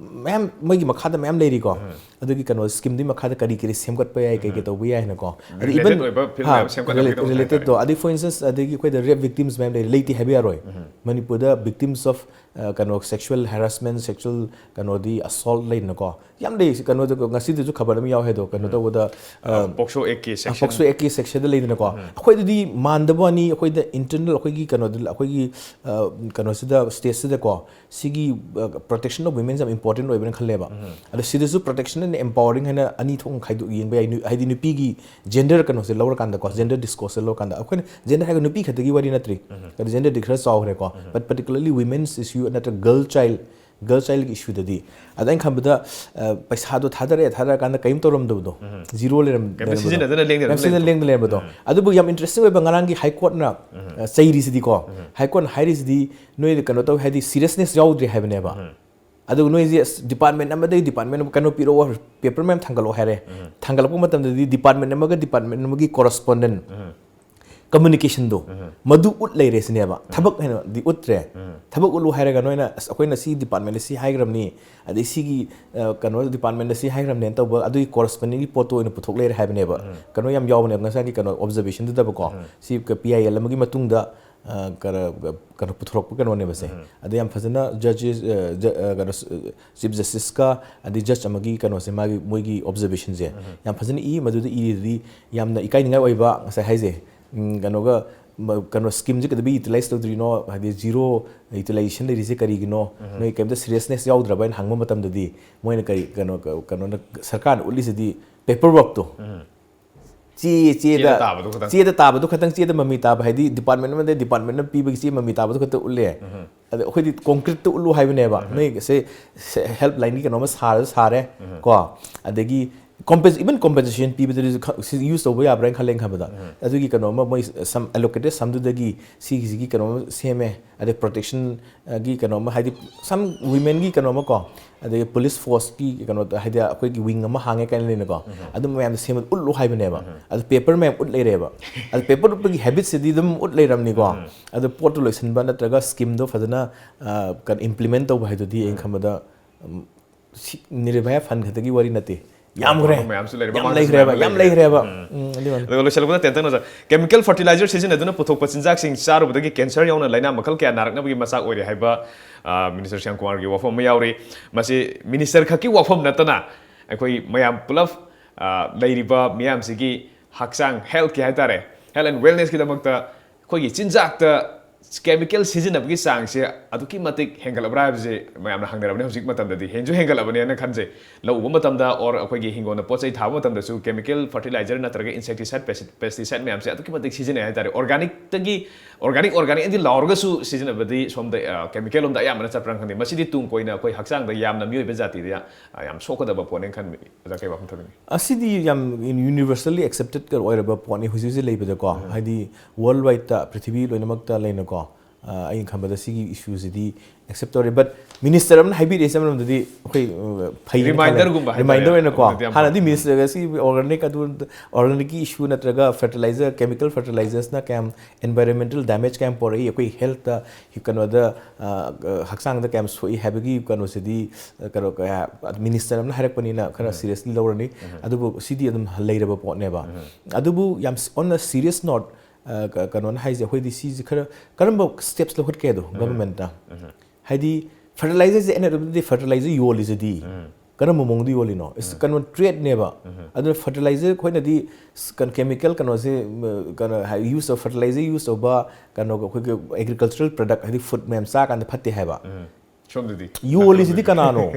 ꯃꯌꯥꯝ ꯃꯣꯏꯒꯤ ꯃꯈꯥꯗ ꯃꯌꯥꯝ ꯂꯩꯔꯤꯀꯣ꯫ ꯑꯗꯨꯒꯤ ꯀꯩꯅꯣ ꯁ꯭ꯀꯤꯝꯗꯨꯒꯤ ꯃꯈꯥꯗ ꯀꯔꯤ ꯀꯔꯤ ꯁꯦꯝꯒꯠꯄ ꯌꯥꯏ, ꯀꯩ ꯀꯩ ꯇꯧꯕ ꯌꯥꯏ ꯍꯥꯏꯅꯀꯣ꯫ ꯑꯗꯨ Related even ꯑꯣꯏꯕ field ꯍꯥ, ꯃꯌꯥꯝ ꯁꯦꯝꯒꯠꯅꯕꯒꯤꯗꯃꯛꯇ ꯔꯤꯂꯦꯇꯦꯠꯇꯣ ꯍꯥꯏꯇꯥꯔꯦ꯫ ꯑꯗꯩ for instance ꯑꯗꯒꯤ ꯑꯩꯈꯣꯏꯗ ꯔꯦꯞ ꯚꯤꯛꯇꯤꯝꯁ ꯃꯌꯥꯝ ꯂꯩꯔꯤ, ꯂꯩꯇꯦ ꯍꯥꯏꯕ ꯌꯥꯔꯣꯏ꯫ ꯃꯅꯤꯄꯨꯔꯗ victims of ꯑ, ꯀꯩꯅꯣ, sexual harassment, sexual ꯀꯩꯅꯣꯗꯤ, assault ꯂꯩꯗꯅꯀꯣ, ꯌꯥꯝ ꯂꯩ꯫ ꯀꯩꯅꯣꯗ ꯉꯁꯤꯗꯁꯨ ꯈꯕꯔ ꯑꯃ ꯌꯥꯎꯋꯦ ꯍꯥꯏꯗꯣ, ꯀꯩꯅꯣ ꯇꯧꯕꯗ, ꯑ, ꯄꯣꯛꯁꯣ ꯑꯦꯛꯀꯤ ꯑ, ꯁꯦꯛꯁꯟ꯫ ꯄꯣꯛꯁꯣ ꯑꯦꯛꯀꯤ ꯁꯦꯛꯁꯟꯗ ꯂꯩꯗꯅꯀꯣ꯫ ꯑꯩꯈꯣꯏꯗꯗꯤ ꯃꯥꯟꯗꯕ ꯋꯥꯅꯤ, ꯑꯩꯈꯣꯏꯗ ꯏꯟꯇꯔꯅꯦꯜ ꯑꯩꯈꯣꯏꯒꯤ ꯀꯩꯅꯣꯗ, ꯑꯩꯈꯣꯏꯒꯤ, ꯑ, ꯀꯩꯅꯣꯁꯤꯗ, ꯁ꯭ꯇꯦꯠꯁꯤꯗꯀꯣ, ꯁꯤꯒꯤ, ꯑ, protection of womenꯁꯦ ꯌꯥꯝ important ꯑꯣꯏꯕꯅ ꯈꯜꯂꯦꯕ꯫ ꯑꯗꯣ ꯁꯤꯗꯁꯨ protection and empowering ꯍꯥꯏꯅ ꯑꯅꯤ ꯊꯣꯛꯅ ꯈꯥꯏꯗꯣꯛ ꯌꯦꯡꯕ ꯌꯥꯏ꯫ ꯅꯨ-, ꯍꯥꯏꯗꯤ ꯅꯨꯄꯤꯒꯤ ꯖꯦꯟꯗꯔ ꯀꯩꯅꯣꯁꯦ ꯂꯧꯔꯀꯥꯟꯗꯀꯣ, ꯖꯦꯟꯗꯔ ꯗꯤꯁꯀꯣꯔꯁꯁꯦ ꯂꯧꯔꯀꯥꯟꯗ, ꯑꯩꯈꯣꯏꯅ ꯖꯦꯟꯗꯔ ꯍꯥꯏꯔꯒ ꯅꯨꯄꯤ ꯈꯛꯇꯒꯤ ꯋꯥꯔꯤ ꯅꯠꯇ꯭ꯔꯤ꯫ ꯑꯗ ꯖꯦꯟꯗꯔꯗꯤ ꯈꯔ ꯆꯥꯎꯈ꯭ꯔꯦꯀꯣ꯫ But particularly women's issue ꯅꯠꯇ꯭ꯔꯒ ꯒꯔꯜ ꯆꯥꯏꯜ, ꯒꯔꯜ ꯆꯥꯏꯜꯒꯤ ꯏꯁꯨꯗꯗꯤ, ꯑꯗ ꯑꯩꯅ ꯈꯟꯕꯗ, ꯑ, ꯄꯩꯁꯥꯗꯣ ꯊꯥꯗꯔꯛꯑꯦ, ꯊꯥꯗꯔꯀꯥꯟꯗ ꯀꯔꯤꯝ ꯇꯧꯔꯝꯗꯕꯗꯣ, ꯖꯤꯔꯣ ꯂꯩꯔꯝ-, ꯀꯩꯝꯇ ꯂꯩꯔꯝꯕꯗꯣ꯫ ꯁꯤꯖꯤꯟꯅꯗꯅ ꯂꯦꯡꯗꯅ ꯑꯗꯨꯝ ꯀꯩꯝꯇ ꯁꯤꯖꯤꯟꯅꯗꯅ ꯂꯩꯕꯗꯣ꯫ ꯂꯦꯡꯗꯅ ꯂꯩꯔꯝꯕꯗꯣ꯫ ꯑꯗꯨꯕꯨ ꯌꯥꯝ ꯏꯟꯇꯔꯦꯁꯇꯤꯡ ꯑꯣꯏꯕ, ꯉꯔꯥꯡꯒꯤ ꯍꯥꯏ ꯀꯣꯔꯠꯅ, ꯑ, ꯆꯩꯔꯤꯁꯤꯗꯤꯀꯣ, ꯍꯥꯏ ꯀꯣꯔꯠꯅ ꯍꯥꯏꯔꯤꯁꯤꯗꯤ ꯅꯣꯏꯗ ꯀꯩꯅꯣ ꯇꯧ, ꯍꯥꯏꯗꯤ ꯁꯤꯔꯤꯌꯁꯅꯦꯁ ꯌꯥꯎꯗ꯭ꯔꯦ ꯍꯥꯏꯕꯅꯦꯕ꯫ ꯑꯗꯨꯒ ꯅꯣꯏꯁꯦ, ꯑꯁ, ꯗꯤꯄꯥꯔꯠꯃꯦꯟ ꯑꯃꯗꯒꯤ ꯗꯤꯄꯥꯔꯠꯃꯦꯟ ꯑꯃ ꯀꯩꯅꯣ ꯄꯤꯔꯛꯑꯣ, ꯄꯦꯄꯔ ꯃꯌꯥꯝ ꯊꯥꯡꯒꯠꯂꯛꯑꯣ ꯍꯥꯏꯔꯦ꯫ ꯊꯥꯡꯒꯠꯂꯛꯄ ꯃꯇꯝꯗꯗꯤ ꯗꯤꯄꯥꯔꯠꯃꯦꯟ ꯑꯃꯒ ꯗꯤꯄꯥꯔꯠꯃꯦꯟ ꯑꯃꯒꯤ ꯀꯣꯔꯁꯄꯣꯟꯗꯦꯟ ꯀꯝꯃꯨꯅꯤꯀꯦꯁꯟꯗꯣ ꯃꯗꯨ ꯎꯠ ꯂꯩꯔꯦ ꯁꯤꯅꯦꯕ꯫ ꯊꯕꯛ ꯍꯥꯏꯅꯗꯤ ꯎꯠꯇ꯭ꯔꯦ꯫ ꯊꯕꯛ ꯎꯠꯂꯨ ꯍꯥꯏꯔꯒ ꯅꯣꯏꯅ "ꯑꯁ, ꯑꯩꯈꯣꯏꯅ ꯁꯤ ꯗꯤꯄꯥꯔꯠꯃꯦꯟꯗ ꯁꯤ ꯍꯥꯏꯈ꯭ꯔꯕꯅꯤ, ꯑꯗꯩ ꯁꯤꯒꯤ ꯑ, ꯀꯩꯅꯣ ꯗꯤꯄꯥꯔꯠꯃꯦꯟꯗ ꯁꯤ ꯍꯥꯏꯈ꯭ꯔꯕꯅꯦꯅ" ꯇꯧꯕ ꯑꯗꯨꯒꯤ ꯀꯣꯔꯁꯄꯣꯟꯗꯤꯡꯒꯤ ꯄꯣꯠꯇꯣ ꯑꯣꯏꯅ ꯄꯨꯊꯣꯛ ꯂꯩꯔꯦ ꯍꯥꯏꯕꯅꯦꯕ꯫ ꯀꯩꯅꯣ ꯌꯥꯝ ꯌꯥꯎꯕꯅꯦꯕ ꯉꯁꯥꯏꯒꯤ ꯀꯩꯅꯣ ꯑꯣꯕꯖꯔꯕꯦꯁꯟꯗꯨꯗꯕꯀꯣ꯫ ꯁꯤ ꯄꯤ ꯑꯥꯏ ꯑꯦꯜ ꯑꯃꯒꯤ ꯃꯇꯨꯡꯗ ꯑ, ꯀꯩꯅꯣ ꯀꯩꯅꯣ ꯄꯨꯊꯣꯔꯛꯄ ꯀꯩꯅꯣꯅꯦꯕꯁꯦ꯫ ꯑꯗꯣ ꯌꯥꯝ ꯐꯖꯅ ꯖꯁ ꯀꯩꯅꯣ ꯆꯤꯐ ꯖꯁꯇꯤꯁꯀ ꯑꯗꯩ ꯖꯁ ꯑꯃꯒꯤ ꯀꯩꯅꯣꯁꯦ, ꯃꯥꯒꯤ ꯃꯣꯏꯒꯤ ꯑꯣꯕꯖꯔꯕꯦꯁꯟꯁꯦ ꯌꯥꯝ ꯐꯖꯅ ꯏ꯫ ꯃꯗꯨꯗ ꯏꯔꯤꯗꯨꯗꯤ ꯌꯥꯝꯅ ꯏꯀꯥꯏꯅꯤꯡꯉꯥꯏ ꯑꯣꯏꯕ ꯉꯁꯥꯏ ꯍꯥꯏꯁꯦ꯫ ꯎꯝ, ꯀꯩꯅꯣꯒ ꯃ-, ꯀꯩꯅꯣ ꯁ꯭ꯀꯤꯝꯁꯦ ꯀꯩꯗꯧꯕꯩ ꯌꯨꯇꯤꯂꯥꯏꯁ ꯇꯧꯗ꯭ꯔꯤꯅꯣ, ꯍꯥꯏꯗꯤ ꯖꯤꯔꯣ ꯌꯨꯇꯤꯂꯥꯏꯖꯦꯁꯟ ꯂꯩꯔꯤꯁꯦ ꯀꯔꯤꯒꯤꯅꯣ, ꯅꯣꯏ ꯀꯩꯝꯇ ꯁꯤꯔꯤꯌꯁꯅꯦꯁ ꯌꯥꯎꯗ꯭ꯔꯕ ꯍꯥꯏꯅ ꯍꯪꯕ ꯃꯇꯝꯗꯗꯤ ꯃꯣꯏꯅ ꯀꯔꯤ ꯀꯩꯅꯣ ꯀꯩꯅꯣꯅ ꯁꯔꯀꯥꯔꯅ ꯎꯠꯂꯤꯁꯤꯗꯤ ꯄꯦꯄꯔ ꯋꯥꯔꯛꯇꯣ꯫ ꯆꯦ ꯆꯦꯗ ꯆꯦꯗ ꯇꯥꯕꯗꯨ ꯈꯇꯪ꯫ ꯆꯦꯗ ꯇꯥꯕꯗꯨ ꯈꯇꯪ, ꯆꯦꯗ ꯃꯃꯤ ꯇꯥꯕ, ꯍꯥꯏꯗꯤ ꯗꯤꯄꯥꯔꯠꯃꯦꯟ ꯑꯃꯗ ꯗꯤꯄꯥꯔꯠꯃꯦꯟꯅ ꯄꯤꯕꯒꯤ ꯆꯦ ꯃꯃꯤ ꯇꯥꯕꯗꯨ ꯈꯛꯇ ꯎꯠꯂꯦ꯫ ꯑꯗ ꯑꯩꯈꯣꯏꯗꯤ ꯀꯣꯡꯀ꯭ꯔꯤꯠꯇ ꯎꯠꯂꯨ ꯍꯥꯏꯕꯅꯦꯕ꯫ ꯅꯣꯏꯁꯦ ꯍꯦꯜꯞ ꯂꯥꯏꯟꯒꯤ ꯀꯩꯅꯣꯝꯃ ꯁꯥꯔꯁꯨ ꯁꯥꯔꯦ ꯀꯣ, ꯑꯗꯒꯤ ꯀꯣꯝꯄꯦꯟ ꯏꯚꯟ ꯀꯣꯝꯄꯦꯟꯁꯦꯁꯟ ꯄꯤꯕꯗꯗꯤ ꯁꯤ ꯌꯨꯁ ꯇꯧꯕ ꯌꯥꯕ꯭ꯔꯥ ꯍꯥꯏꯅ ꯈꯜꯂꯦ ꯈꯟꯕꯗ꯫ ꯑꯗꯨꯒꯤ ꯀꯩꯅꯣꯝꯃ ꯃꯣꯏ ꯁꯝ ꯑꯦꯂꯣꯀꯦꯇꯦꯠ ꯁꯝꯗꯨꯗꯒꯤ ꯁꯤꯒꯤꯁꯤꯒꯤ ꯀꯩꯅꯣꯝꯃ ꯁꯦꯝꯃꯦ꯫ ꯑꯗꯩ ꯄ꯭ꯔꯣꯇꯦꯛꯁꯟꯒꯤ ꯀꯩꯅꯣꯝꯃ, ꯍꯥꯏꯗꯤ ꯁꯝ ꯋꯤꯃꯦꯟꯒꯤ ꯀꯩꯅꯣꯝꯃ ꯀꯣ, ꯑꯗꯒꯤ ꯄꯨꯂꯤꯁ ꯐꯣꯔꯁꯀꯤ ꯀꯩꯅꯣꯗ, ꯍꯥꯏꯗꯤ ꯑꯩꯈꯣꯏꯒꯤ ꯋꯤꯡ ꯑꯃ ꯍꯥꯡꯉꯦ ꯀꯥꯏꯅ ꯂꯩꯅꯀꯣ꯫ ꯑꯗꯨ ꯃꯌꯥꯝꯗꯣ ꯁꯦꯝꯕꯗ ꯎꯠꯂꯨ ꯍꯥꯏꯕꯅꯦꯕ꯫ ꯑꯗꯨ ꯄꯦꯄꯔ ꯃꯌꯥꯝ ꯎꯠ ꯂꯩꯔꯦꯕ꯫ ꯑꯗꯨ ꯄꯦꯄꯔ ꯎꯠꯄꯒꯤ ꯍꯦꯕꯤꯠꯁꯤꯗꯤ ꯑꯗꯨꯝ ꯎꯠ ꯂꯩꯔꯝꯅꯤꯀꯣ꯫ ꯑꯗꯨ ꯄꯣꯠꯇꯨ ꯂꯣꯏꯁꯤꯟꯕ ꯅꯠꯇ꯭ꯔꯒ ꯁ꯭ꯀꯤꯝꯗꯣ ꯐꯖꯅ, ꯑ, ꯀꯩꯅꯣ, ꯏꯝꯄ꯭ꯂꯤꯃꯦꯟ ꯇꯧꯕ ꯍꯥꯏꯗꯨꯗꯤ ꯑꯩꯅ ꯈꯟꯕꯗ, ꯎꯝ, ꯁꯤ ꯅꯤꯔꯚꯌꯥ ꯐꯟ ꯈꯛꯇꯒꯤ ꯋꯥꯔꯤ ꯅꯠꯇꯦ꯫ ꯌꯥꯝꯈ꯭ꯔꯦ꯫ ꯃꯌꯥꯝꯁꯨ ꯂꯩꯔꯦ, ꯌꯥꯝ ꯃꯃꯥꯡꯁꯨ ꯂꯩꯈ꯭ꯔꯦꯕ, ꯃꯌꯥꯝ ꯌꯥꯝ ꯂꯩꯈ꯭ꯔꯦ꯫ ꯂꯩꯈ꯭ꯔꯦꯕ꯫ ꯎꯝ, ꯑꯗꯨꯒ ꯑꯗꯨꯒ ꯂꯣꯏꯁꯤꯜꯂꯛꯄꯗ ꯇꯦꯟꯇꯛꯅ, ꯁꯥꯔ, ꯀꯦꯃꯤꯀꯦꯜ ꯐꯔꯇꯤꯂꯥꯏꯖꯔ ꯁꯤꯖꯤꯟꯅꯗꯨꯅ ꯄꯨꯊꯣꯛꯄ ꯆꯤꯟꯖꯥꯛꯁꯤꯡ ꯆꯥꯔꯨꯕꯗꯒꯤ ꯀꯦꯟꯁꯔ ꯌꯥꯎꯅ ꯂꯥꯏꯅꯥ ꯃꯈꯜ ꯀꯌꯥ ꯅꯥꯔꯛꯅꯕꯒꯤ ꯃꯆꯥꯛ ꯑꯣꯏꯔꯦ ꯍꯥꯏꯕ, ꯑ, ꯃꯤꯅꯤꯁꯇꯔ ꯁ꯭ꯌꯥꯝ ꯀꯨꯃꯥꯔꯒꯤ ꯋꯥꯐꯝ ꯑꯃ ꯌꯥꯎꯔꯤ꯫ ꯃꯁꯤ ꯃꯤꯅꯤꯁꯇꯔ ꯈꯛꯀꯤ ꯋꯥꯐꯝ ꯅꯠꯇꯅ ꯑꯩꯈꯣꯏ ꯃꯌꯥꯝ ꯄꯨꯂꯞ, ꯑ, ꯂꯩꯔꯤꯕ ꯃꯤꯌꯥꯝꯁꯤꯒꯤ ꯍꯛꯆꯥꯡ ꯍꯦꯜꯊꯀꯤ ꯍꯥꯏꯇꯥꯔꯦ, health and wellnessꯀꯤꯗꯃꯛꯇ ꯑꯩꯈꯣꯏꯒꯤ ꯆꯤꯟꯖꯥꯛꯇ ꯀꯦꯃꯤꯀꯦꯜ ꯁꯤꯖꯤꯟꯅꯕꯒꯤ ꯆꯥꯡꯁꯦ ꯑꯗꯨꯛꯀꯤ ꯃꯇꯤꯛ ꯍꯦꯟꯒꯠꯂꯕ꯭ꯔꯥ ꯍꯥꯏꯕꯁꯦ ꯃꯌꯥꯝꯅ ꯍꯪꯅꯔꯕꯅꯤ꯫ ꯍꯧꯖꯤꯛ ꯃꯇꯝꯗꯗꯤ ꯍꯦꯟꯁꯨ ꯍꯦꯟꯒꯠꯂꯕꯅꯦꯅ ꯈꯟꯖꯩ꯫ ꯂꯧ ꯎꯕ ꯃꯇꯝꯗ or ꯑꯩꯈꯣꯏꯒꯤ ꯍꯤꯡꯒꯣꯜꯗ ꯄꯣꯠ ꯆꯩ ꯊꯥꯕ ꯃꯇꯝꯗꯁꯨ ꯀꯦꯃꯤꯀꯦꯜ ꯐꯔꯇꯤꯂꯥꯏꯖꯔ ꯅꯠꯇ꯭ꯔꯒ ꯏꯟꯁꯦꯛꯇꯤꯁꯥꯏꯠ, ꯄꯦꯁꯇꯤꯁꯥꯏꯠ ꯃꯌꯥꯝꯁꯦ ꯑꯗꯨꯛꯀꯤ ꯃꯇꯤꯛ ꯁꯤꯖꯤꯟꯅꯩ ꯍꯥꯏꯇꯥꯔꯦ꯫ ꯑꯣꯔꯒꯥꯅꯤꯛꯇꯒꯤ, organic organic ꯑꯗꯤ ꯂꯥꯎꯔꯒꯁꯨ ꯁꯤꯖꯤꯟꯅꯕꯗꯤ ꯁꯣꯝꯗ, ꯑ, ꯀꯦꯃꯤꯀꯦꯜ ꯂꯣꯝꯗ ꯑꯌꯥꯝꯕꯅ ꯆꯠꯄ꯭ꯔꯥ ꯈꯪꯗꯦ꯫ ꯃꯁꯤꯗꯤ ꯇꯨꯡ ꯀꯣꯏꯅ ꯑꯩꯈꯣꯏ ꯍꯛꯆꯥꯡꯗ ꯌꯥꯝꯅ ꯃꯤꯑꯣꯏꯕ ꯖꯥꯇꯤꯗ ꯌꯥꯝ, ꯑ, ꯌꯥꯝ ꯁꯣꯛꯀꯗꯕ ꯄꯣꯠꯅꯦꯅ ꯈꯟꯕ꯫ ꯑꯣꯖꯥ, ꯀꯩ ꯋꯥꯐꯝ ꯊꯝꯕꯤꯅꯤ? ꯑꯁꯤꯗꯤ ꯌꯥꯝ ꯌꯨꯅꯤꯚꯔꯁꯦꯜꯂꯤ ꯑꯦꯛꯁꯦꯞꯇꯦꯠ ꯑꯣꯏꯔꯕ ꯄꯣꯠꯅꯤ ꯍꯧꯖꯤꯛ ꯍꯧꯖꯤꯛ ꯂꯩꯕꯗꯀꯣ꯫ ꯍꯥꯏꯗꯤ ꯋꯥꯔꯜ ꯋꯥꯏꯗꯇ, ꯄ꯭ꯔꯤꯊꯤꯕꯤ ꯂꯣꯏꯅꯃꯛꯇ ꯂꯩꯅꯀꯣ꯫ ꯑꯩꯅ ꯈꯟꯕꯗ ꯁꯤꯒꯤ ꯏꯁꯨꯁꯤꯗꯤ ꯑꯦꯛꯁꯦꯞ ꯇꯧꯔꯦ꯫ ꯕꯠ ꯃꯤꯅꯤꯁꯇꯔ ꯑꯃꯅ ꯍꯥꯏꯕꯤꯔꯛꯏꯁꯦ ꯑꯃꯔꯣꯝꯗꯗꯤ ꯑꯩꯈꯣꯏ ꯐꯩ, ꯔꯤꯃꯥꯏꯟꯗꯔꯒꯨꯝꯕ ꯍꯥꯏꯇꯥꯔꯦ, ꯔꯤꯃꯥꯏꯟꯗꯔ ꯑꯣꯏꯅꯀꯣ꯫ ꯑꯗꯨꯗꯤ ꯌꯥꯝ ꯍꯥꯟꯅꯗꯤ ꯐꯔꯦ꯫ ꯃꯤꯅꯤꯁꯇꯔꯒ ꯁꯤ ꯑꯣꯔꯒꯥꯅꯤꯛ ꯑꯗꯨ ꯑꯣꯔꯒꯥꯅꯤꯛꯀꯤ ꯏꯁꯨ ꯅꯠꯇ꯭ꯔꯒ ꯐꯔꯇꯤꯂꯥꯏꯖꯔ, ꯀꯦꯃꯤꯀꯦꯜ ꯐꯔꯇꯤꯂꯥꯏꯖꯔꯁꯅ ꯀꯌꯥꯝ ꯑꯦꯟꯚꯥꯏꯔꯣꯟꯃꯦꯟꯇꯦꯜ ꯗꯦꯃꯦꯖ ꯀꯌꯥꯝ ꯄꯣꯔꯛꯏ, ꯑꯩꯈꯣꯏ ꯍꯦꯜꯠꯇ ꯀꯩꯅꯣꯗ ꯍꯛꯆꯥꯡꯗ ꯀꯌꯥꯝ ꯁꯣꯛꯏ ꯍꯥꯏꯕꯒꯤ ꯀꯩꯅꯣꯁꯤꯗꯤ ꯀꯩꯅꯣ ꯃꯤꯅꯤꯁꯇꯔ ꯑꯃꯅ ꯍꯥꯏꯔꯛꯄꯅꯤꯅ ꯈꯔ ꯁꯤꯔꯤꯌꯁꯂꯤ ꯂꯧꯔꯅꯤ꯫ ꯑꯗꯨꯕꯨ ꯁꯤꯗꯤ ꯑꯗꯨꯝ ꯂꯩꯔꯕ ꯄꯣꯠꯅꯦꯕ꯫ ꯑꯗꯨꯕꯨ ꯌꯥꯝ ꯑꯣꯟ ꯑ ꯁꯤꯔꯤꯌꯁ ꯅꯣꯠ, ꯀꯩꯅꯣꯅ ꯍꯥꯏꯁꯦ, ꯑꯩꯈꯣꯏꯗꯤ ꯁꯤꯁꯦ ꯈꯔ ꯀꯔꯝꯕ ꯁ꯭ꯇꯦꯞꯁ ꯂꯧꯈꯠꯀꯦ ꯑꯗꯣ ꯒꯚꯔꯟꯃꯦꯟꯠꯅ? ꯍꯥꯏꯗꯤ ꯐꯔꯇꯤꯂꯥꯏꯖꯔꯁꯦ ꯑꯦꯟ ꯑꯦꯟ ꯗꯤ ꯐꯔꯇꯤꯂꯥꯏꯖꯔ ꯌꯣꯜꯂꯤꯁꯤꯗꯤ ꯀꯔꯝꯕ ꯃꯑꯣꯡꯗ ꯌꯣꯜꯂꯤꯅꯣ? ꯏꯁ ꯀꯩꯅꯣ ꯇ꯭ꯔꯦꯗꯅꯦꯕ꯫ ꯑꯗꯨꯅ ꯐꯔꯇꯤꯂꯥꯏꯖꯔ ꯑꯩꯈꯣꯏꯅꯗꯤ ꯀꯦꯃꯤꯀꯦꯜ ꯀꯩꯅꯣꯁꯦ ꯀꯩꯅꯣ ꯌꯨꯁ ꯇꯧ ꯐꯔꯇꯤꯂꯥꯏꯖꯔ ꯌꯨꯁ ꯇꯧꯕ ꯀꯩꯅꯣ ꯑꯩꯈꯣꯏꯒꯤ ꯑꯦꯒ꯭ꯔꯤꯀꯜꯆꯔꯦꯜ ꯄ꯭ꯔꯗꯛ ꯍꯥꯏꯗꯤ ꯐꯨꯗ ꯃꯌꯥꯝ ꯆꯥꯀꯥꯟꯗ ꯐꯠꯇꯦ ꯍꯥꯏꯕ꯫ ꯁꯣꯝꯗꯗꯤ ꯌꯣꯜꯂꯤꯁꯤꯗꯤ ꯀꯅꯥꯅꯣ?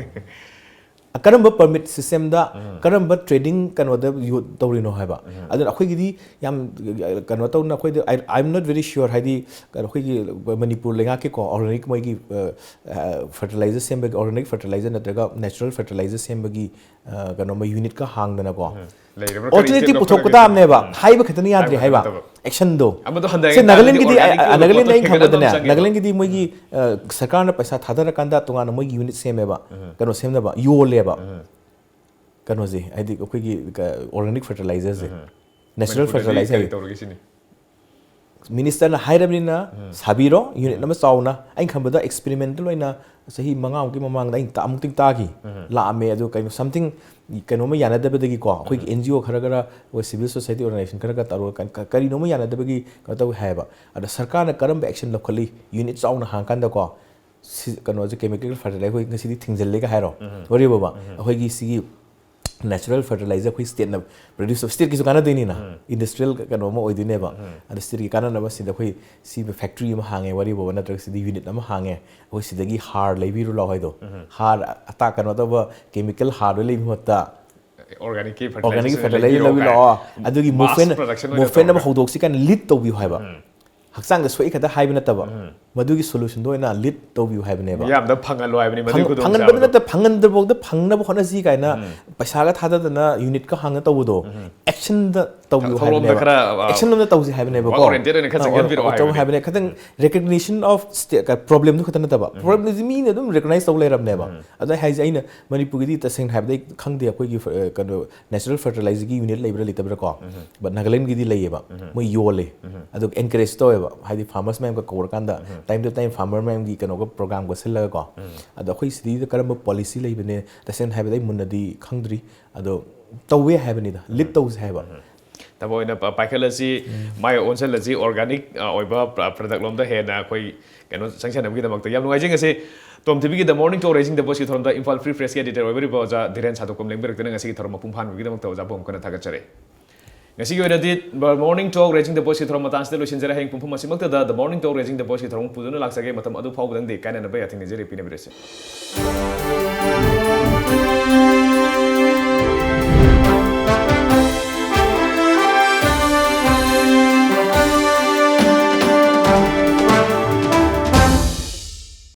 ꯀꯔꯝꯕ ꯄꯔꯃꯤꯠ ꯁꯤꯁꯇꯦꯝꯗ ꯀꯔꯝꯕ ꯇ꯭ꯔꯦꯗꯤꯡ ꯀꯩꯅꯣꯗ ꯌꯣ- ꯇꯧꯔꯤꯅꯣ ꯍꯥꯏꯕ꯫ ꯑꯗꯨꯅ ꯑꯩꯈꯣꯏꯒꯤꯗꯤ ꯌꯥꯝ ꯀꯩꯅꯣ ꯇꯧꯅ ꯑꯩꯈꯣꯏꯗ I am not very sure ꯍꯥꯏꯗꯤ ꯑꯩꯈꯣꯏꯒꯤ ꯃꯅꯤꯄꯨꯔ ꯂꯩꯉꯥꯛꯀꯤꯀꯣ ꯑꯣꯔꯒꯥꯅꯤꯛ ꯃꯣꯏꯒꯤ ꯐꯔꯇꯤꯂꯥꯏꯖꯔ ꯁꯦꯝꯕꯒꯤ ꯑꯣꯔꯒꯥꯅꯤꯛ ꯐꯔꯇꯤꯂꯥꯏꯖꯔ ꯅꯠꯇ꯭ꯔꯒ ꯅꯦꯆꯔꯦꯜ ꯐꯔꯇꯤꯂꯥꯏꯖꯔ ꯁꯦꯝꯕꯒꯤ ꯀꯩꯅꯣ ꯃꯣꯏ ꯌꯨꯅꯤꯠꯀ ꯍꯥꯡꯗꯅꯀꯣ ꯂꯩꯔꯕ꯭ꯔꯥ? ꯀꯔꯤ ꯑꯣꯜꯇꯔꯅꯦꯇꯤꯞ step ꯄꯨꯊꯣꯛꯄ ꯂꯧꯈꯠꯂꯒꯦ ꯁꯤꯅꯤ? ꯇꯥꯕꯅꯦꯕ꯫ ꯍꯥꯏꯕ ꯈꯛꯇꯅ ꯌꯥꯗ꯭ꯔꯦ ꯍꯥꯏꯕ ꯍꯥꯏꯕ ꯅꯠꯇꯕ꯫ ꯑꯦꯛꯁꯟꯗꯣ꯫ ꯑꯃꯗꯣ ꯍꯟꯊꯔꯒ ꯁꯤ ꯅꯥꯒꯥꯂꯦꯟꯒꯤꯗꯤ organic ꯀꯤ ꯅꯥꯒꯥꯂꯦꯟꯗ ꯄꯣꯠꯇꯣ ꯑꯩꯅ ꯈꯪꯕꯗꯅꯦ ꯍꯦꯟꯒꯠꯅꯕ ꯑꯃ ꯆꯪꯉꯦꯕ꯫ ꯅꯥꯒꯥꯂꯦꯟꯒꯤꯗꯤ ꯃꯣꯏꯒꯤ ꯁꯔꯀꯥꯔꯅ ꯄꯩꯁꯥ ꯊꯥꯗꯔꯀꯥꯟꯗ ꯇꯣꯉꯥꯟꯅ ꯃꯣꯏꯒꯤ ꯌꯨꯅꯤꯠ ꯁꯦꯝꯃꯦꯕ꯫ ꯀꯩꯅꯣ ꯁꯦꯝꯅꯕ ꯌꯣꯜꯂꯦꯕ꯫ ꯀꯩꯅꯣꯁꯦ ꯍꯥꯏꯗꯤ ꯑꯩꯈꯣꯏꯒꯤ ꯑꯣꯔꯒꯥꯅꯤꯛ ꯐꯔꯇꯤꯂꯥꯏꯖꯔꯁꯦ, ꯅꯦꯆꯔꯦꯜ ꯃꯅꯤꯄꯨꯔꯗꯗꯤ ꯐꯔꯇꯤꯂꯥꯏꯖꯔ ꯀꯔꯤ ꯇꯧꯔꯒꯦ ꯁꯤꯅꯤ? ꯃꯤꯅꯤꯁꯇꯔꯅ ꯍꯥꯏꯔꯕꯅꯤꯅ ꯁꯥꯕꯤꯔꯣ ꯌꯨꯅꯤꯠ ꯑꯃ ꯆꯥꯎꯅ꯫ ꯑꯩꯅ ꯈꯟꯕꯗ ꯑꯦꯛꯁꯄꯦꯔꯤꯃꯦꯟꯇꯦꯜ ꯑꯣꯏꯅ ꯆꯍꯤ ꯃꯉꯥꯃꯨꯛꯀꯤ ꯃꯃꯥꯡꯗ ꯑꯩꯅ ꯇꯥ- ꯑꯃꯨꯛꯇꯪ ꯇꯥꯈꯤ꯫ ꯂꯥꯛꯑꯝꯃꯦ ꯑꯗꯨ ꯀꯩꯅꯣ ꯁꯝꯊꯤꯡ ꯀꯩꯅꯣꯝꯃ ꯌꯥꯅꯗꯕꯗꯒꯤꯀꯣ ꯑꯩꯈꯣꯏꯒꯤ ꯑꯦꯟ ꯖꯤ ꯑꯣ ꯈꯔ ꯈꯔ ꯑꯩꯈꯣꯏ ꯁꯤꯚꯤꯜ ꯁꯣꯁꯥꯏꯇꯤ ꯑꯣꯔꯒꯅꯥꯏꯖꯦꯁꯟ ꯈꯔꯒ ꯇꯧꯔꯒ ꯀ- ꯀ- ꯀꯔꯤꯅꯣꯝꯃ ꯌꯥꯅꯗꯕꯒꯤ ꯀꯩꯅꯣ ꯇꯧꯋꯤ ꯍꯥꯏꯌꯦꯕ꯫ ꯑꯗ ꯁꯔꯀꯥꯔꯅ ꯀꯔꯝꯕ ꯑꯦꯛꯁꯟ ꯂꯧꯈꯠꯂꯤ? ꯌꯨꯅꯤꯠ ꯆꯥꯎꯅ ꯍꯥꯡꯀꯥꯟꯗꯀꯣ ꯁꯤ ꯀꯩꯅꯣꯁꯦ ꯀꯦꯃꯤꯀꯦꯜ ꯐꯔꯇꯤꯂꯥꯏꯖꯔ ꯑꯩꯈꯣꯏ ꯉꯁꯤꯗꯤ ꯊꯤꯡꯖꯤꯜꯂꯦꯒ ꯍꯥꯏꯔꯣ ꯋꯥꯔꯤꯕꯣꯕ꯫ ꯑꯩꯈꯣꯏꯒꯤ ꯁꯤꯒꯤ ꯅꯦꯆꯔꯦꯜ ꯐꯔꯇꯤꯂꯥꯏꯖꯔ ꯑꯩꯈꯣꯏ ꯁ꯭ꯇꯦꯠꯅ ꯄ꯭ꯔꯗ꯭ꯌꯨꯁ ꯇꯧ ꯁ꯭ꯇꯦꯠꯀꯤꯁꯨ ꯀꯥꯟꯅꯗꯣꯏꯅꯤꯅ ꯏꯟꯗꯁꯇ꯭ꯔꯤꯌꯦꯜ ꯀꯩꯅꯣ ꯑꯃ ꯑꯣꯏꯗꯣꯏꯅꯦꯕ꯫ ꯑꯗ ꯁ꯭ꯇꯦꯠꯀꯤ ꯀꯥꯟꯅꯅꯕ ꯁꯤꯗ ꯑꯩꯈꯣꯏ ꯁꯤ ꯐꯦꯛꯇ꯭ꯔꯤ ꯑꯃ ꯍꯥꯡꯉꯦ ꯋꯥꯔꯤꯕꯣꯕ ꯅꯠꯇ꯭ꯔꯒ ꯁꯤꯗ ꯌꯨꯅꯤꯠ ꯑꯃ ꯍꯥꯡꯉꯦ ꯑꯩꯈꯣꯏ ꯁꯤꯗꯒꯤ ꯍꯥꯔ ꯂꯩꯕꯤꯔꯨ ꯂꯥꯛꯑꯣ ꯍꯥꯏꯗꯣ꯫ ꯍꯥꯔ ꯑꯇꯥ ꯀꯩꯅꯣ ꯇꯧꯕ ꯀꯦꯃꯤꯀꯦꯜ ꯍꯥꯔꯗꯣ ꯂꯩꯕ ꯃꯍꯨꯠꯇ ꯑꯣꯔꯒꯥꯅꯤꯛꯀꯤ ꯑꯣꯔꯒꯥꯅꯤꯛ ꯐꯔꯇꯤꯂꯥꯏꯖꯔ ꯐꯔꯇꯤꯂꯥꯏꯖꯔ ꯂꯧꯕꯤ ꯂꯥꯛꯑꯣ꯫ ꯑꯗꯨꯒꯤ ꯃꯥꯁ ꯃꯨꯚꯃꯦꯟ ꯄ꯭ꯔꯗꯛꯁꯟ ꯑꯣꯏꯅ ꯃꯨꯚꯃꯦꯟ ꯑꯃ ꯇꯧꯔꯒ꯫ ꯍꯧꯗꯣꯛꯁꯤ ꯀꯥꯏꯅ ꯂꯤꯗ ꯇꯧꯕꯤꯌꯨ ꯍꯥꯏꯕ꯫ ꯍꯛꯆꯥꯡꯗ ꯁꯣꯛꯏ ꯈꯛꯇ ꯍꯥꯏꯕ ꯅꯠꯇꯕ꯫ ꯃꯗꯨꯒꯤ ꯁꯣꯂꯨꯁꯟꯗꯣ ꯑꯣꯏꯅ ꯂꯤꯗ ꯇꯧꯕꯤꯌꯨ ꯍꯥꯏꯕꯅꯦꯕ꯫ ꯃꯤꯌꯥꯝꯗ ꯐꯪꯍꯜꯂꯣ ꯍꯥꯏꯕꯅꯤ ꯃꯗꯨꯒꯤ ꯐꯪ- ꯐꯪꯍꯟꯕꯗ ꯈꯨꯗꯣꯡꯆꯥꯕꯗꯣ꯫ ꯅꯠꯇꯦ, ꯐꯪꯍꯟꯗ꯭ꯔꯐꯥꯎꯗ ꯐꯪꯅꯕ ꯍꯣꯠꯅꯁꯤ ꯀꯥꯏꯅ ꯄꯩꯁꯥꯒ ꯊꯥꯗꯗꯅ ꯌꯨꯅꯤꯠꯀ ꯍꯥꯡꯅ ꯇꯧꯕꯗꯣ ꯑꯦꯛꯁꯟꯗ ꯇꯧꯕꯤꯌꯨ ꯊꯧꯔꯝꯗ ꯍꯥꯏꯕꯅꯦꯕ꯫ ꯈꯔ, ꯑ, ꯑꯦꯛꯁꯟ ꯑꯃꯗ ꯇꯧꯁꯤ ꯍꯥꯏꯕꯅꯦꯕꯀꯣ꯫ work oriented ꯑꯣꯏꯅ ꯈꯔ ꯑ, ꯆꯪꯁꯤꯟꯕꯤꯔꯛꯑꯣ ꯑ, ꯇꯧ ꯍꯥꯏꯕꯅꯦ꯫ ꯍꯥꯏꯕꯅꯦ꯫ ꯈꯤꯇꯪ ꯔꯤꯀꯒꯅꯤꯁꯟ ꯑꯣꯐ ꯄ꯭ꯔꯣꯕ꯭ꯂꯦꯝꯗꯨ ꯈꯛꯇ ꯅꯠꯇꯕ, ꯄ꯭ꯔꯣꯕ꯭ꯂꯦꯝꯗꯨꯗꯤ ꯃꯤꯅ ꯑꯗꯨꯝ ꯔꯤꯀꯒꯅꯥꯏꯁ ꯇꯧ ꯂꯩꯔꯕꯅꯦꯕ꯫ ꯑꯗꯣ ꯑꯩ ꯍꯥꯏꯁꯦ, ꯑꯩꯅ ꯃꯅꯤꯄꯨꯔꯒꯤꯗꯤ ꯇꯁꯦꯡꯅ ꯍꯥꯏꯕꯗ ꯑꯩ ꯈꯪꯗꯦ, ꯑꯩꯈꯣꯏꯒꯤ ꯐ-, ꯑ, ꯀꯩꯅꯣ, ꯅꯦꯆꯔꯦꯜ ꯐꯔꯇꯤꯂꯥꯏꯖꯔꯒꯤ ꯌꯨꯅꯤꯠ ꯂꯩꯕ꯭ꯔꯥ ꯂꯩꯇꯕ꯭ꯔꯥ ꯀꯣ꯫ ꯕꯠ ꯅꯥꯒꯥꯂꯦꯟꯒꯤꯗꯤ ꯂꯩꯌꯦꯕ꯫ ꯃꯣꯏ ꯌꯣꯜꯂꯦ꯫ ꯑꯗꯨꯒ ꯑꯦꯟꯀꯔꯦꯖ ꯇꯧꯋꯦꯕ, ꯍꯥꯏꯗꯤ ꯐꯥꯔꯃꯔꯁ ꯃꯌꯥꯝꯒ ꯀꯧꯔꯀꯥꯟꯗ ꯇꯥꯏꯝ ꯇꯨ ꯇꯥꯏꯝ ꯐꯥꯔꯃꯔ ꯃꯌꯥꯝꯒꯤ ꯀꯩꯅꯣꯒ ꯄ꯭ꯔꯣꯒ꯭ꯔꯥꯝꯒ ꯁꯤꯜꯂꯒꯀꯣ꯫ ꯑꯗꯣ ꯑꯩꯈꯣꯏ ꯁꯤꯇꯤꯗ ꯀꯔꯝꯕ ꯄꯣꯂꯤꯁꯤ ꯂꯩꯕꯅꯦ, ꯇꯁꯦꯡꯅ ꯍꯥꯏꯕꯗ ꯑꯩ ꯃꯨꯟꯅꯗꯤ ꯈꯪꯗ꯭ꯔꯤ꯫ ꯑꯗꯣ ꯇꯧꯋꯦ ꯍꯥꯏꯕꯅꯤꯗ, ꯂꯤꯗ ꯇꯧꯁꯦ ꯍꯥꯏꯕ꯫ ꯊꯕꯛ ꯑꯣꯏꯅ ꯄ-, ꯄꯥꯏꯈꯠꯂꯁꯤ, ꯃꯥꯏ ꯑꯣꯟꯁꯤꯜꯂꯁꯤ, ꯑꯣꯔꯒꯥꯅꯤꯛ, ꯑ, ꯑꯣꯏꯕ ꯄ꯭ꯔ-, ꯄ꯭ꯔꯗꯛ ꯂꯣꯝꯗ ꯍꯦꯟꯅ ꯑꯩꯈꯣꯏ ꯀꯩꯅꯣ ꯆꯪꯁꯤꯟꯅꯕꯒꯤꯗꯃꯛꯇ꯫ ꯌꯥꯝ ꯅꯨꯡꯉꯥꯏꯖꯩ ꯉꯁꯤ ꯇꯣꯝ ꯇꯤꯚꯤꯒꯤ The Morning Talk Raising the Voiceꯀꯤ ꯊꯧꯔꯝꯗ ꯏꯝꯐꯥꯜ ꯐ꯭ꯔꯤ ꯄ꯭ꯔꯦꯁꯀꯤ ꯑꯦꯗꯤꯇꯔ ꯑꯣꯏꯕꯤꯔꯤꯕ ꯑꯣꯖꯥ ꯙꯤꯔꯦꯟ ꯁꯥꯗꯣꯛꯄꯝ ꯂꯦꯡꯕꯤꯔꯛꯇꯨꯅ ꯉꯁꯤꯒꯤ ꯊꯧꯔꯝ ꯃꯄꯨꯡ ꯐꯥꯍꯟꯕꯒꯤꯗꯃꯛꯇ ꯑꯣꯖꯥꯕꯨ ꯑꯃꯨꯛ ꯍꯟꯅ ꯊꯥꯒꯠꯆꯔꯤ꯫ ꯉꯁꯤꯒꯤ ꯑꯣꯏꯅꯗꯤ The Morning Talk Raising the Voiceꯀꯤ ꯊꯧꯔꯝ ꯃꯇꯥꯡꯁꯤꯗ ꯂꯣꯏꯁꯤꯟꯖꯔꯦ꯫ ꯍꯌꯦꯡ ꯄꯨꯡ ꯑꯁꯤꯃꯛꯇꯗ The Morning Talk Raising the Voiceꯀꯤ ꯊꯧꯔꯝ ꯄꯨꯗꯨꯅ ꯂꯥꯛꯆꯒꯦ꯫ ꯃꯇꯝ ꯑꯗꯨ ꯐꯥꯎꯕꯗꯪꯗꯤ ꯀꯥꯏꯅꯅꯕ ꯌꯥꯊꯪ ꯅꯤꯖꯔꯤ, ꯄꯤꯅꯕꯤꯔꯁꯤ꯫